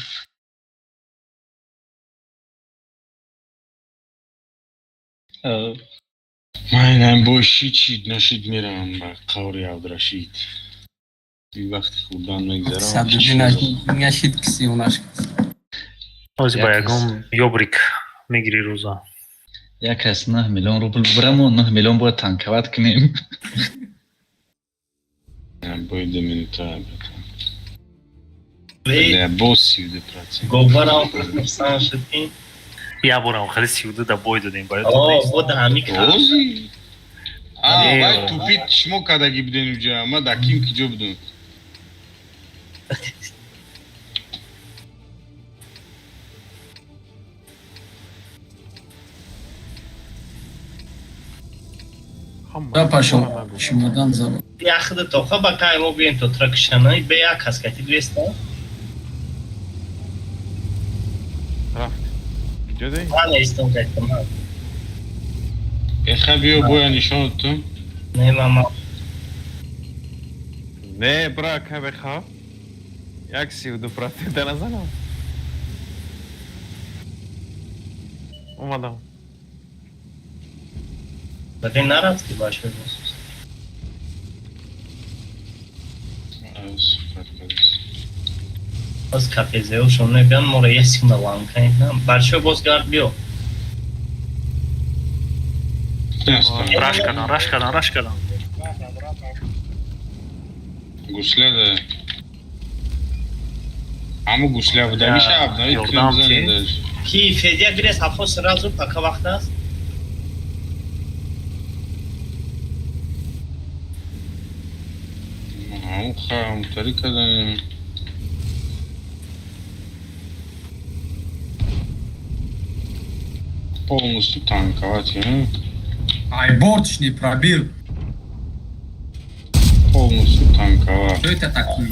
Ман бо шид шид нашид мерам ба қаври Абдурашид. И вақти хурдан мегзарам. Сабдуди нашид киси онаш. Ҳозир ба ягон ёбрик мегирӣ рӯза. Як аз 9 миллион рубл бирамо, 9 миллион бояд танковать кунем. Бой ду минута. Бля, боз 32%. Говарам хурсан шуд ки. Як борам хеле 32 да бой додем ба О, вот ҳами Ози. А, вай тупит шумо кадаги буден уҷа, ма да ким ки ҷо будум. Да пошел. Чемодан забыл. Яхда тоха ба кай мо бием то тракшана бе як кас кати 200. Рафт. Куҷо даи? Ман нестам кати ман. Эха биё боя нишон тум. Не мама. Не, бра, кай беха. Як 32% назанам. Омадам. Баде нарафти башо. Боз кафезеошон мебиён моро як секунда ланка мекунам. Баршо боз гард биё. Раш кардан, раш кардан, раш кардан. Гусля да. Ҳаму гусля буда миша абнави Ёрдам кунем ти? даш. Ки Федя бирес ҳафо сразу пока вақт аст. Ҳаму хам тари кадан. Полностью танковать, а? Ай, бортич не пробил. Полностью танковать. Что это такое?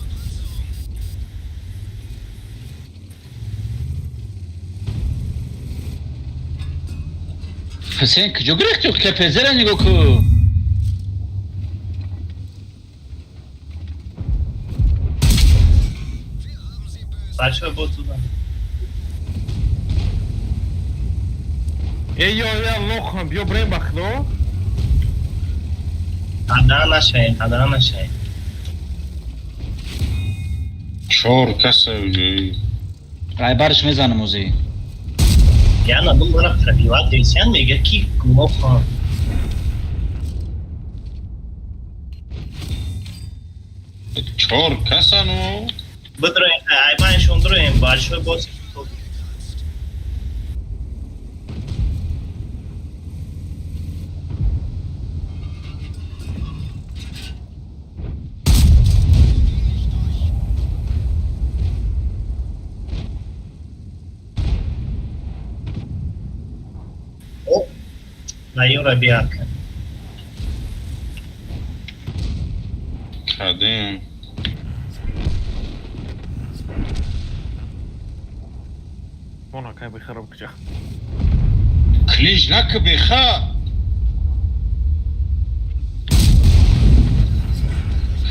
Ҳусейн куҷо гирехтӣ? КПЗ-ра нигоҳ кун. Баршо боз туда. Эй, ё, я лохам, биё брем ба худо. Ҳада нашаед, ҳада нашаед. Чор каса уже. Райбарш мезанам озӣ. Я надум мара пробивать десян мега ки гумохан. Чор каса ну. Бидроем, айбаншон дроем, баршо боз. Оп, Майора биака. Кадем. Она кай бехарам куҷо. Клич нака беха.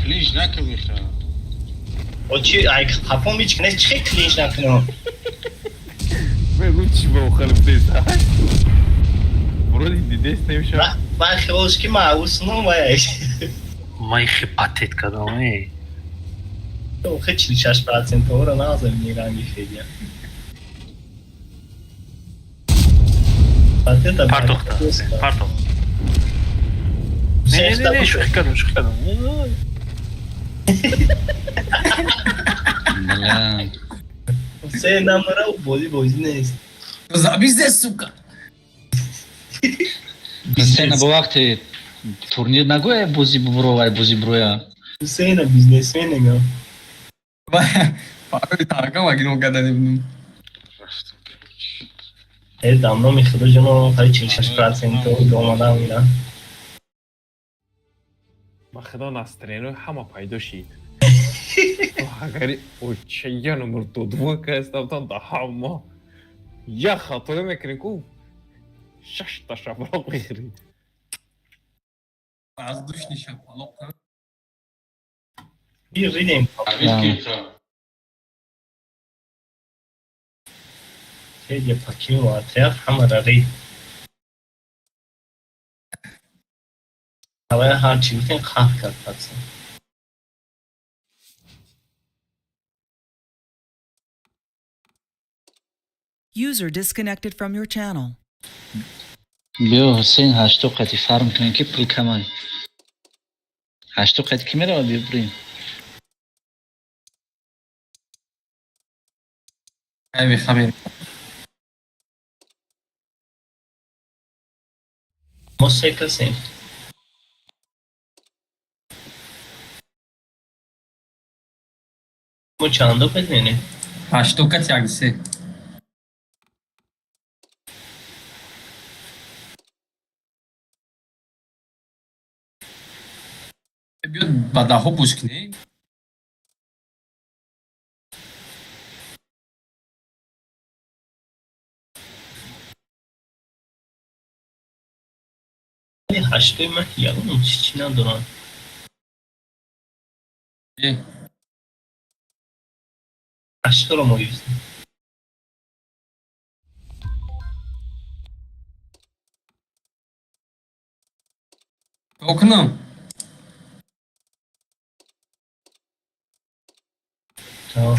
Клич нака беха. Очи, ай қафом ҳеч нест, чӣ клинч накунам? Мегу чӣ ба охир деста. Вроде дидес немеша. Ман хиёлш ки ман усну вай. Ман хе патет кардам, эй. Охе 46% ора назам ранги Федя. Патета Партохта, партох. Не, не, не, шӯхӣ кардам, шӯхӣ кардам. Бля. Се намара бозӣ бозӣ нест. За бизнес, сука. Ҳусейна бо вақте турнир нагӯя бозӣ бубуро вай бозӣ буроя. Ҳусейна бизнесмен его. Пароли танка магино гаданем. Э дамно худо ҷоно қариб 46% омадам ина. Ба худо настроено ҳама пайдо шид. Агари оча я номер до двойка ставтан да ҳама. Я хатое мекунем ку шашта шапалоқ мехӯрӣ. Воздушный шапалоқ. Ридем. Федя покинул отряд, ҳамаро рид. Ҳавая ҳарчи гуфтем қаҳр кард пацан. User disconnected from your channel. Биё Ҳусейн ҳашту қати фарм кунем ки пул камай. Ҳашту қати ки мерава биё бурем. Ай бехабер. Мо се касем. Мо чандо педменем? Ҳашту кат як се. Биёд ба даҳҳо бӯз кунем. Ҳаштои ман ягон чӣ надорам. Ҳашторо мо гирифтем. То кунам? То.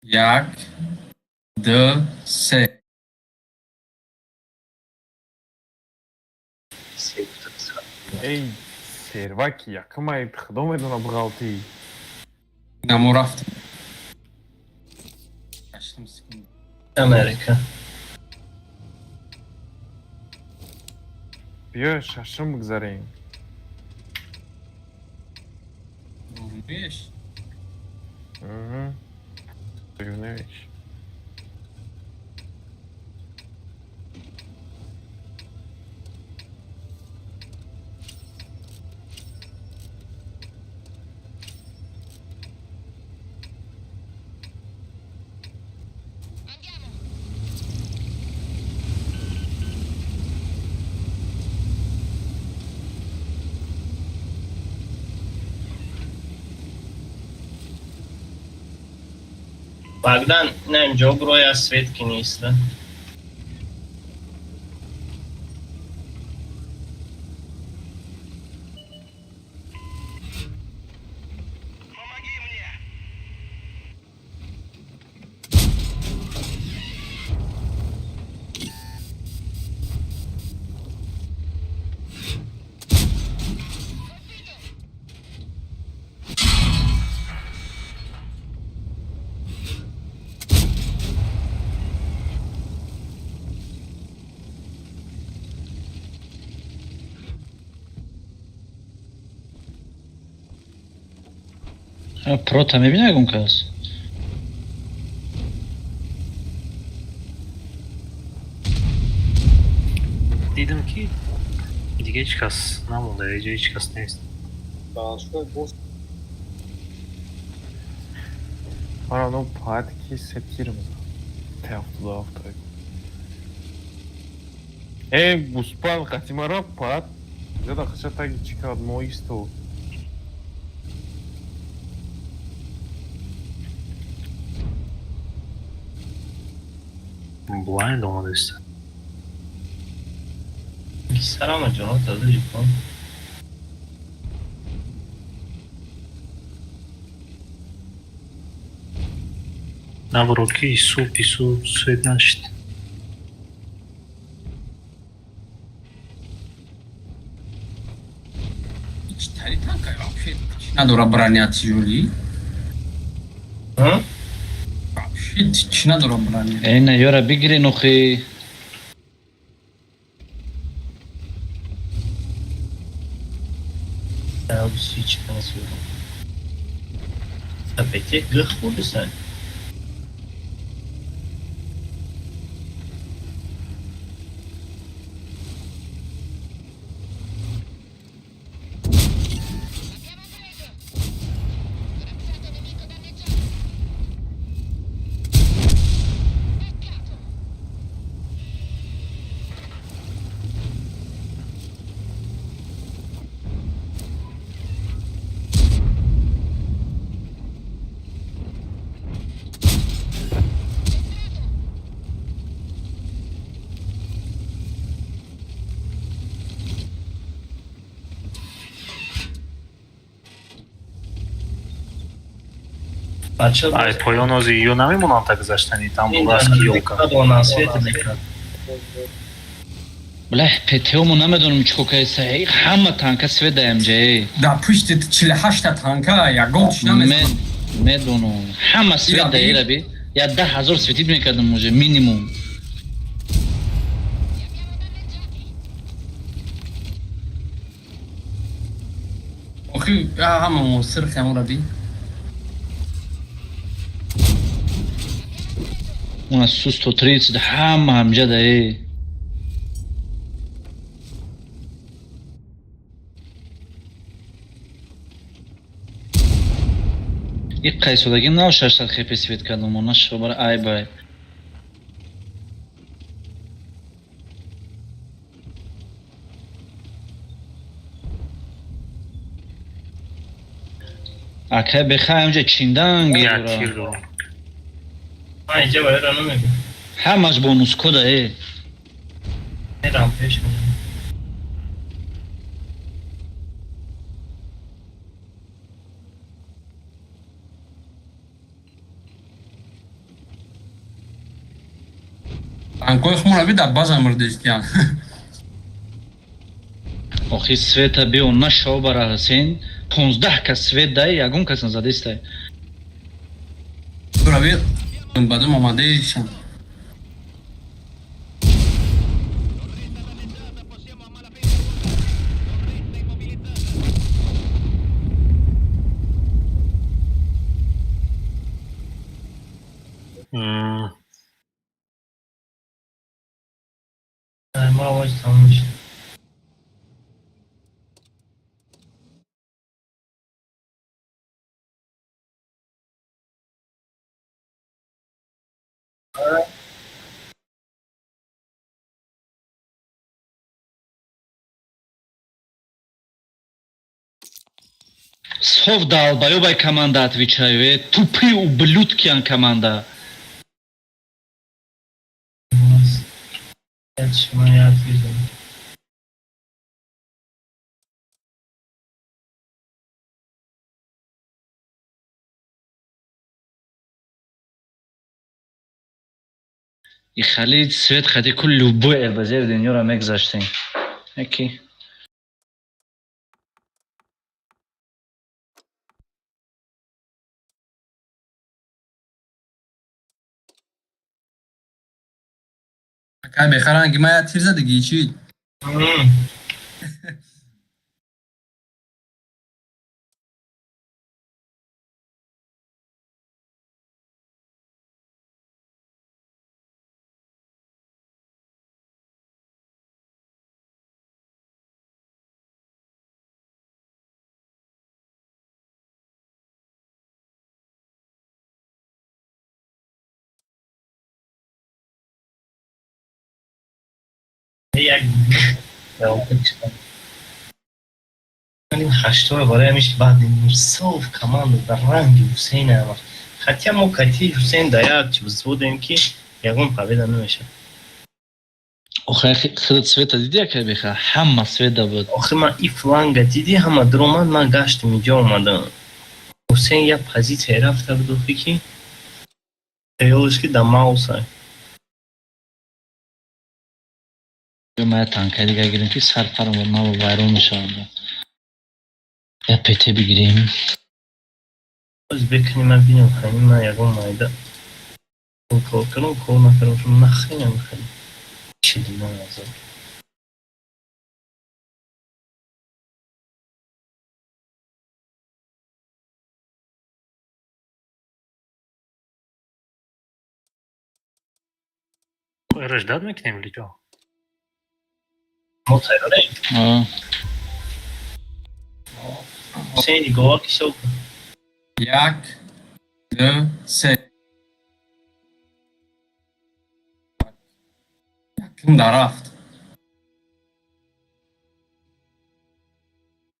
Як, ду, се. Эй, серваки, якумай худо медона буғалтӣ. Намо рафтем. Ҳаштум секунд. Америка. Биё шашум бигзарем. Румеш? Угу. Рюневич. Богдан, на ҷо броя свет ки нест. Прота мебина ягон кас? Дидам ки дига ҳеҷ кас намонда, ҳеҷ ҳеҷ кас нест. Ман оно паат ки се тир мезанам. Т77. Э, гуспан қатимара паат зада хача таги чӣ кард мо истод. Блайнд омадааст. Сарама ҷонот таза ҷипон. Набуро ки ису пису свет нашид. Чӣ тари танка вообще чӣ надора броня тяжёлый? Вообще чӣ надора броня? Э, на ёра бигирен охи. Ҳеҷ кас. Пете гых хӯрдисан. Ай, поён ози ё намемонанд та гузаштани там будаст ки ёлка. Бля, ПТО-мо намедонам чӣ кор кардеса. Эй, ҳама танка свет даям ҷа. Да пушти 48 танка ягон чӣ намезанад. Медонам. Ҳама свет да ира би. Я 10 000 светить мекардам уже минимум. Охи, ҳама мусир хамура би. У нас Су-130 ҳама ҳамҷада э. И қайсодаги нав 600 хп свет кардам, она шобара ай бай. Акай беха ҳамҷа чиндан Як гирора. тир дорам. Ман инҷа вайра намегӯям. Ҳамаш бонус кода э. Мерам пеш мерам. Танкои хумра би дар база мурдестиян. Охи света био нашобара Ҳусейн, 15 кас свет дай, ягон кас назадестай. Тура би бадум омадаишан. Ма овоз тамом шуд. Сов долбоёбай команда, отвечаю, э. Тупые ублюдки ан команда. Шумо як тир дорам. И хали свет хати кул любой РБЗ дунёро мегузаштем. Яки. Акай бехаранги ма як тир задагӣ чӣ? Як ҳаштора барои ҳамиш баъд соф команда дар ранги Ҳусейн ама. Хотя мо кати Ҳусейн дар як взводем, ки ягон победа намешавад. Охи худат света диди, акай беха? Ҳама света буд. Охи ман и фланга диди, ҳама дуромад, ман гаштам инҷо омадам. Ҳусейн як позитсия рафта буд, охи ки хаёлаш ки дар мауса. Ма я танкаи дига гирем, ки сар парам нав вайрон мешаванд. Я ПТ бигирем. Боз бекунем, ман бинам, ҳамин ман ягон майда кор кардам, кор накардам, нахрена мехарем. Чилина азоб. Ждать мекунем или чо? Мо тайёрем. А. Ҳусейн нигоҳ ҳисоб кун. Як, ду, се. Якум дар рафт.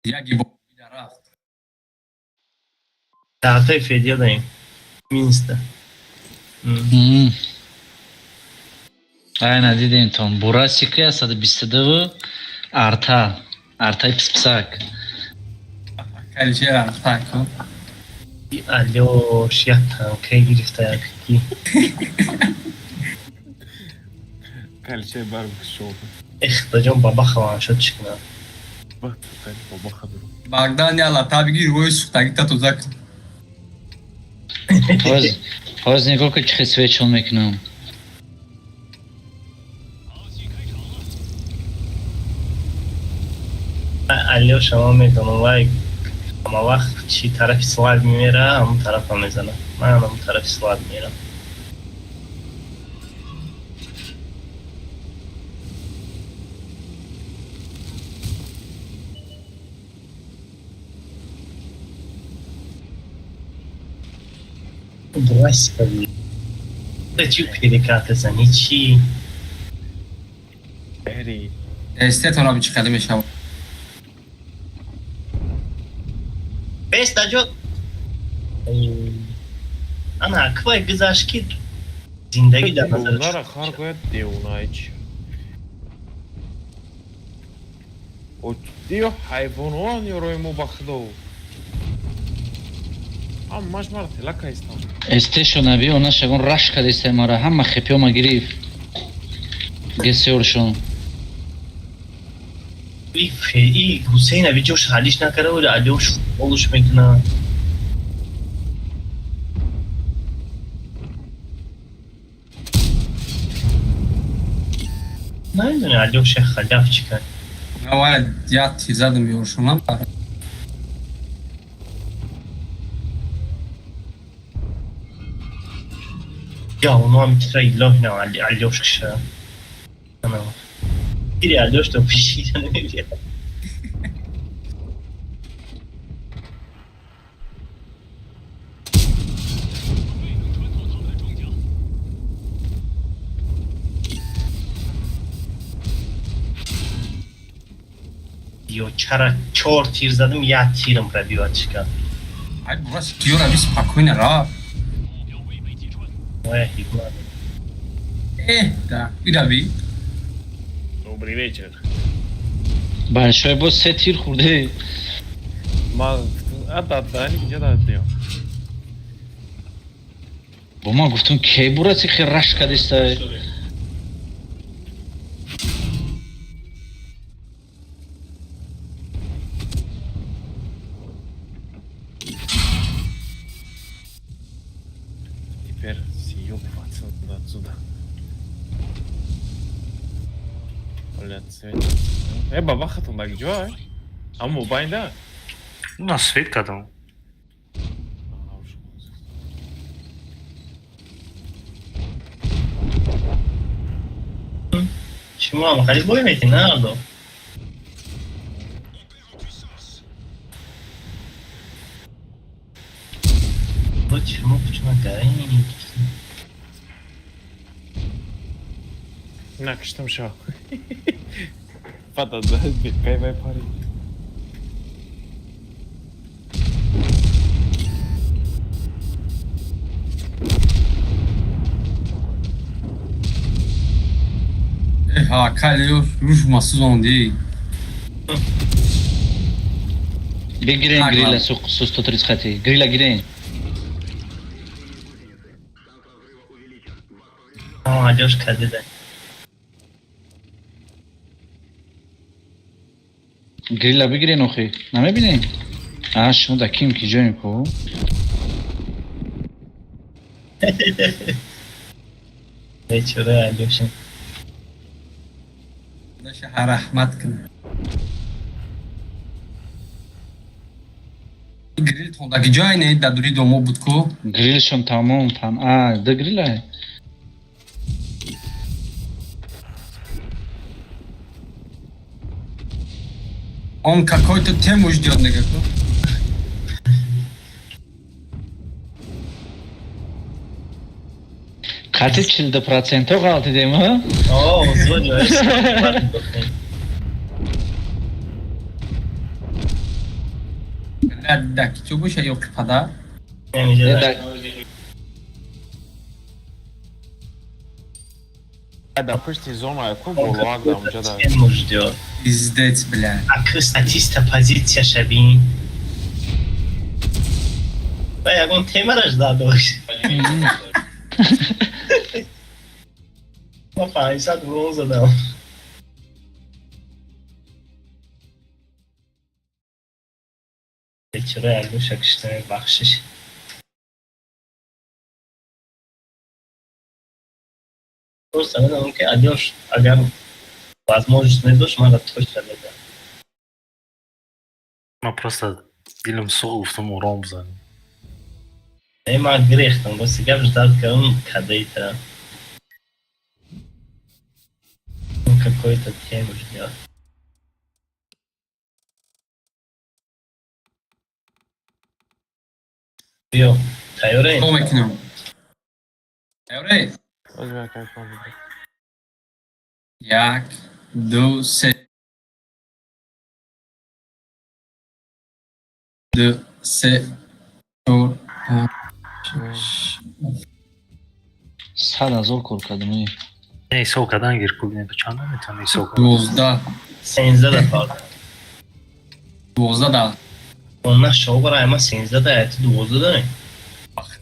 Яки бо дар рафт. Даҳтаи федия даем. Минста. Ай надидем тон. Бурасика 122 арта. Артаи писписак. Калишер арта ку. И Алёш як танкае гирифта як ки. Калчай бар шоу. Эх, даҷон баба хаван шуд, чӣ кунам? Баба хабар. Багдан я лата бигир, вой сухтаги та тоза кун. Ҳоз ҳоз нигоҳ кун, чӣ хел свет шон мекунам. Алёша ман медонам, вай ҳама вақт чӣ тарафи слаб мера, ҳамон тарафа мезанам. Ман ҳамон тарафи слаб мерам. Господи. Чӣ перекаты зани чӣ? Эри. Эстетона чӣ хеле мешавад. Бес даҷо. Ана аквай гузашт ки зиндагӣ дар назар. Девонара хар гояд девонаи чи. Ё ҳайвонон ёрои мо ба худо. Ҳамаш мара тела кайстам. Эстешо наби она шагон раш кадиста мара ҳама хепиёма гирифт. Гесёршон. И Ҳусейн аби ҷош ҳалиш накарда буд, Алиош футболш мекунад. Намедонӣ Алиош як халяв чӣ кард. Навая як тир задам ёршонам. Я оно тира илоҳ на Алиош киша. Тири Алиош то пишида намебиёд. Ё чара чор тир задам, як тирам пробивать шикаст. Ай бурас киёра би спокойно ра. Моя хикмат. Да, ираби. Добрый вечер. Большой босс се тир хурде. Ма да, где да део. Бо ма гуфтум кей бураси хе раш кадиста. Теперь съебываться надо отсюда. Блядь, свет. Баба хатун да где? А мобайн да? На свет кадам. Шумо ҳам хали бой метӣ, на Ардо? Почему, почему горит? На, киштам шо. Фата, да, кай вай пари. Ха, калио руш масузонди. Бигирен грила су 130 хати. Грила гирен. Алёш кадеда. Грила бигирен охи. Намебинен? А, шумо да ким ки ҷоем ко? Бечора Алёша. Наша раҳмат кун. Грил тондаги ҷой не дар дури домо буд ку? Грилшон тамом пан. А, да грила. Он какой-то тему ждет, негаку. Қати 42% ғалтидем, а? О, зуд. Да, ки боша ё қипада? Да, пушти зона, ку болоак да унҷа да. Тему ждет. Пиздец, бля. А статиста позиция шабин. Ба ягон темара жда дошт. Ма 500 рон задам. Бечора Алёша киштаме бахшиш. Просто медонам ки Алёш агар возможность медошт мара точно медад. Ма просто дилам суғ гуфтам урон бизанем. Э, ман гирехтам, рости гап ждать кардам кадейта. Какой-то тему ждет. Биё, тайёрем? Чикор мекунем? Тайёре? Оз мекай комбо. Як, ду, се. Ду, се, чор, панҷ, шаш. 100 000 кор кардам. Не, ҳисоб кардан гир, ку бинем, чанд наметавонӣ ҳисоб кард. 12. 13 да фарқ. 12 да. Он шобара ама 13 да, ту 12 да.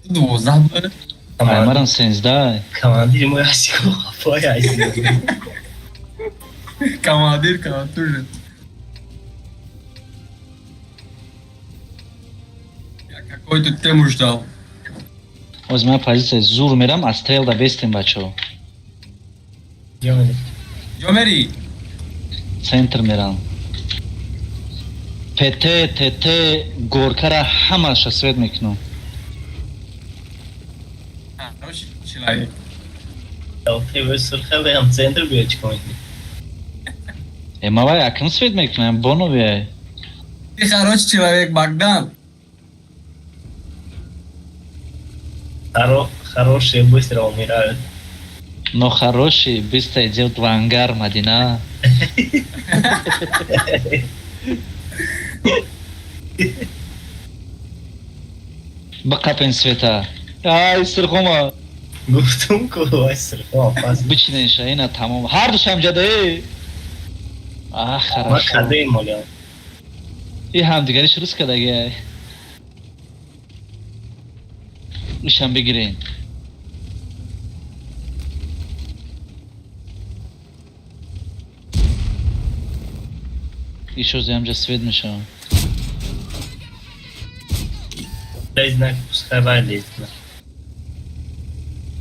12 буд. Аймарам 13. Командири мо ясико хафай айси. Командир командир. Я какой-то тему ждал. Оз ман позитсия зур мерам, аз трелда бестем, бачаҳо. Ҷо мери? Центр мерам. ПТ, ТТ, горкара ҳамаша свет мекунам. Хороший человек. Ам центр биё, чӣ кор мекунӣ? Э, ма вай акм свет мекунам, боновия. Ты хороший человек, Богдан. Хорошие быстро умирают. Но хороший быстро идет в ангар, Мадина. Бақапен света. Ай, сирхома. Гуфтум ку, ай сирхома пас. Бичинеша, ина тамом. Ҳар душам ҷада, эй. Ах, Ма хорошо. кадаем моля. И ҳамдигариш рӯз кадаги, ай. Ишам бигирен. Ишози ҳамҷа свет мешавам. Дай знак, пускай вай лезет.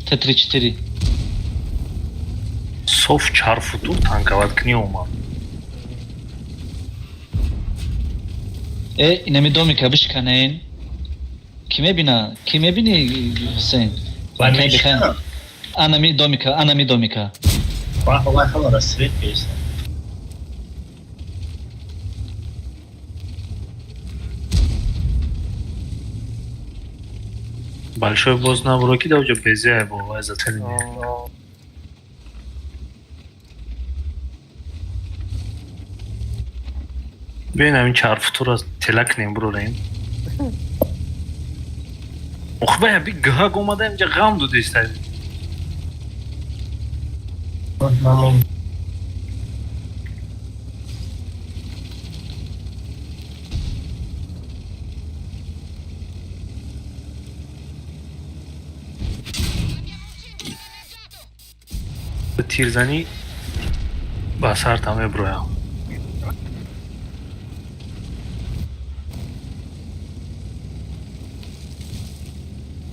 Т34. Соф чарфуту танковать кни омад. Э, инами домика бишканен. Ки мебина? Ки мебини, Ҳусейн? Вай Кай бихай? мешканам. Анами домика, анами домика. Вай вай ҳамара свет песа. Большой боз набуро ки даоҷа безе бо вай затани. Биёин, ҳамин чарфутуро тела кунем, бурорем. Ох, бая би гҳак омада инҷа ғам дудеста. Мамо. Тирзанӣ ба сарта мебуроям.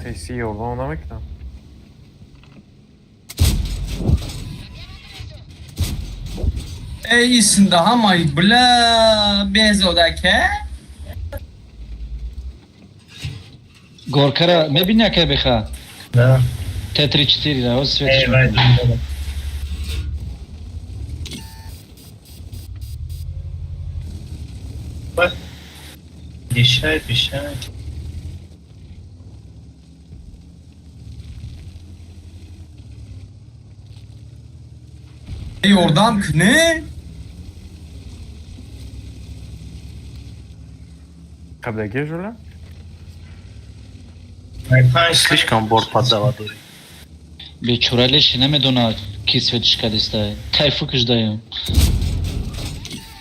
Теси ёрдам намекунам. Эй, исында ҳамаи бля безодаке. Горкара мебини, акай беха? Да. Т34 ра, оз свет. Эй, вай дум. Пишай, пишай. Эй, ёрдам куне? Қаблаги жула? Ай панҷ. Слишком бор поддава дорӣ. Бечора леши намедона, ки светиш кадиста. Тай фукш даем.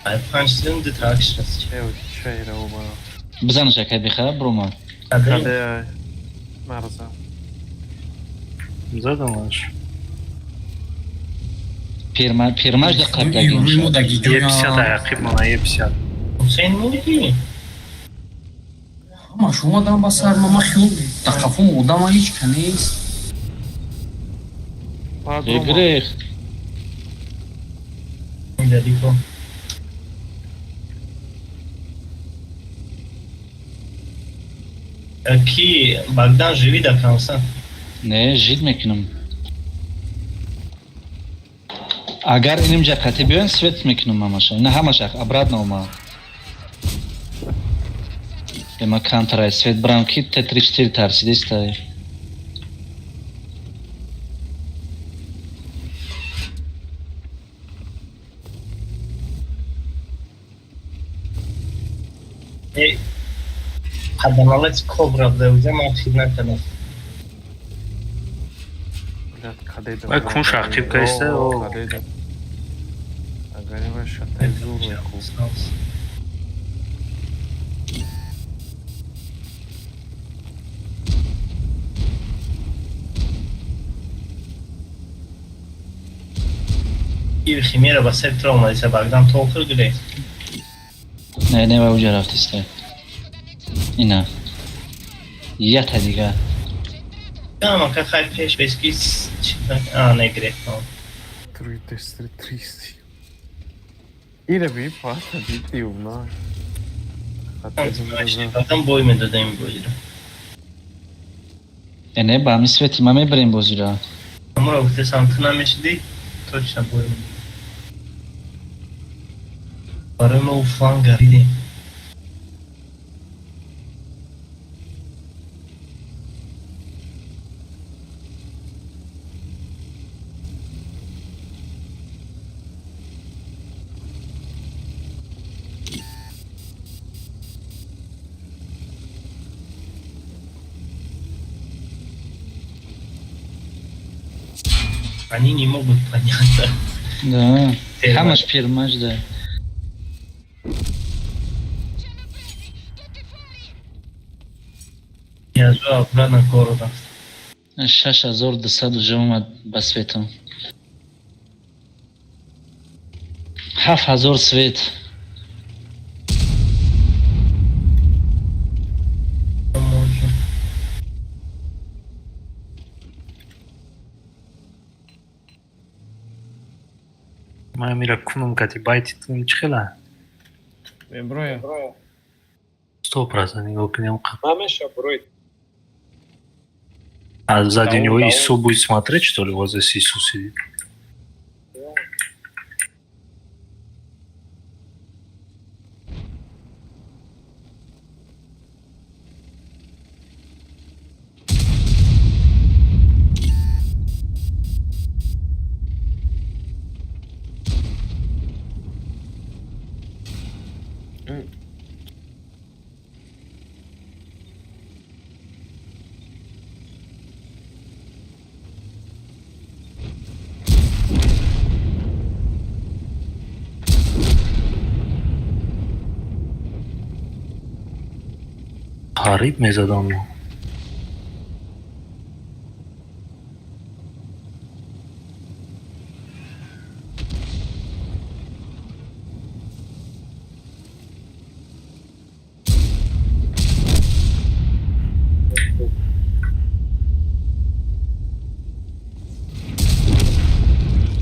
Ай панҷ сум ду тракш раст. Э, чайра обара. Бизанаш, акай беха, брома. Кадаем. Каде марза. Задамаш. Перма пермаш да қаблаги. Рӯи мо даги Е50 аяқиб мана Е50. Ҳусейн мурди? Ҳамаш омадам ба сар ма, ма хиёл дар қафом одама ҳеҷ ка нест. Грех. Далеко. Ки Богдан живи до конца. Не, жид мекунам. Агар инимҷа қати биёен, свет мекунам ҳамаша. На ҳамаша, обратно омад. Ема камтарай свет брам, ки Т34 тарсидистай. Паданалати кобра буда, уҷа ман хид накардам. Блядь, кадедам. Вай кун шахтиб кайста, о. Кадедам. Агар вай шатай зур мекун. Ир химера ба сектора омадиса багдам то охир гирефт. Не, не, вай уҷа рафтиста. Ина. Ята дига. Ама ка хай пеш бески а не гирефт. Три, три, триста. Ира би пата бити умна. Багдам бой медодаем бозиро. Э, не, ба ҳамин свети ма мебарем бозиро. Амро гуфтесам ту намешиди, точно бой медодем. Барои мо фланг гаридем. Они не могут понять. Да. Ҳамаш пирмаҷда. Я жду обратно города. 6200 уже омад ба светам. 7000 свет. Ман мира кунум кати байти тун чӣ хела? Меброя. 100% нигоҳ кунем. Намеша брой. А сзади него Ису будет смотреть, что ли, вот здесь Ису сидит? Қариб мезадам.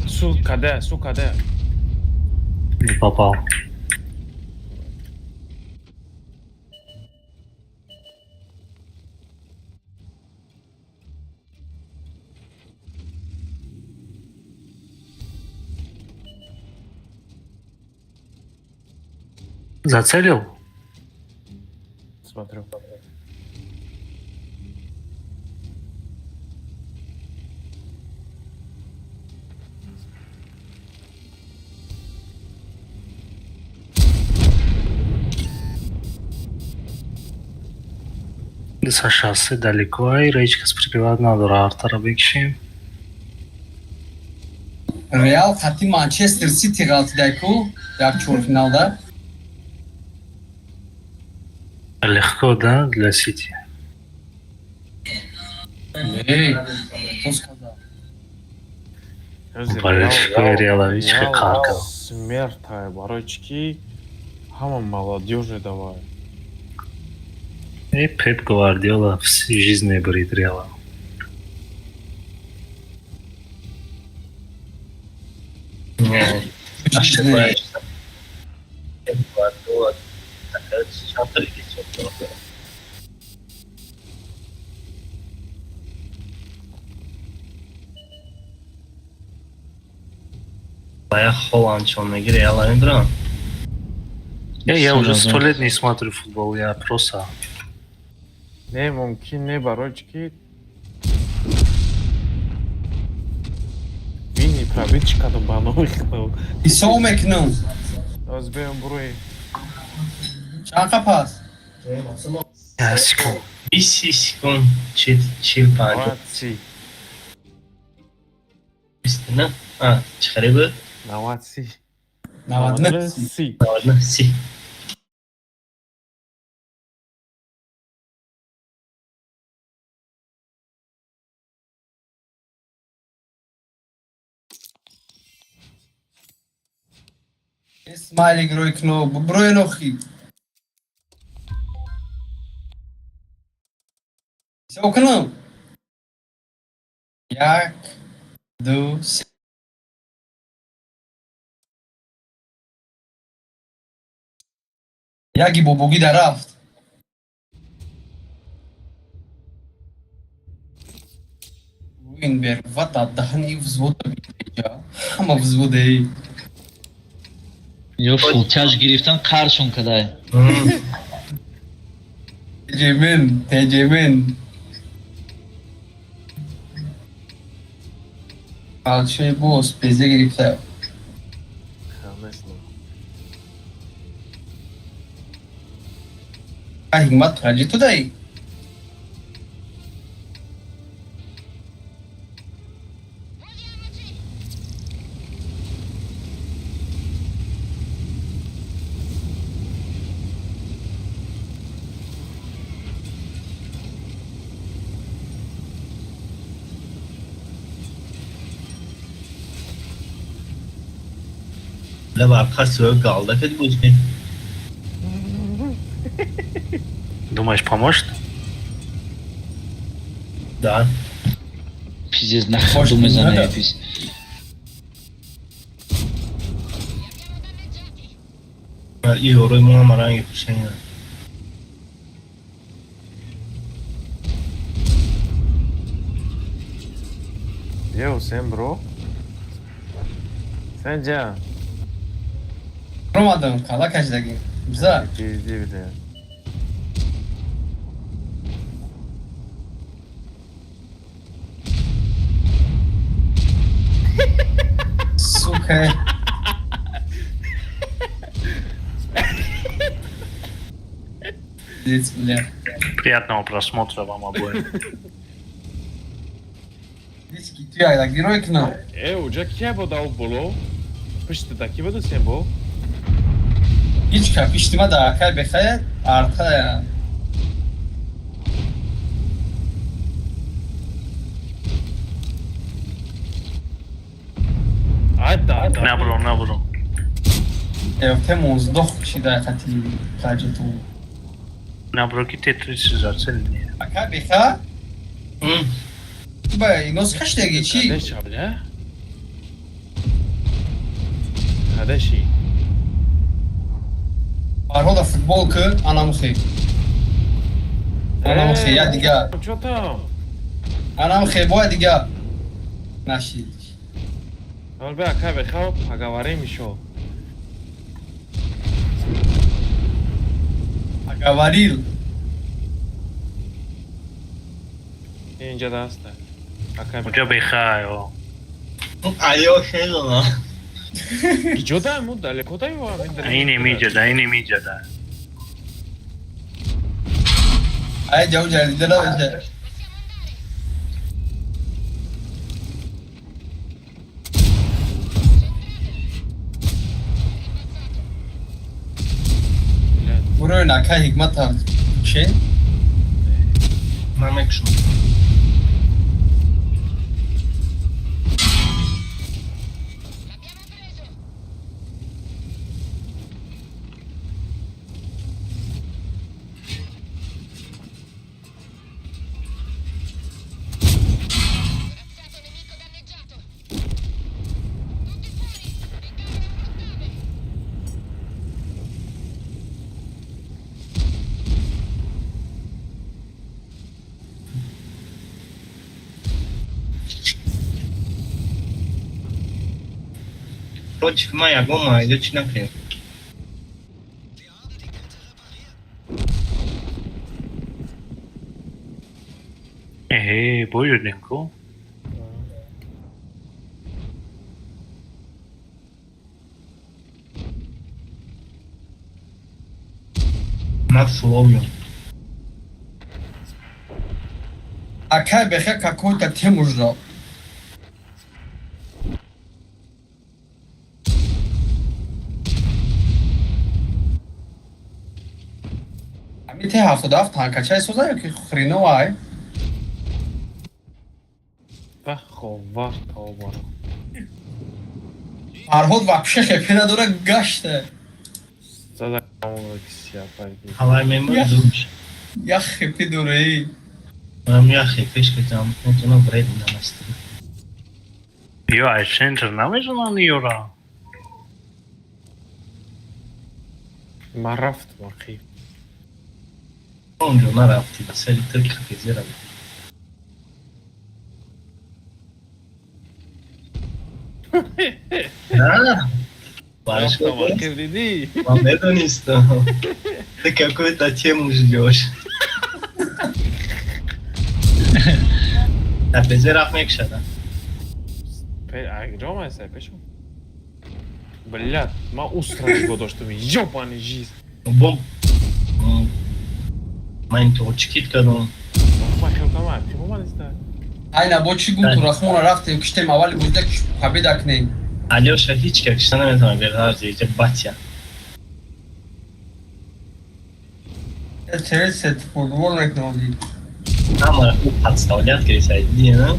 Су каде, су каде. Не попал. Зацелил? Смотрю. Са шоссе далеко, ай речка прибиват надора, артара бикшем. Реал қати Манчестер Сити ғалтидай ку як чорфиналда. Легко, да, для Сити? Эй, кто сказал? Болельщикои Реала видишь, как. Смертай, барои чӣ ки ҳама молодежи давай. И Пеп Гвардиола всю жизнь мебарид Реала. Не, ошибаешься. Пеп Гвардиола такая чатыр или. Бая Холланд чон мегире, Реала мебарам. Я уже 100 лет не смотрю футбол, я просто. Не, мумкин не, барои чӣ ки вини пробит чӣ кадом ба номи худо. Ҳисоб мекунам. Оз беем бурои. Чанд қапас? Секунд. 20 секунд, 40, 50. 90. 29. А, чӣ харе буд? 90 30. 99. 30. 99 30. Смайлик рой кно, брои нохи. Ҳисоб кунам. Як, ду, се. Яки бобогӣ дар рафт. Уинберг, вата даҳни взвода биҷа. Ҳама взводаи. Ё фултяж гирифтан қаршон кадай. Теҷемен, теҷемен. Алчои боз пезе гирифта. Конечно. А ҳикмат раҷи ту даи? Лева арқа свою галда кад будем. Думаешь, поможет? Да. Пиздец, на ходу мезанад пиз. И ёрои мо ҳама ранги Ҳусейна. Е, Ҳусейн бро. Сенҷа. Ромадам, кала кашдагӣ. Биза. Пизди бите. Сука. Пиздец, бля. Приятного просмотра вам обоим. Диски, ту як герой кна. Е, уҷа кия буда у боло? Пишти да ки буд Ҳусейн бо? Ҳеҷ ка пишти ма да акай бехая, артая. Ай да, да. Набро, набро. Эфте моздох шида қати таҷиту. Набро ки Т-30 зацелени. Акай беха? Ту ба инос каштаги чи? Кадеша, бля? Кадеши. Фарҳода футбол ки анамхе. Анамхе я дига. Чо там? Анамхе боя дига. Нашид. Ҳол бе акай беха поговорим ещё. Поговорил. Инҷа даста. Акай Уҷа беха, ё. Алё хелона. Иҷо да, мо далеко да ё? Ини миҷа да, ини миҷа да. Ай ҷав ҷалида набоша. Бурои накай ҳикмат че? Ман мекушам. Против ма ягон майда чӣ накунем? Эҳе, бой ку? На фловим. Акай бехе какой-то тему ждал. Ами те 77 танкачай соза ё ки хреновай? Ва ховар тавбара. Фарҳод вообще хепе надора гашта. Зада кисия пайди. Ҳавай мемон зур. Як хепе дораи. Ман як хепеш кардам, метавонам вред намастам. Ё ай центр намезананд ёра. Ман рафтам ақиб. Онҷо нарафтӣ, ба сари тир кафезе рафтӣ. На, Рафтам ақиб, дидӣ? Ман медонистам. Ты какую-то тему ждёшь. Кафезе рафт мекушада. Ҷо майса пешам. Блядь, ман устра нигоҳ доштам. Ёбаный жизнь. Бо ман ин точкит кардам. Ман хел кардам, ақиб омадиста. Ай на бо чӣ гум Турахмона рафтем, киштем аввали бозида победа кунем. Алёша ҳеҷ ка кишта наметавонад беғарз иҷа батя. Тридцать футбол мекунем. Ҳамаро хуб подставлять кардиса, дидӣ, на?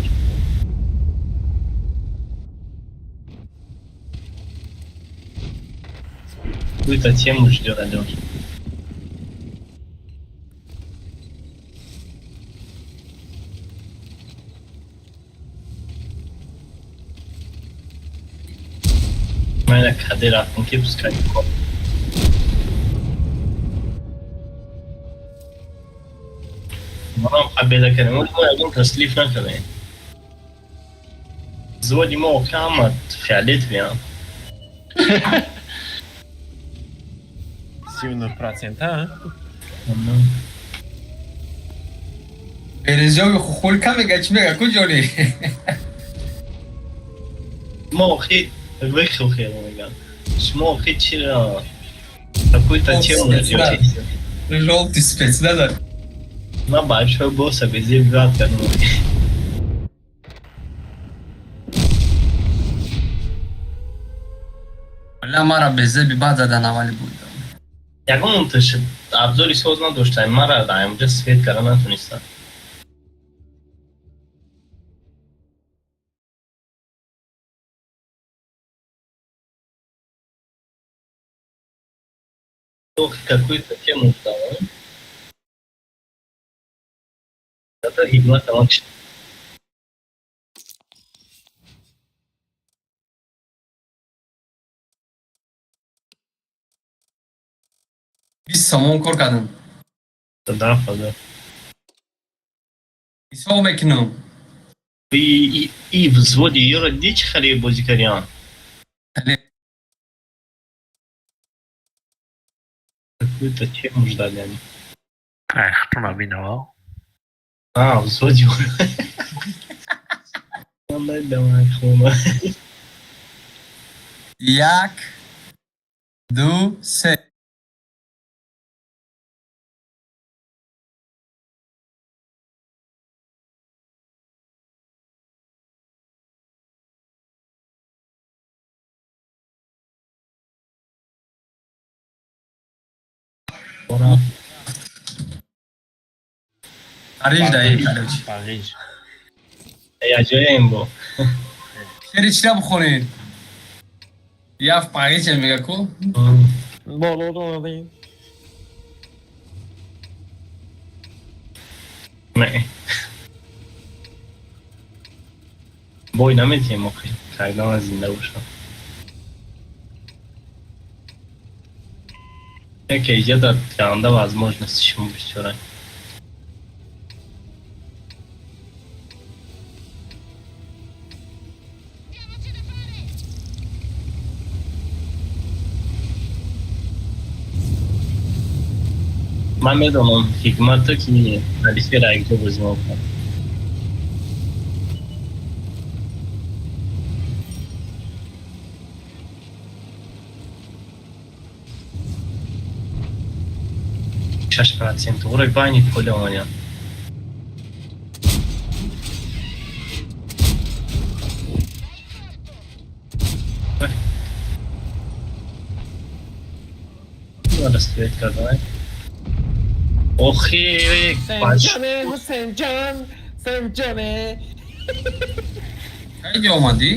Какую-то тему ждёт Алёша. Ман каде рафтам ки пускай кор. Манам победа кардем. Мо ягон таслиф накардем. Взводи мо охи ҳама фиолетовиям. 39%, а? Березёви хухулка мега, чӣ мега, куҷони? Мо охи выхил хел меган. Шумо охи чира какую-то тему ждёте. Жёлтый спецназ. Ман большой босса безе виват кардам. Ла мара безе бибад задан аввали буд. Ягон таш абзори соз надоштам, мара дар инҷа свет карда натонистам. Какую-то тему ждал. Это ҳикмат тамом шуд. 20 сомон кор кардам. Да, фаза. Ҳисоб мекунам. И взводи ёро дидӣ чӣ хеле бозӣ кардиам? Какую-то тему ждали они. Ай, хто набинавал? А, взводи ёро. Давай, хона. Як, ду, се. Париж даи, короче. Париж. Я ҷоем бо. Шери чира бихонед? Я в Париже мега ку? Боло додем. Не. Бой наметиҳем охи. Когда ман зинда бошам. Яке иҷа дар анда возможности шумо бисёранд. Ман медонам ҳикмато ки Алишера якҷо бозӣ мекунад. 6%. Урои байни поля омадиям. Рассвет кардан. Охи, Ҳусейнҷоне, Ҳусейнҷон, Ҳусейнҷоне. Кайди омадӣ?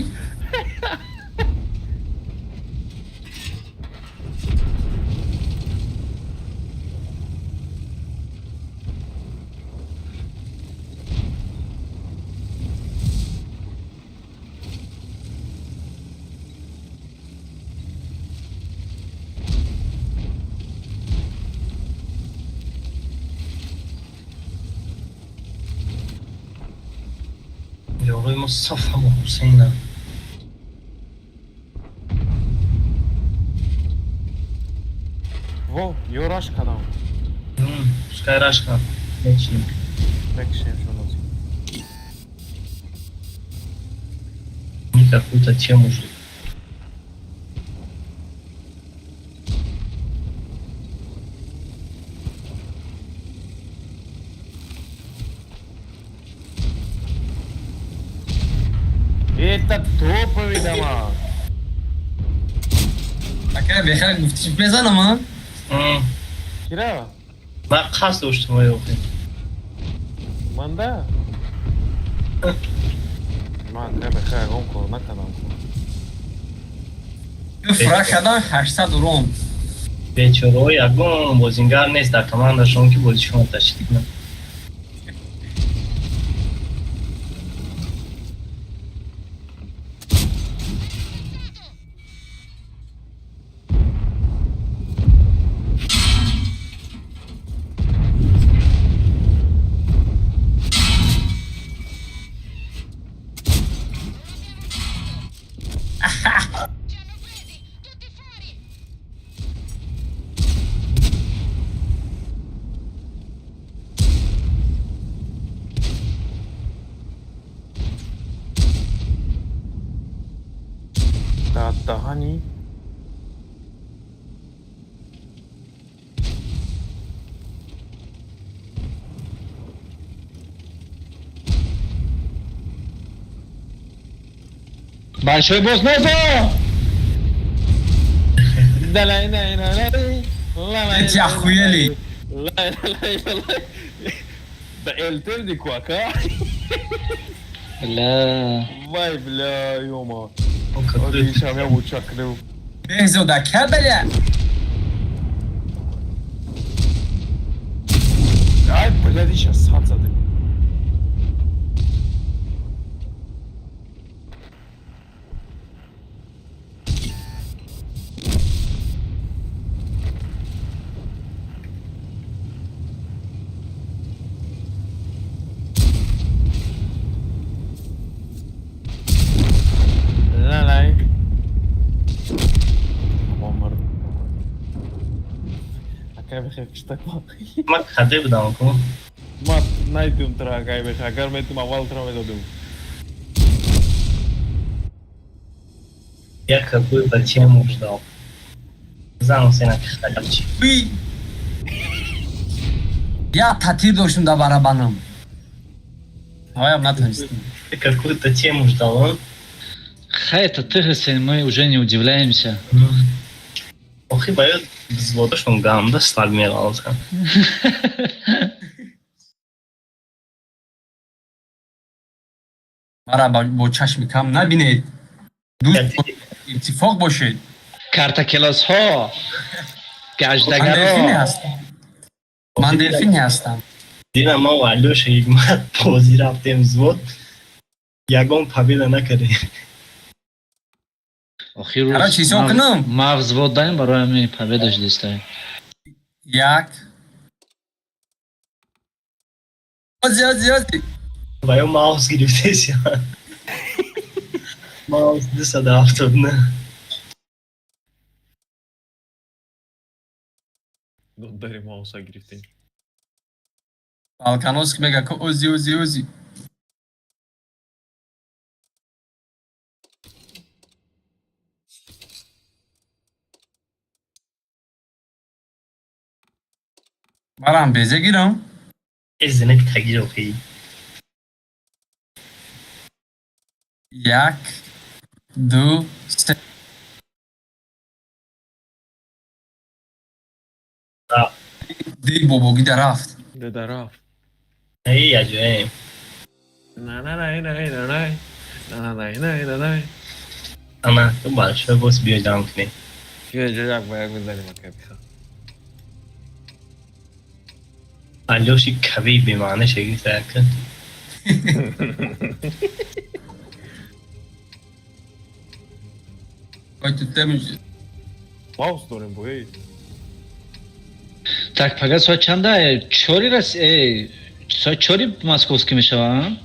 Ёрои мо саф ҳама Ҳусейна. Во, ё раш кардам. Пускай раш кунам. Мекшем. Мекшем шунози. Мы какую-то тему ждут. Это топовый дома. Ака бехар гуфти мезанам, а? Кира? Ман қасд доштам ой охи. Манда? Ман кай бехар ягон кор накардам. Фрак кардам 800 урон. Бечораҳо ягон бозингар нест дар командашон ки бозишонро ташкил кунад. Даҳани Большой босс Нозо! Эти охуели. Да элтер куака. Бля. Вай, бля, ёма. Ишам я учакнул. Бехзода кабеля. Ай, блядь, сейчас сад задым. Ман хаде будам ку. Ман найдум тра акай бехе, агар метум аввал тра медодум. Я какую-то тему ждал. Зан Ҳусейна халявчи. Я татир доштум да барабанам. Ҳаваям натонистем. Ты какую-то тему ждал, он? Хай, это ты, Хусейн, мы уже не удивляемся. Охи боёд взводашон гамда слаб меғалза. Мара бо чашми кам набинед. Дӯст иттифоқ бошед. Карта келосҳо. Гаҷдагаро. Ман делфин ҳастам. Дина ма ва Алёша Ҳикмат бозӣ рафтем взвод. Ягон победа накардем. Охир рӯз ма взвод даем барои ҳамин победа шудистаем. Як. Ози, ози, ози. Ва ё маус гирифтеси. Маус 279. Додари мауса гирифтем. Балкановски мега ко ози, ози, ози. Барам безе гирам. Эзинек тагиро хи. Як, ду, се. Ди бобоги да рафт. Да рафт. Эй, аҷоиб. На на на на на на на на на на на. Ана, ту большой босс биёй дам кунем. Биё ҷо як ба як мезанем, ака биха. Алёши кави бемаъне шагирд ака. Ой, ту темиш. Маус дорем бо эй. Так, пага соат чанда? Чори рас, соат чори московский мешава?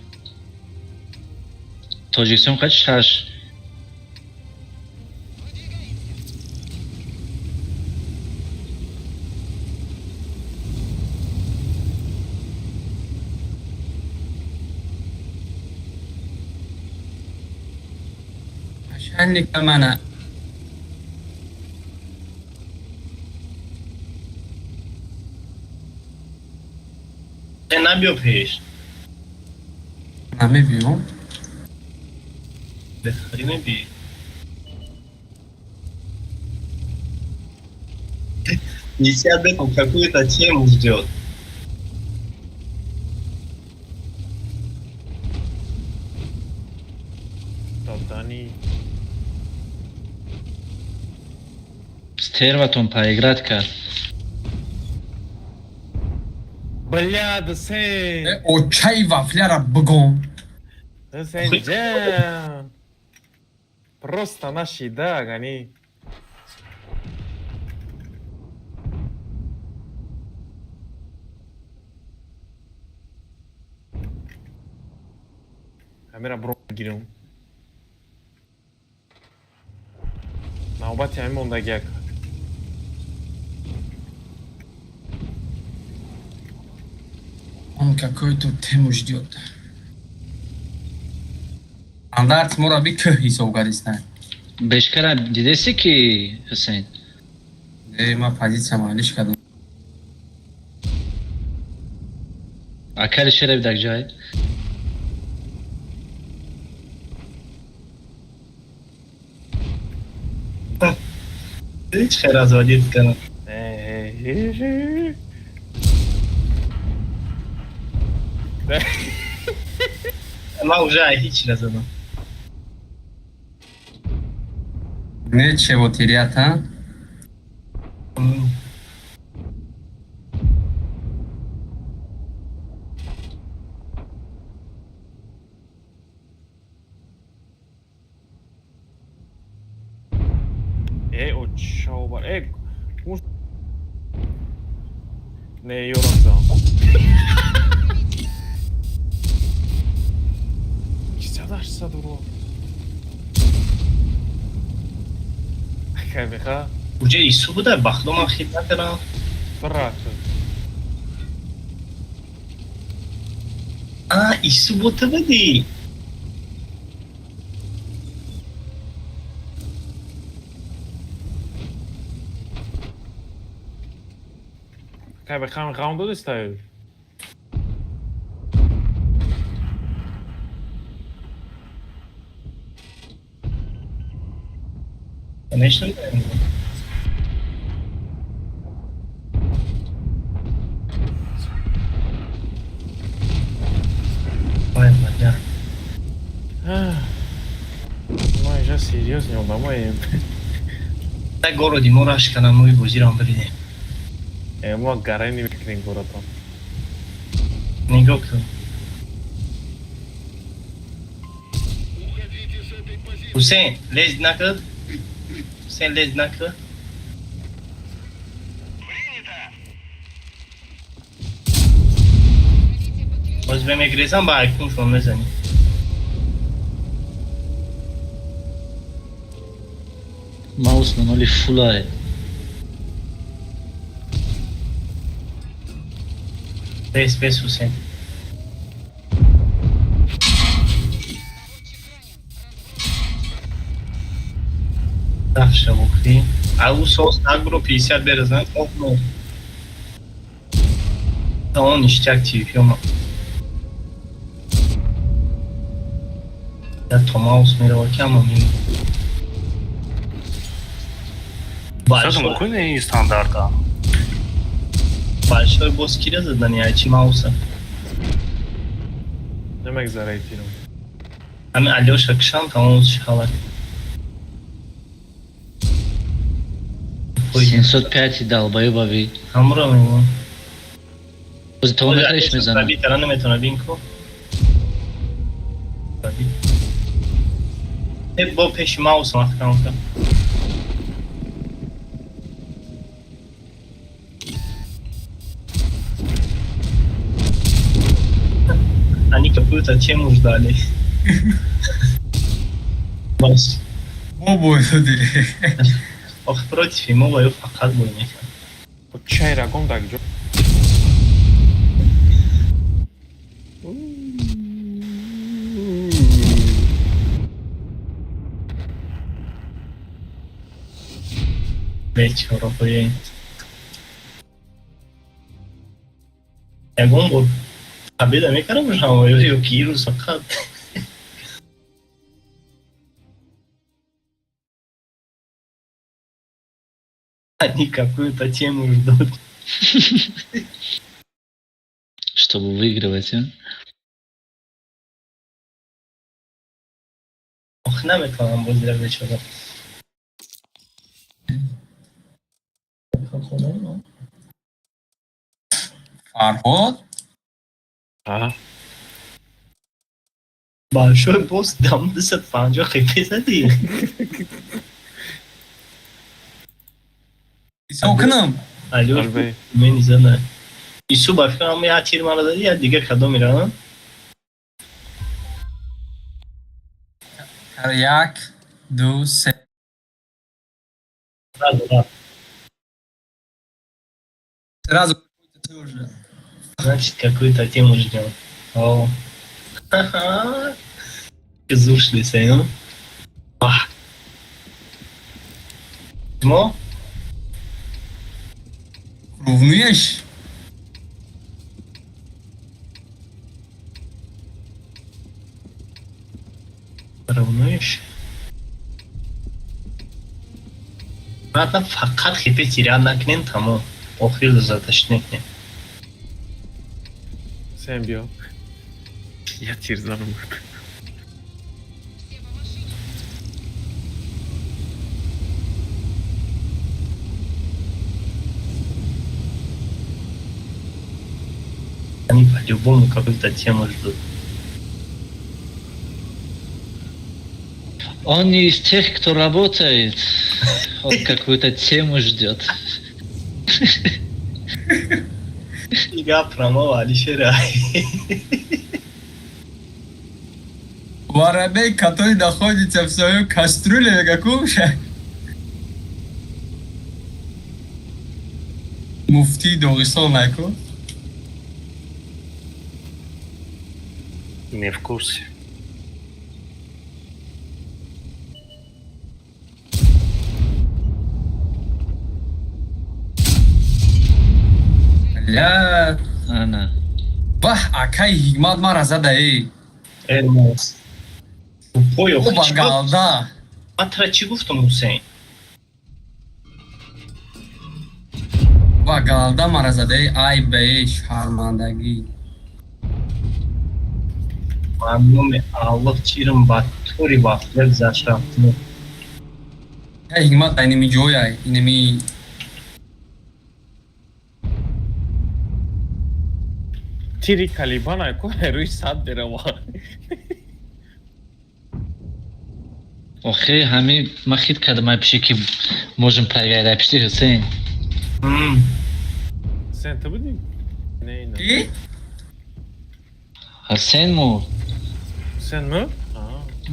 Тоҷикистон қад шаш. Начальника мана. Набиё пеш. Намебиём. Бехари мебӣ. Неси об этом какую-то тему ждет. Додани. Стерватон поиграть кард. Бля, Дусен. Очаи вафляра бигом. Дусен ҷан. Просто нашида, гани. Ҳамира бро гирем. Навбати ҳамин мондаги як. Он какой-то тему ждет. Стандарт моро би кӯҳ ҳисоб кардистан. Бешкара дидеси ки, Ҳусейн? Э, ма позиция маълиш кардам. Акари шерев дар ҷай. Ҳеҷ хел разводить кардам. Ман уже ҳеҷ назадам. Нечего терять, а? Э, очаобар. Э, не, ёрам зам. Кисадаш садуро. Акай беха. Уже ису буда, бахло ман хит накардам. Брат. А, ису бо ту будӣ. Акай беха раунд додистаю. Конечно. Ой, бля. Ма инҷа серьёзно одамоем. Так городи мо рашк кардам, мои бозиро бибинем. Э, мо гарани мекунем городон. Нигоҳ кун. Ҳусейн, лез накард. Ҳусейн, лез накард. Боз бемегрезам ба айкуншон мезанем. Маус маноли фулае. Бес, бес, Ҳусейн. Рафша букри. Ау сос агро 50 березан. Окно. Тамом, ништяк тивпёма. Я томаус мерава кама мин. Сразу мукуни стандарта. Большой босс кира задани, ай чи мауса. Намегзара тирам. Ами Алёша кшан тамом шалак. 705 долбоёбави. Ҳамро мегӯям. Бози то метреш мезанам. Пробитара наметавона бин ку. Э, бо пеши маус маҳкам кун. Они какую-то тему ждали. Бас. Бобой доди. Ох, против имо ва ё фақат бой мекард. Чай рагом так ҷо. Бечораҳои ягон бор победа мекардам шама ё ки ирӯз фақат. Они какую-то тему ждут. Чтобы выигрывать, а? Ох, наметавонам бозира бечора. Фарҳод? Большой босс дам 250 хп задӣ. Исо кунам? Алё, мен зада. Ису ба фикрам я тир мара зади, я дигар кадом меравам? Як, ду, се. Сразу тоже. Значит, какую-то тему ждем. О. Ха-ха. Зушлися, ну? Мо? Рівнуєш? Рівнуєш? Братан, фақат хипе тиря накунем, тамом. Охир задаш накунем. Сем биё. Я тир занам. Они по-любому какую-то тему ждут. Он не из тех, кто работает. Он какую-то тему ждет. Ига промова Алишера. Воробей, который находится в своем кастрюле, каком же? Муфти Догистон, найку? Не в курсе. Ля... Ана. Вах, акай ҳикмат мара зада, эй. Эрмос. Тупой, охи, Оба чӣ галда. Ман тра чӣ гуфтам, Ҳусейн? Ва галда мара зада, эй, ай бе, эй, шармандагӣ. Ман номи Аллоҳ чирам ба тури вафлия гузашт рафтм. Эй, ҳикмат, инами ҷоя, инами Тири Калибан ай ку рӯи сад берава. Охе, ҳами ма хит кардам ай пиши ки можем проиграть ай пиши Ҳусейн. Сен ту будӣ? Не, не. Ки? Ҳусейн му. Сен му?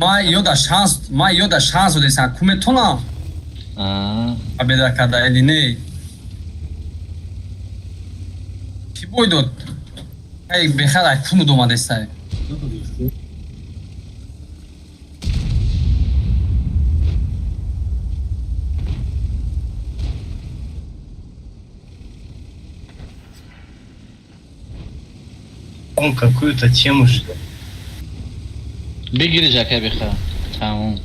Ма ёда шанс, ма ёда шанс додесам, ку метонам? Аа. Победа карда или не? Ки бой дод? Эй, бехад ай куну домадестай. Он какую-то тему ждет. Бигири, жака, беха. Тамом.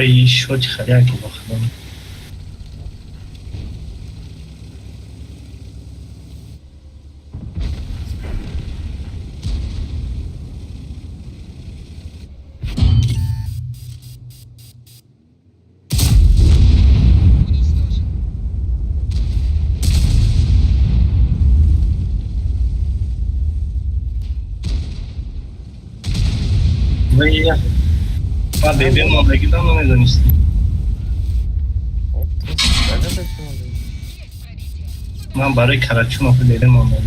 Ещё тихоряки бахнул. Ма бебе мондагӣ дам намедонистем. Ман барои Карачун охи бебе мондам.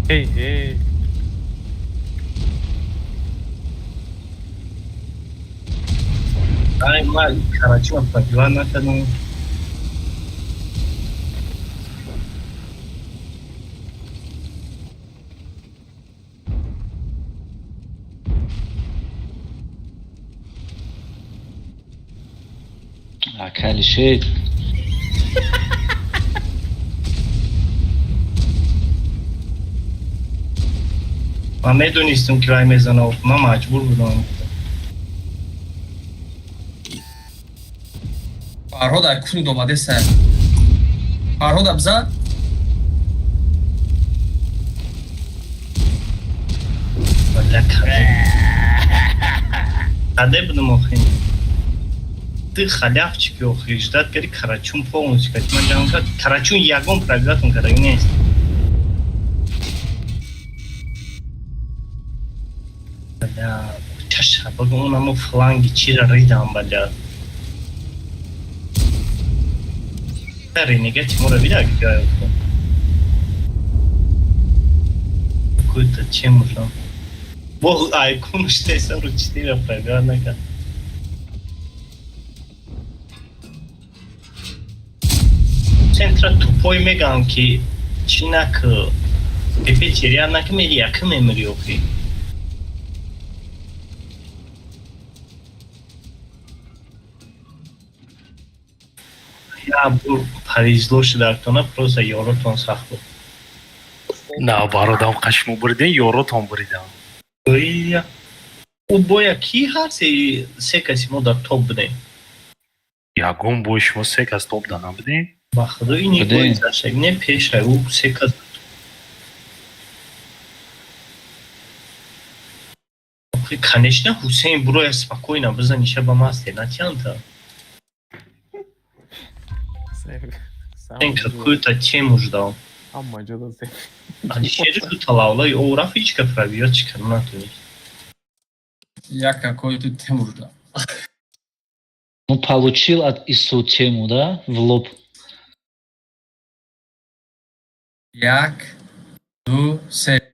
Эй, эй. Ай, ма Карачун пробивать накардам. Ака Алишер. Ман медонистам, ки вай мезана, ман маҷбур будам. Фарҳод ай кунуд омадеса. Фарҳод абза. Бля, каде будам охи? Ты халявчики охи, ждать кари Карачун полностью, кати ман ҷамъ кард. Карачун ягон пробиватон кардаги нест. Бля, чаша, багу онамо фланги чира ридам, бля. Ренегат Тимура вида, какая какую-то тему ждал. Бог, айкон 644 пробивать. Центра тупой мегам ки чинак пепе теряна ки мери якм эмри охи. Я бур повезло шудартона, просто ёротон сахт буд. На, бародам қашмо буридем, ёротон буридам. Ия. Ӯ боя ки ҳар се каси мо дар топ будем? Ягон бой шумо се кас топ да набудем? Ба худо ин Будем. гузашта не пеша ӯ се кас. Охи, конечно, Ҳусейн буроя спокойно бизаниша ба мастер натянта. Ҳусейн какую-то тему ждал. Ҳама ҷода се. Алишери шу талавлаи ӯ рафт, ҳеч ка пробиёт чӣ карда натунист. Я какой-то тему ждал. Ну, получил от Ису тему, да? В лоб. Як, ду, се.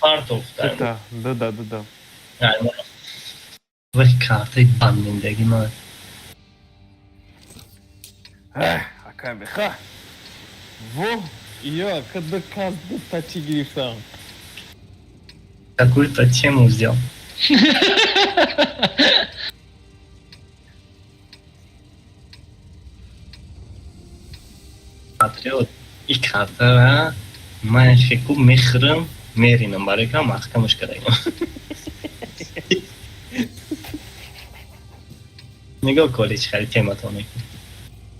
Партофта. Да, да, да, да, да. Вай, картаи бандиндаги ман. Акай беха. Во, ё, ака ду кас ду тачи гирифтам. Какую-то тему сделал. Патриот. И картара ман феку мехӯрам, меринам, барои ка маҳкамаш кардаем. Нигоҳ коли чӣ хеле тематон мекунад.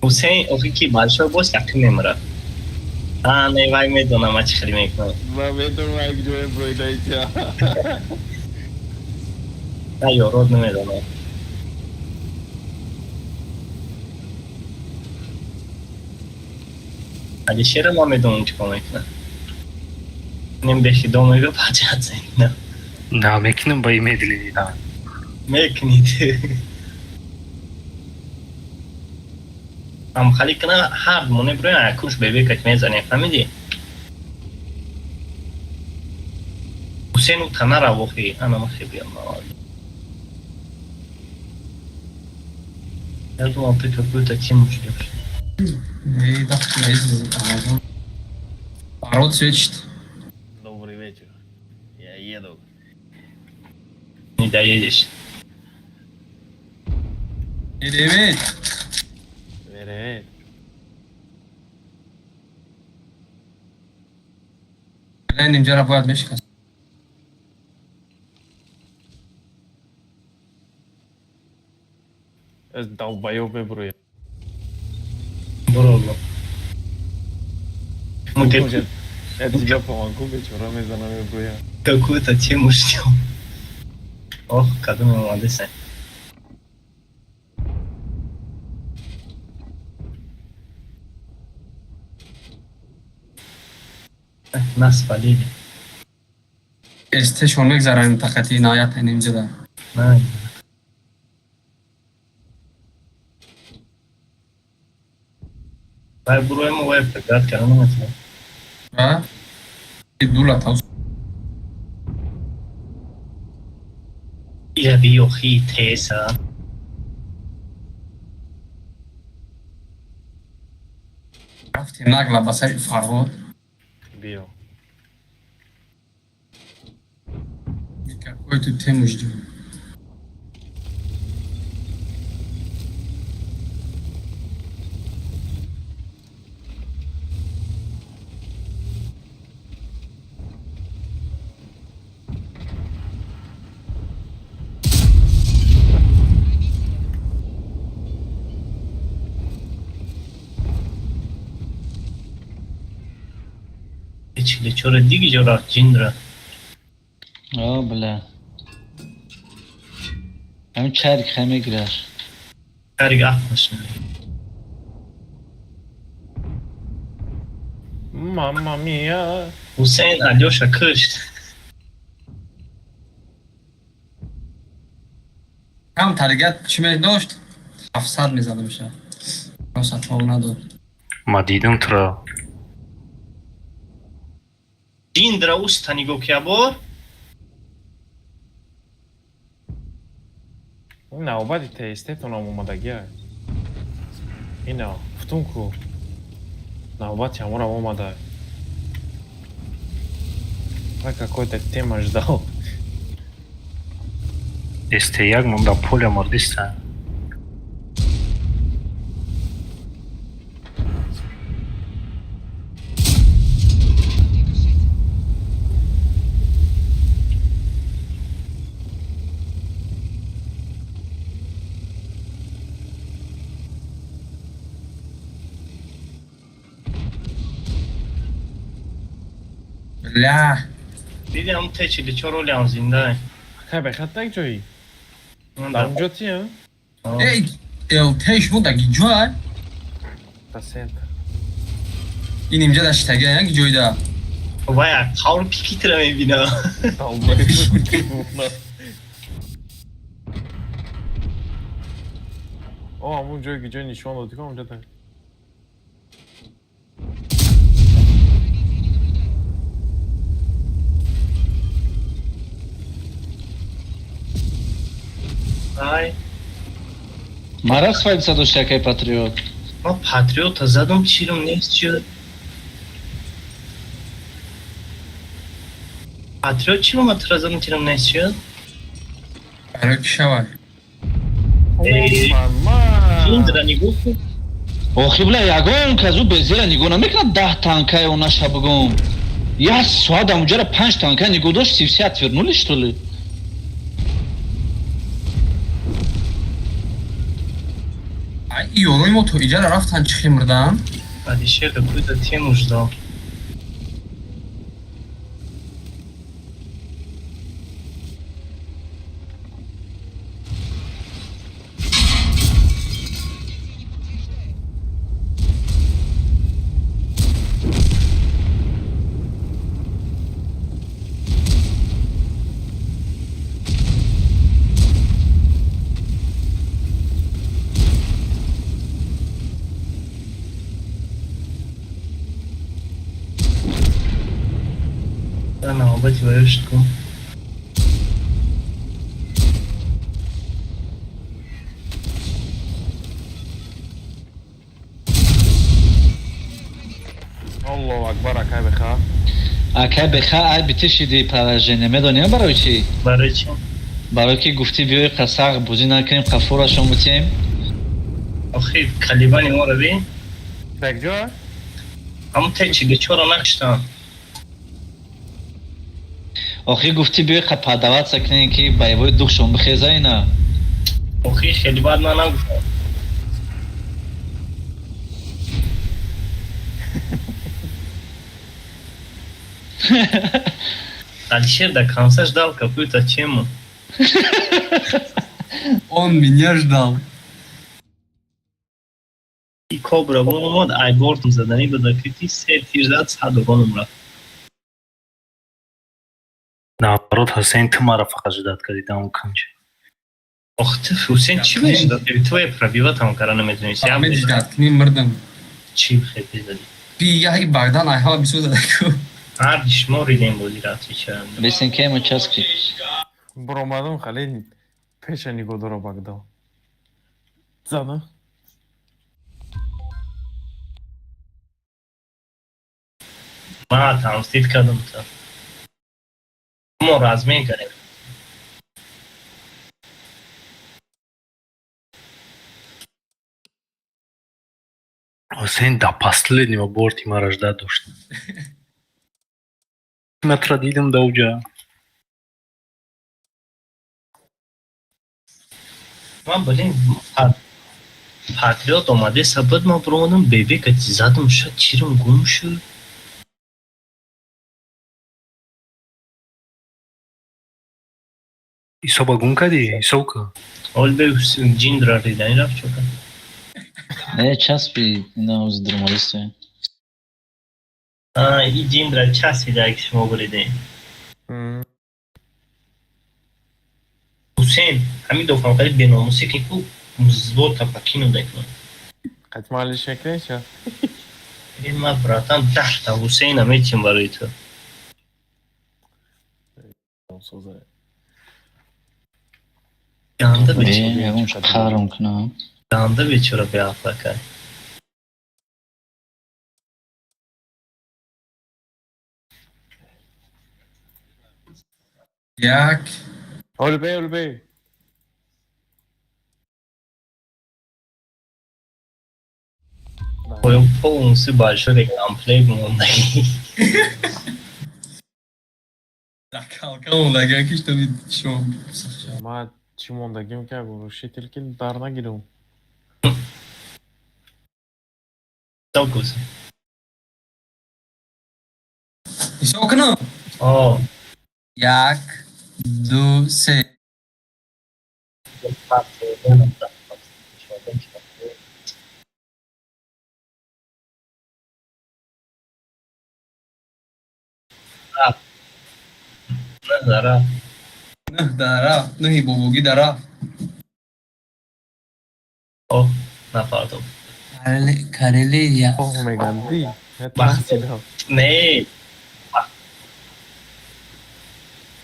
Ҳусейн охи ки большой босс яқин мемирад. А, не, вай медонам, ма чӣ хеле мекунам. Ма медонам, як ҷое броидаитя. На, ёрод намедонам. Алишера ма медонам чӣ кор мекунам. Нем бехидо мега пачат зена. На, мекунам ба имедли, да. Мекунид. Ам хали кана ҳар моне броя якуш бебекак мезанем, фаҳмидӣ? Ҳусейну танара вохи, ана махе биям. Я думал, ты какую-то тему ждешь. Эй, да, из Амазон. Парод светит. Добрый вечер. Я еду. Не доедешь. Привет. Привет. Лен инҷара бояд мешикаст. Аз долбоёб меброя. Бро. Ну, ты Я тебя помогу, бечора мезанам, меброя. Какую-то тему ждем. Ох, кадом молодец. Нас спалили. СТ-шон мегзаранем тақати иноят инҷада. На. Вай буроем, вай преград кара наметавонам. А? Дула тавс. Ира биёхи теса. Рафтем нагла ба сари Фарҳод. Биё. Какую-то тему ждем. Чиличора диги ҷо рафт ҷиндра. О, бля. Ҳамин чарик хай мегираш. Чарик афмаш. Мамма мия. Ҳусейн Алёша кушт. Кам таригат чӣ медошт? 700 мезадамша. Рост тов надод. Ма дидам туро. Ҷиндра уста нигоҳ ки абор. Навбати ТСТ-тонам омадагия. Ина, гуфтум ку. Навбати ҳамонам омада. Я какой-то тема ждал. СТ1 монда поля мордиста. Бля. Дидам Т44 олиам зинда. Хай бехат так ҷои. Дар онҷо ти, а? Эй, ЛТ шумо дар ҷой? Та центр. Ин инҷа дар штага як ҷойда. Вай, қавр пикитра мебинам. Долбоёб. О, ҳамон ҷое ки ҷои нишон додӣ, ку онҷо та. Ай. Мара свалица дошт якай патриот. Ма патриота задум, чирум нест чӣ. Патриот чӣ ма тура задум, чирум нест чӣ? Барои ки шавад. Ҷиндра нигоҳ кун. Охи, бля, ягон казу безера нигоҳ намекунад, 10 танкаи онаша бигом. Як соат амуҷара панҷ танка нигоҳ дошт, все отвернули, что ли? Ай, ёрои мо то иҷара рафтан, чӣ хемирдан? Алишер какую-то тему ждал. Навбати ваё шуд ку. Аллоҳу акбар, акай беха. Акай беха, ай битишиди поражение. Медонӣ барои чӣ? Барои чӣ? Барои ки гуфтӣ биёи қасақ бозӣ накунем, қафорашон бутем. Охи калибани моро бин. Так ҷо? Ҳамун Т44-ро накуштам. Охи гуфтӣ биёи подаваться кунем, ки боевой духшон бихеза ина. Охи хеле бад ман нагуфтам. Алишер до конца ждал какую-то тему. Он меня ждал. И кобра омад, ай бортом заданӣ буда, ки ти се тир зад, 100 гонум рафт. Наоборот, Ҳусейн, ту маро фақат ждать кардӣ дар он кунҷ. Ох, ту Ҳусейн чӣ мешдад? Твоя пробиватам кара наметонисти. Ҳамед ждать кунӣ мирдам. Чӣ хепи задӣ? Би яҳи Богдан ай ҳама бисёр зада ку. Ҳарди шумо ридем бозиро, отвечаю. Бесен кема часки. Буромадам, хале пеша нигоҳ дора Багдал. Зада. Ман тамсид кардам та. Мо размен кардем. Ҳусейн до последнего борти маро ждать дошт. Ман туро дидам да уҷа. Ман, блин, патриот омадеса буд, ман буромадам, бебе кати задам, шуд тирам гум шуд. Исоба гум кардӣ? Исоб ку. Ҳол бе ҷиндра ридани рафт чока. Не, часпи, ина ози дурмалист. А, и ҷиндра часпида, ки шумо буридем. Ҳусейн, ҳамин дофам қариб беномусӣ ки ку взвод та покинул мекунам. Қатмали шаклеша. Ин ман, братан, 10 та Ҳусейна метим барои ту. Ганда бечора. Қарм кунам. Ганда бечора беақлакай. Як. Олбей, олбей. Оё полностью большой геймплей мондагӣ. Закалка мондагӣ, ки что шумо. Ма чӣ мондагим, ки рушитель ки дар нагирум. Токус. Ҳисоб кунам? О. Як, ду, се. На дара. Нӯҳ дара, нӯҳи бобогӣ дара. О, нафардо. Карелия. Оҳ, меганди. Не.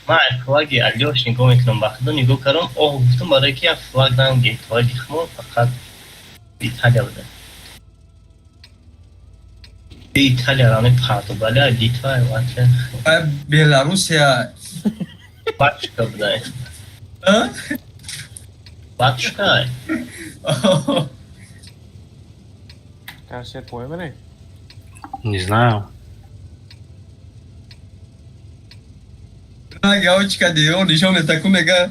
Ман флаги Алёш нигоҳ мекунам, ба худо нигоҳ кардам, оҳ гуфтам, барое ки як флаг ранги флаги хумо фақат Италия буда. Италия рани Португалия, Литва, Латвия. Беларусия. Батюшка буда. Батюшка. Кажется, поемре? Не знаю. Гаучка дио нишон мета ку, мега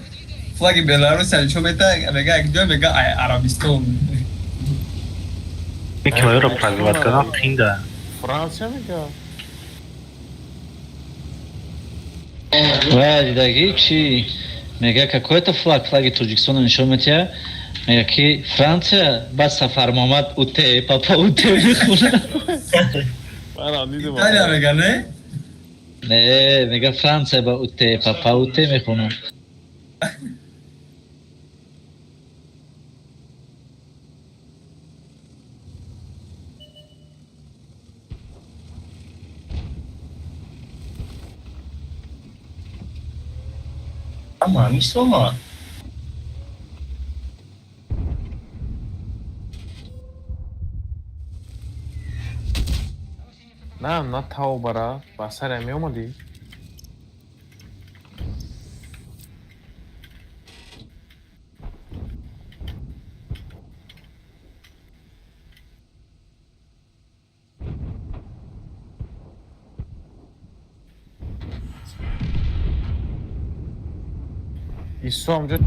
флаги Беларусия нишон мета, мега якҷо, мега ай Арабистон. Ки вайро пробивать кардан қинда. Франция мега. Ва дидагӣ чи мега, какой-то флаг, флаги Тоҷикистонро нишон метиҳа, мега ки Франция, баъд Сафармуҳаммад уте папа уте мехӯрад. Манам дидам. Италия мега, не? Не, мега Франция, ба уте папа уте мехонад. Ама ҳамин сома. На, на таобара, ба саре меомадӣ? Исо ҳамҷо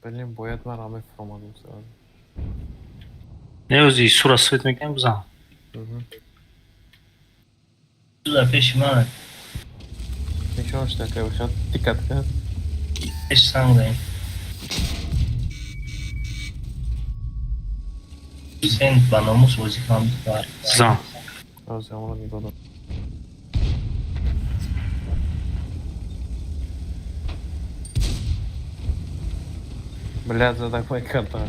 блин, бояд ман ҳаме фуромадам сразу. Не, ози Исура свет мекунем, бизан. Дар пеши ман. Нишонаш такай бошад, тикат кунад. Пеш санг даем. Ҳусейн ба номус бозӣ кунам. Зан. Ози ҳамонро нигоҳ дор. Блядь, задак мой карта.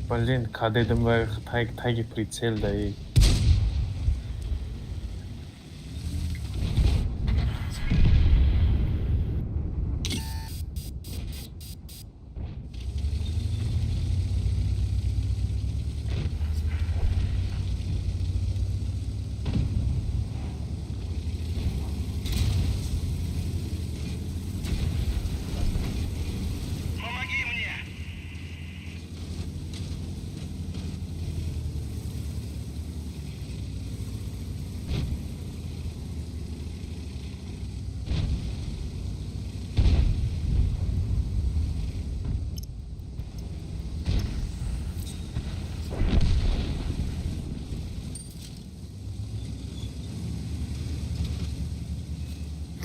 Блин, кадедим ва таги прицел даи.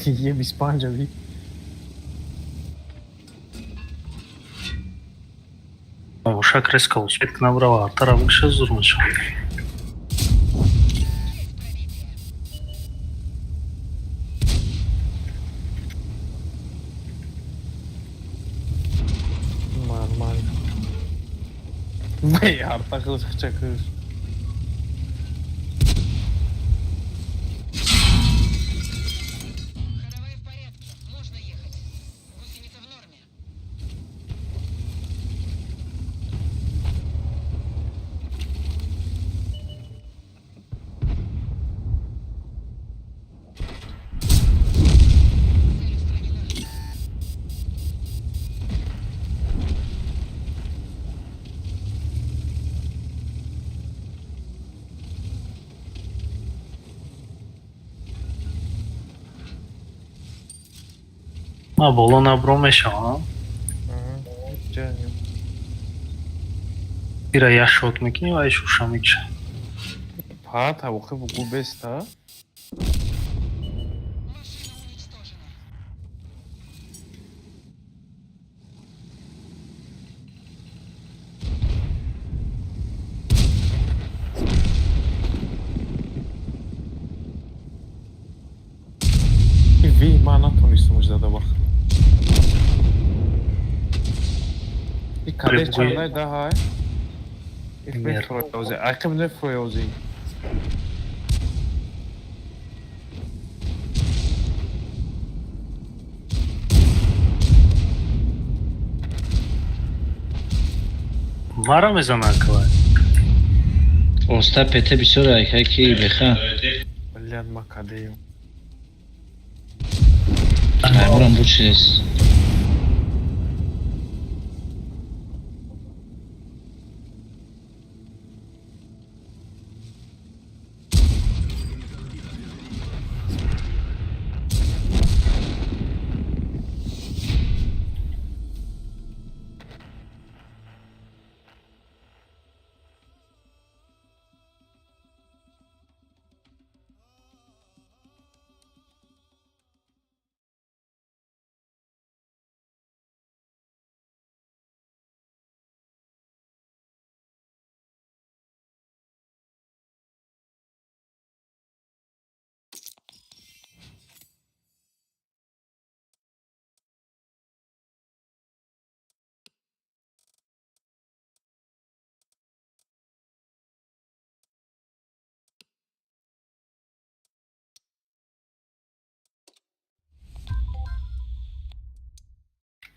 Е 25 ви. Ушак резко успеть набрала, артара выше зурмыша. Нормально. Бей, арта кылыш чакыш. Ма боло набро мешавам. Ира я шот мекунӣ ва шуша мекша. Па тавоқи бугу беста. Ви ма натонистам зада вақт. Кадеш чандай да ҳай? Их мефроёзи, ақиб нефроёзи. Мара мезана аквай. Оста пете бисёр айхай ки беха. Блядь, ма кадею. Аймурам буд чиз.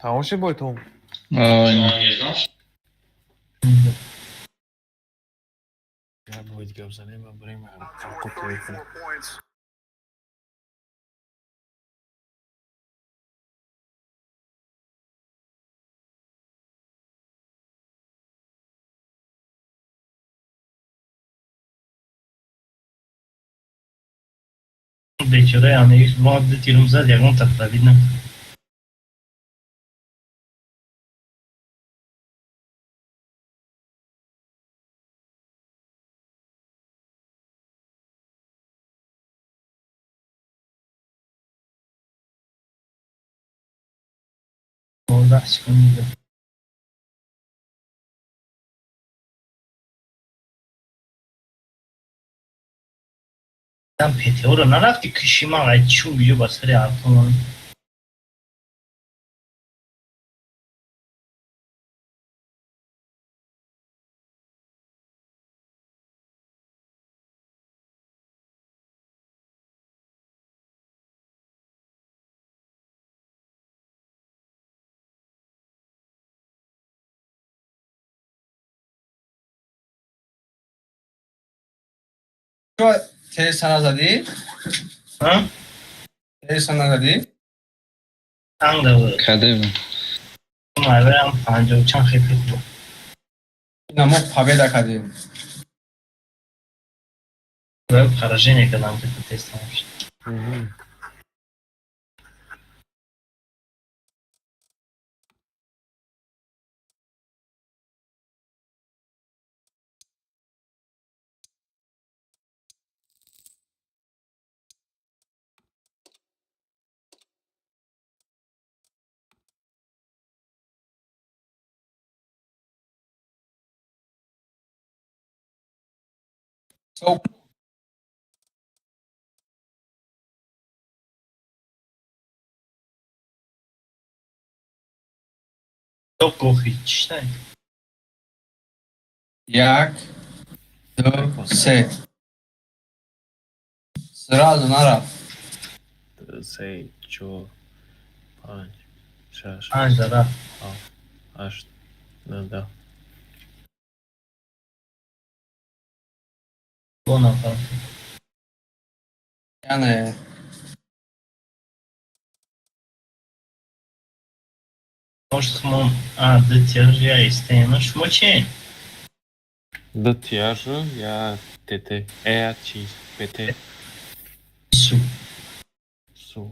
Тамом шуд бойтон? Я бояд гап занем ва бирем қутои кунем. Бечораи Анеис мо ду тирум зад, ягон та пробит накард. 12 секунд. Там ПТО-ро нарафти киши ман ай чун биё ба сари артон. Теса назадӣ? Теса назадӣ? Танг да. Кадем. Майваям панҷоҳу чанд хепи буд. Ина мо победа кардем. Поражение кардам, ки тест тамом шуд. So Топ гохи читай. Як, ду, се. Сразу нарафт. Се, чор, панҷ, шаш, Панҷ да рафт. ҳафт, ҳашт, нӯҳ, 10. Бо нафар. Яъне Может, мо а д тяж я истема. Шумо чи? Д тяжу, я ТТ. Э, чи, ПТ. Су. Су.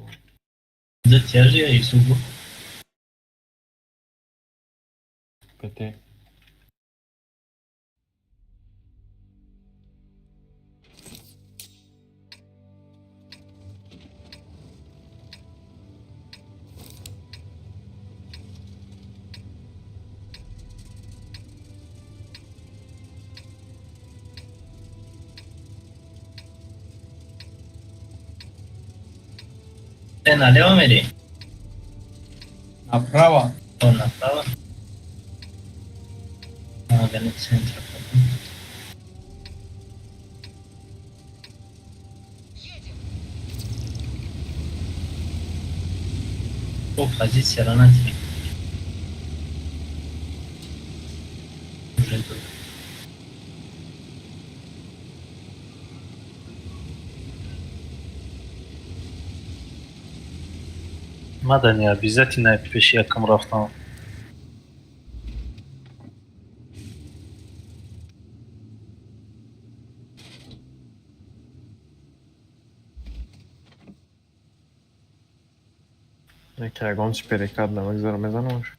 Д тяж я и су. ПТ. Ты налево мери? Направо. О, направо. Ага, на центр. О, позиция рано тебе. Уже тут. Мадани обязательно пеши якам рафтам. Яке ягон чи перекат намегзара, мезанамаш.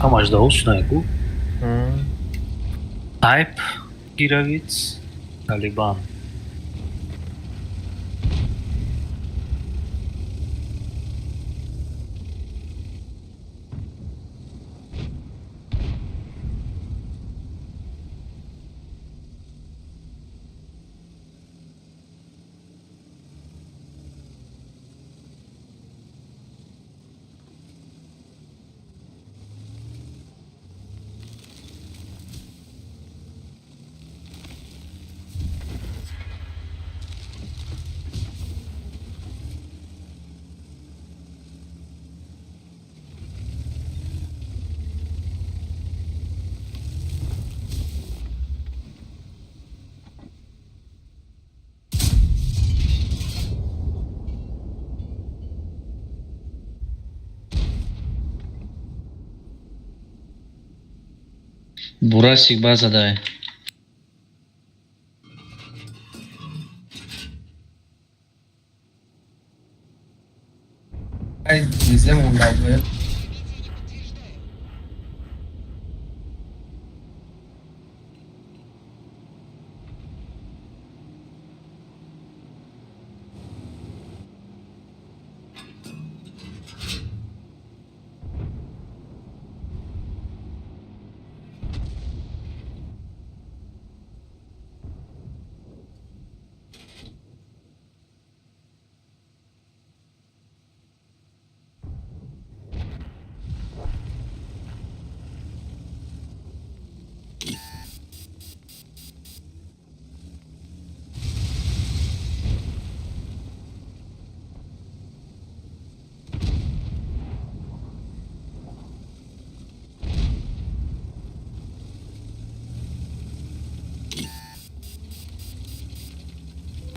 Ҳамаш даул шунайку. Тайп Гировиц Талибан. Бурасик базадай. Ай, везе монда буд.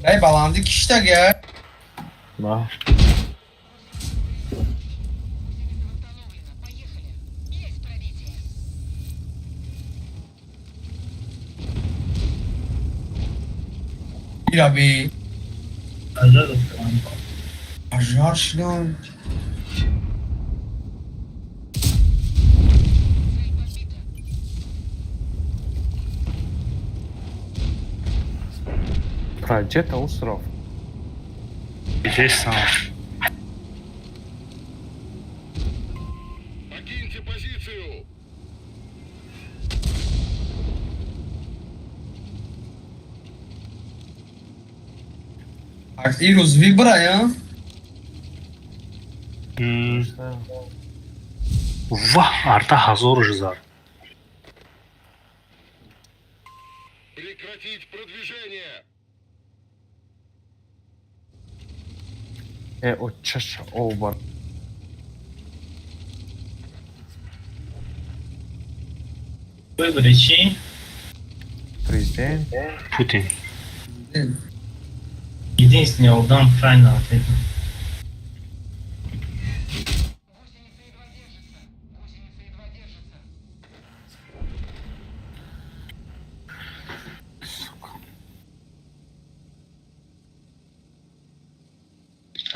Ай, баландӣ киштага. Да. Ираби. Пожар уфтодам. Пожар шудам. Проджета остров. Естественно. Покиньте позицию! Ирӯз вибра, я? Ва, арта ҳазорш зад. Прекратить продвижение! Э, очаша обар. Выбори чӣ? Президент. Путин. Единственный одам правильно ответил.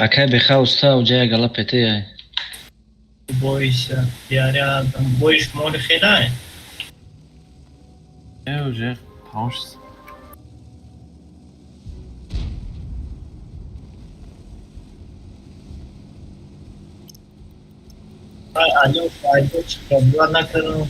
Акай беха уста уҷая гала петеяй. Бойся, я рядом. Боиш моли хелай. Э, уже тамом шуд. Ай, алё, алё, чӣ проблема накардам.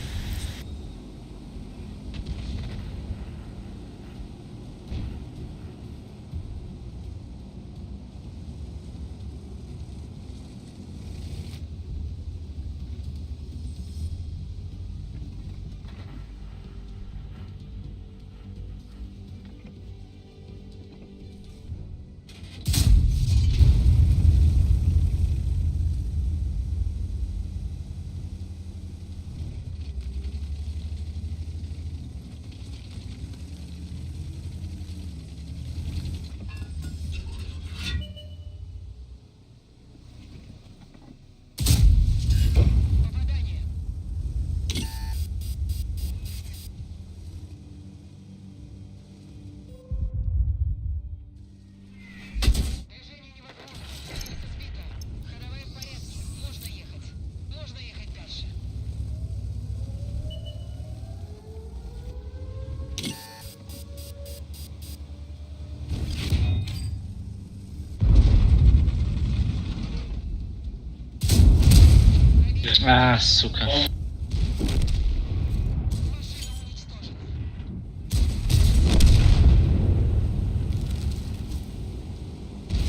А, сука.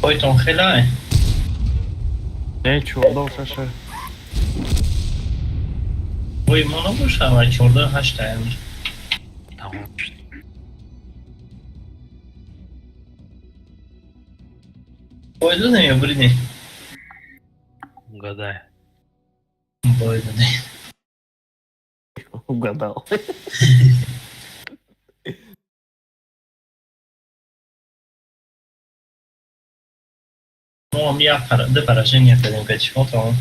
Бойтон хелай. Не, чордаҳ шаша. Бой мо набоша, ва 14 8 таям. Тамом шуд. Бой додем ё буридем? Угадай. Бой додем. Угадал. Мо ҳам як пара, ду поражение кардем, ка чико тамом.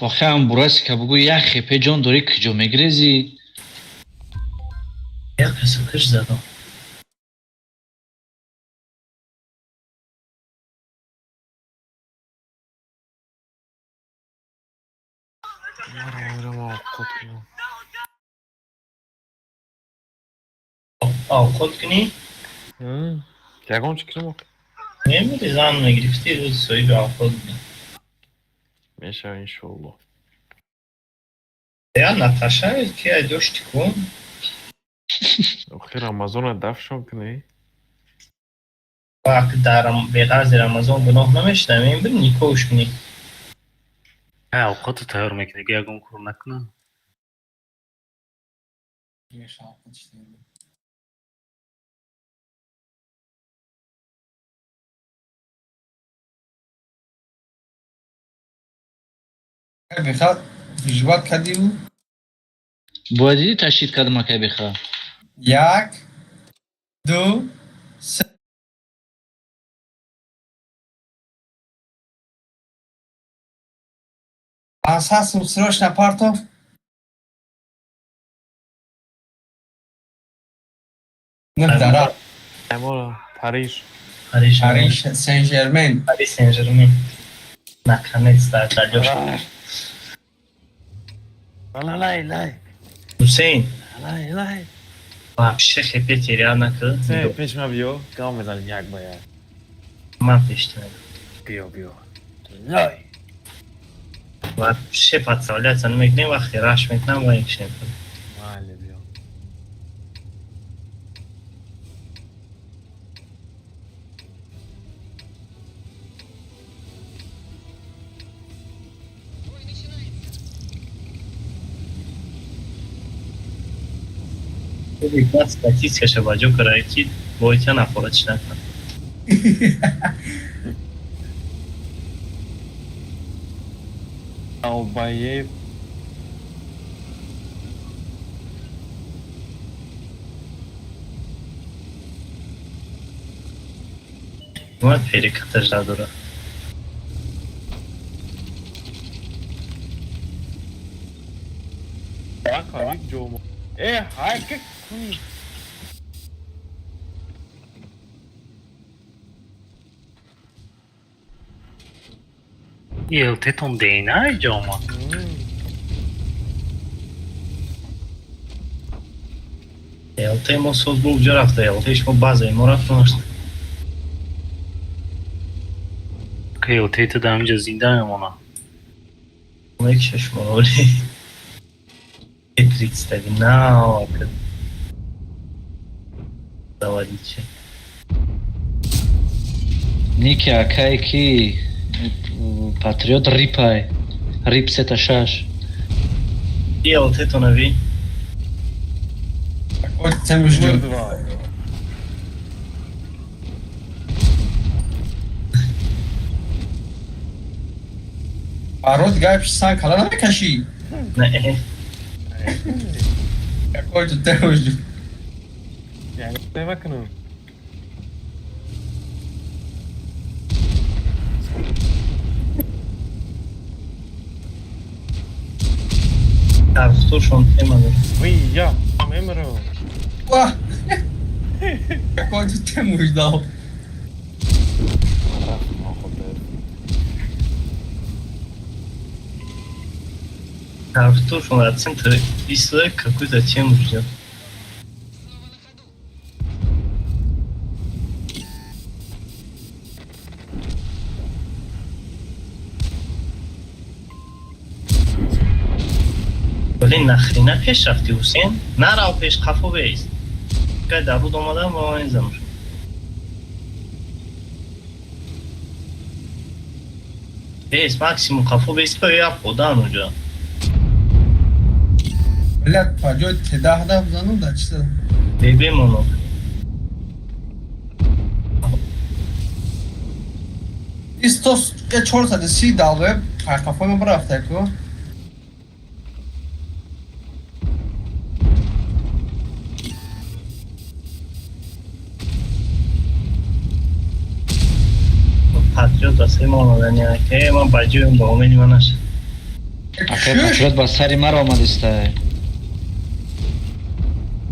Охе ам бурасика бугӯ, як хепе ҷон дорӣ, куҷо мегирезӣ? Як каса киш задам. Маро овқот кунам. Овқот кунӣ? Ягон чӣ кунам? Мемири, зан мегирифтӣ, рӯзи соҳиби овқот будӣ. Мешава, иншоалло. Я Наташа ки ай дошти кун. Охи Рамазона дафшон кунӣ. Вақт дар беғарзи Рамазон гуноҳ намешуда, мебири никоҳш кунӣ. Овқоту тайёр мекунӣ, ягон кор накунам. Беха выживать кардиу? Бояд дидӣ, ташдид кардам, акай Беха. Як, ду, се. Асасум срочно партов. Дара. Париж. Париж. Париж Сен-Жермен. Париж Сен-Жермен. Наконец-то далёш. Лай лай. Ҳусейн. Лай лай. Вообще хепе терял накард. Се пеш ма биё, гав мезанем як ба як. Ман пеш ту. Биё, биё. Лай. Вообще подставляться намекунем, вақте раш мекунам ва якшем. Майли, биё. Статистикаша ба ҷо кара, ки бойтя нафорат чӣ накунад. Албаев. Бояд перекаташ надора. Э, ҳай кунӣ. ЛТ-тон дейна иҷо омад. ЛТ мо соз бу ҷо рафта, ЛТ шумо базаи мо рафта. ЛТ ту дар инҷа зинда мемонад. Мекша шумо оли. 31 на заводить. Ники акай ки Патриот рипай. Рип сета шаш. И ЛТ-то нави. Какой тему ждет? Парод гайп сан кала намекаши. Не. Какой то тему ждет? Яъне намекунам. Тарфтушон тема дорад. Вый, я мемрам. Ва! Какой то тему ждал? Тарфтушон от центра истода какую-то тему ждет. Блин, нахрена пеш рафти, Ҳусейн? Нарав пеш, қафо беист. Кай дар руд омадам ва ман зам шуд. Беист, максимум қафо беист, ба як одан уҷа. Блядь, по ҷои тедаҳ да бизанам да чӣ задам? Бебемонок. Исто 430 далбе қафои ма бирафта ку. Патриот васаи мо омадани, ки ман ба ҷоем, ба умеди ман нашад. Акай Патриот ба сари маро омадистай.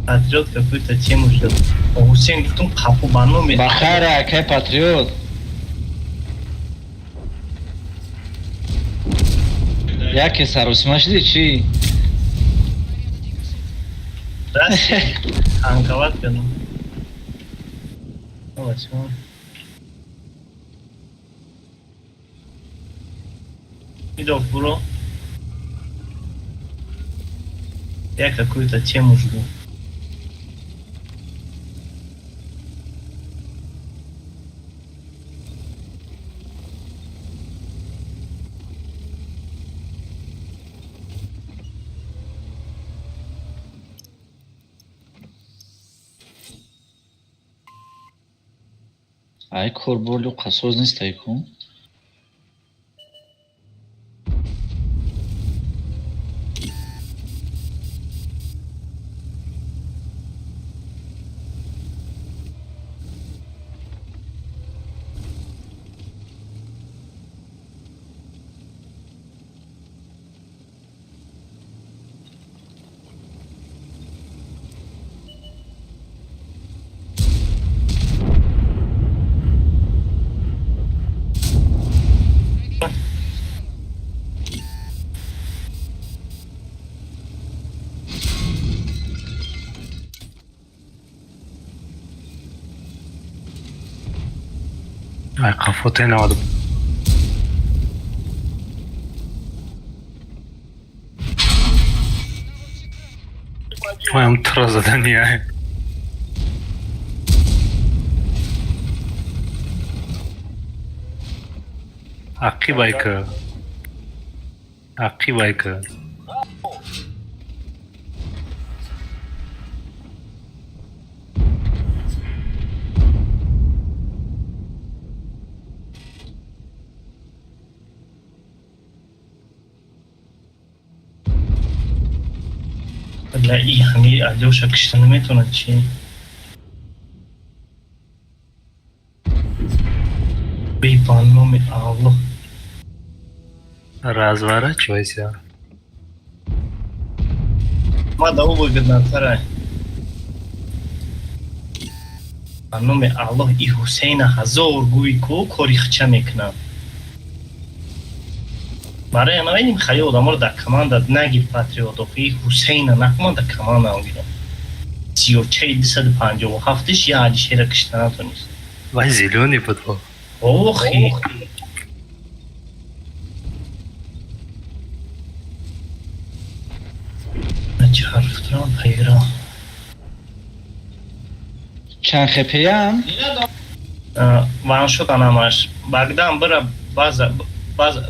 Патриот какую-то тему ждет. Ҳусейн, гуфтум, қапу ба номи Ба хайра, акай Патриот. Яке сарусима шуди чӣ? Танковать кардам. Восьмой. Идём, бро. Я какую-то тему жду. Ай корболю қасоз нестай ку? Ай қафо те наваду. Оям тра задания. Ақибайка. Ақибайка. Бля, и ҳами Алёша кишта наметавонад чи? Бе ба номи Аллоҳ. Разворачивайся. Ма да ӯ выгоднотара. Ба номи Аллоҳ, и Ҳусейна ҳазор гӯй ку кори хича мекунад. Барои наведим хали одаморо дар команда нагир, Патриот, охи Ҳусейна накуман дар команда гирам. Сиёчаи 257-ш я Алишера кишта натонист. Вай зелёный буд. Охи. Чӣ ҳарф дорам пайгирам. Чанд хепеям? Ван шудан ҳамаш. Багдан бира база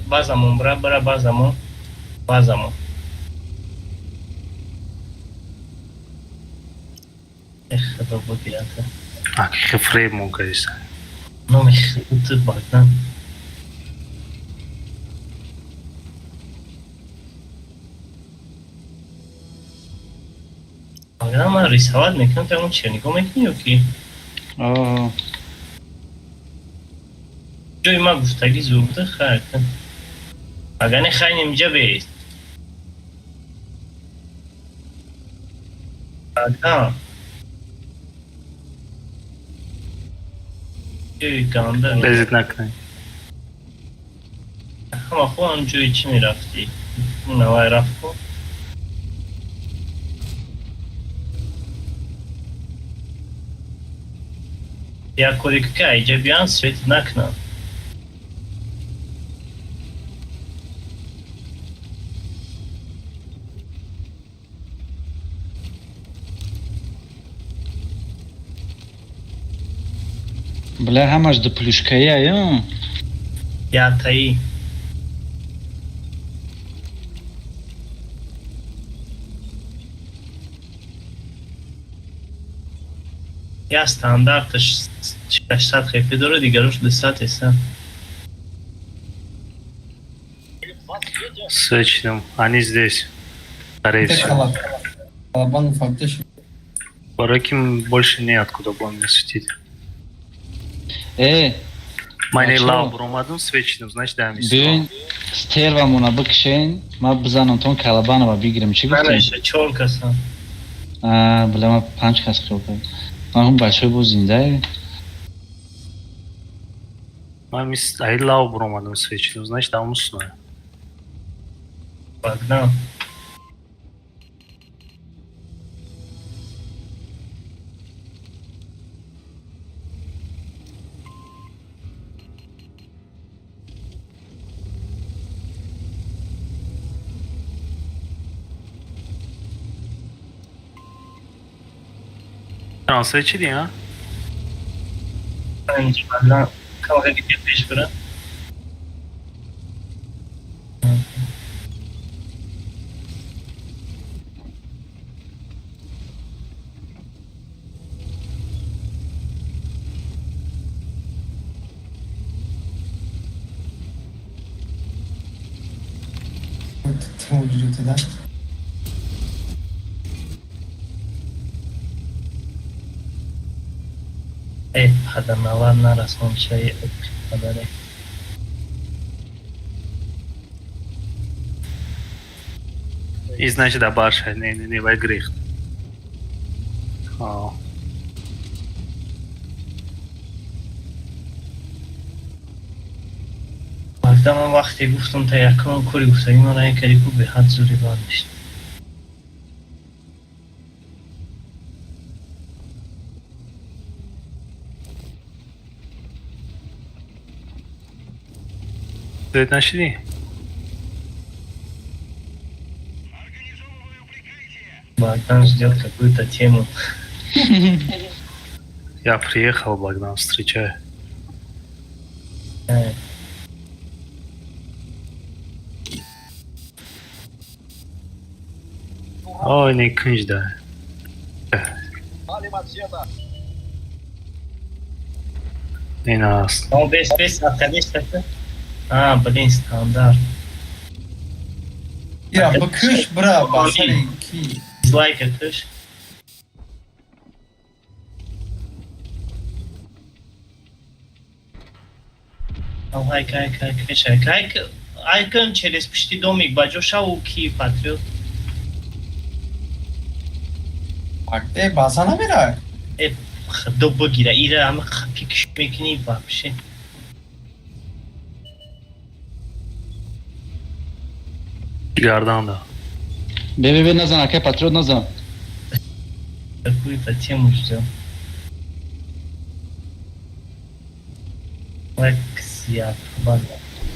базамон, бира, бира базамон, базамон. Эх, худо бигирад. Аки фрейм мукайса. Номи худ Багдан. Багдан, ман рисовать мекунам, ту он чӣ нигоҳ мекунӣ ё ки? О. Ҷои ма гуфтагӣ зур буда, хайр. Агар не, хайр, инҷа бест. Багдан. Ҷои ганда. Безит накунед. Ҳама хуб, ҳам ҷои чӣ мерафтӣ? Навай рафт ку. Як коре ки айҷа биён свет накунанд. Бля, ҳамаш дуплюшкая ё? Ятаи. Я стандарташ 600 хефи дора, дигарош 200 еста. Сочным. Они здесь. Скорее всего. Алабан фактиш. Бараким больше неоткуда было мне светить. Э, Мани бачаҳо. лав буромадум свечидум, значит, да, Биёин. Стервамона бикшен, ма бизанам тон Калабанова бигирем. Чӣ гуфтем? Нанеша, чор касан. А, бля, ма панҷ кас хиёл кардам. Ман ҳун бачаҳои боз зиндае. Ман мис ай лав буромадам свечи, значит, там усное. Богдан. Трансвечи ди, а? Панҷ, Богдан. Калга где пеш бира? Туда. Э, паданавар нарасон чай падаре. И значит, да барша, не, не, не, вай грехт. А. Богдан, ман вақте гуфтам та якум кори гуфтагӣ ман ай кари ку беҳад зури бандишт. Свет нашли? Богдан ждет какую-то тему. Я приехал, Богдан, встречай. Э, Ой, не кунж да. Не нас. О, без, без, отходи, это. А, блин, стандарт. Я бикш бра ба сари ки. Дизлайк кыш. Лайк, лайк, лайк, кыш, лайк, айкон через пишти домик баҷо шав ки патриот. Э, база намера. Э, худо бигира, ира ама пикш мекунӣ вообще. Гардан да. Бе, бе, бе, назан, акай патриот назан. Какую-то тему ждем. Лайк, я,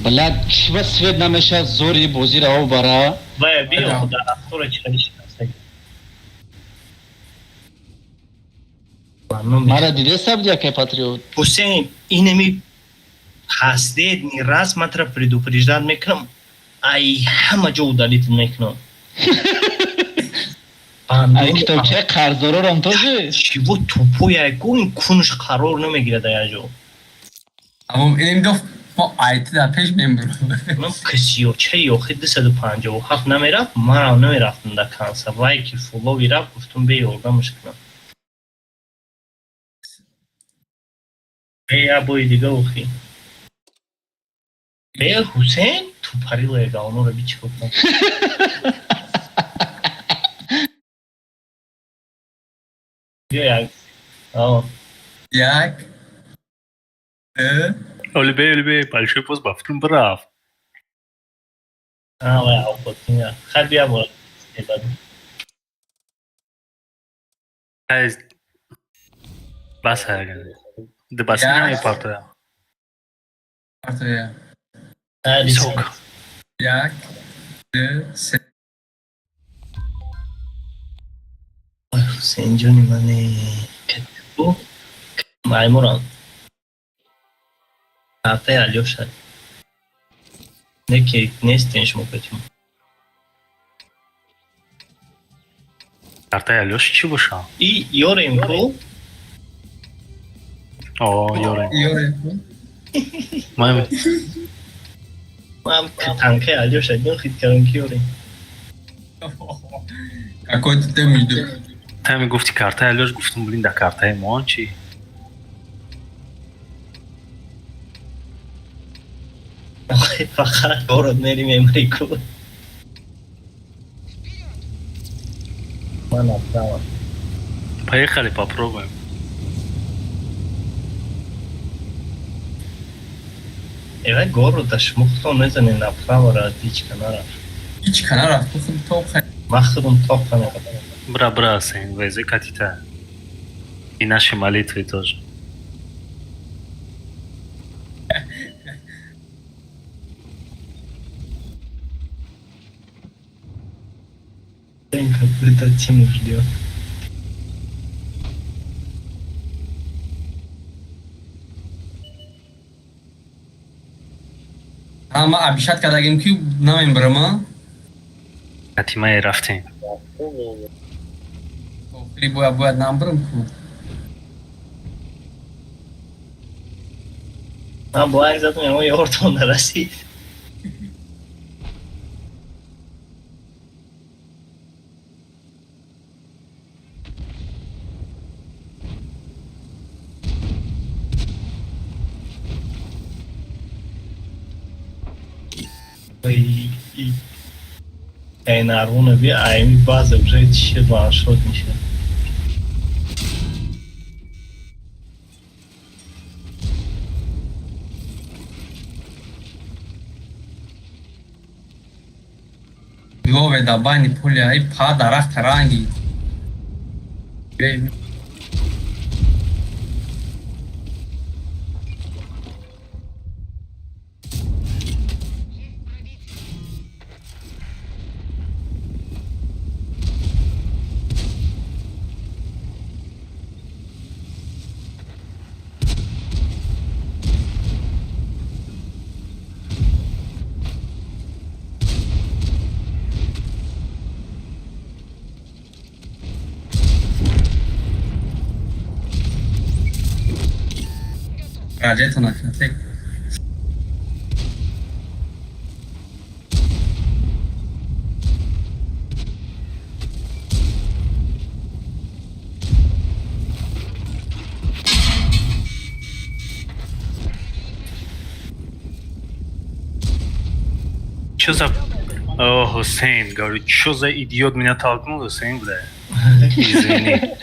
Бля, чива свет намеша зори бозира ов бара. Вай, биё, худа, актора чӣ Мара дидеса буди акай патриот? Ҳусейн, инами последний раз ман тра предупреждать мекунам, ай ҳама ҷо удалить мекунам. Ай китобчаи қарздорорам тоже? Чиво тупой ай ку ин кунш қарор намегирад ай ҷо. Аммо инем доф мо айти дар пеш мембурам. Ман кисиёчаи охи 257 намерафт, манам намерафтам дар канса. Вай ки фулови рафт, гуфтум бе ёрдамаш кунам. Бе я бои дига охи. Бе Ҳусейн тупарила гаонора би чико кунам. Биё як. Ао. Як. Ду. Олибе, олибе, большой пост бафтум брав. А, вай авқотина. Хай бия бора. Ай, бас ҳаган. Д бас намепартоя. Партоя. Сок. Як, ду, се. Ҳусейн ҷони мане катбу маймурам. Картаи Алёша. Не ки нестен шумо петим. Картаи Алёша чӣ боша? И ёрем ку? О, ёрем. Ёрем ку? Ман Ман танкаи Алёша дин хит кардам ки ёрем. Какой-то тему жду. Тами гуфти картаи Алёш, гуфтум, блин, да картаи мо чӣ? Фақат город мери мемри ку. Ман направо. Поехали, попробуем. Эва города шумо худтон мезанед направо ра ҳичка нарафт. Ҳичка нарафт, ту худ тоқа. Ман худам тоқа меравам. Бра, бра, сын, вези катита. И наши молитвы тоже. Какую-то тему ждет. Ама обещать кардагим ки намембарама. Катимаи рафтем. Охири бояд намбарам ку. Ман бланк задам, ямо ёртон нарасид. Эй, нарвона би, айми база уже чӣ ваншот мешавад. Лове да байни пули ай па дарахт ранги. Раджето накард. Чё за... О, Хусейн, говорю, чё за идиот меня толкнул, Хусейн, бля. Извини.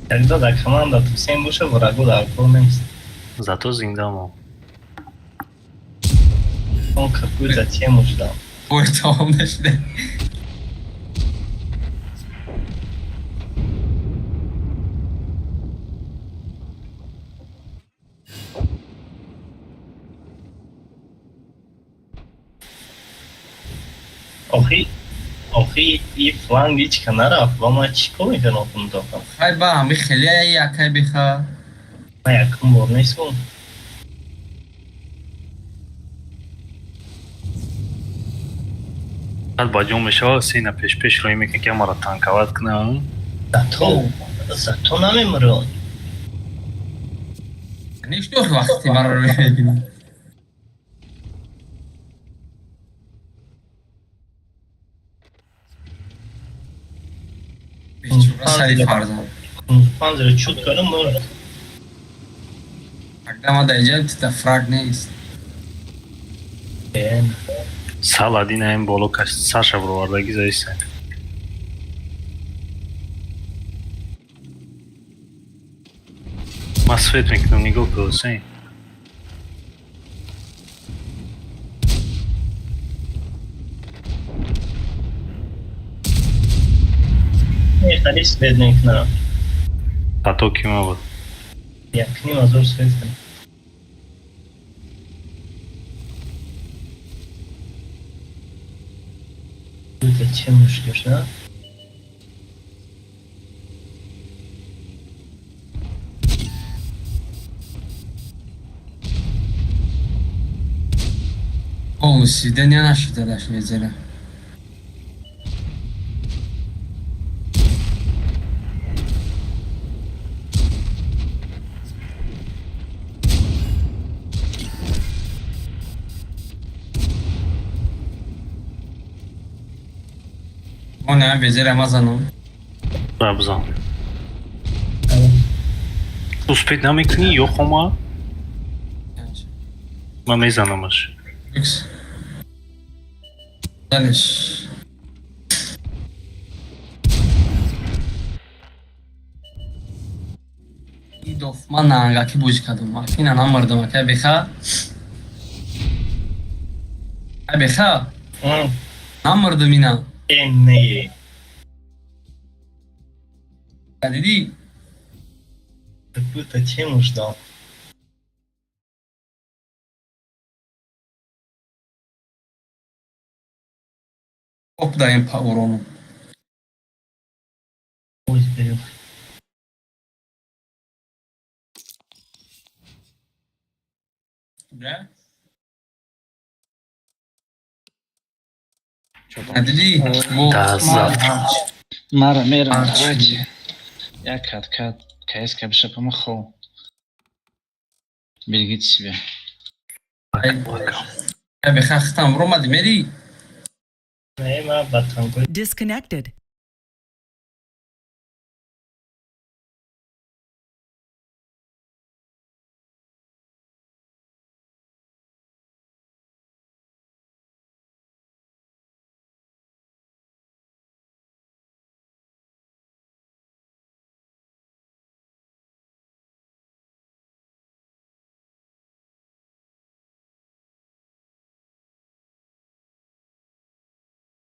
Когда дар команда Ҳусейн боша, врагу дар кор нест. Зато зинда мо. Он какую-то тему ждал. Ой, тамом нашида. Охи и фланг ҳичка нарафт, ва ман чӣ кор мекардам худам? Хай ба ҳами хеле якай беха. Ман якум бор нестам. Баъд ба ҷон мешава, Ҳусейна пеш-пеш роӣ мекунад, ки маро танковат кунад. Зато намемирад. Ништо вақти маро рӯй мекунӣ. Сари фарзанд. Панзера чуд кардам, мурд. Когда ма дар инҷа тита фраг нест. Саладин ҳам боло каш сарша бировардаги заиса. Ман свет мекунам, нигоҳ кун, Ҳусейн. Хеле свет мекунам. Хато ки ма буд. Якним ҳазор свет кунам. Зачем ждешь, да? Полностью, да не наши тогда швейцары. Он Ина везера мазанам. Да, бизан. Успеть намекунӣ ё хома? Ман мезанамаш. Люкс. Занеш. Идоф ман наангаки бозӣ кардам. Ина намардам ака беха. Ай беха. Намардам ина. Э, не. Дидӣ? Какую-то тему ждал. Оп даем по урону. Ой, сгорел. Да? Дидӣ? До завтра. Мара мерам, давайте. Я кат кат КСК бишапама хо. Берегите себя. Беха хитам ромади мери? Не, ма ба танкои Disconnected.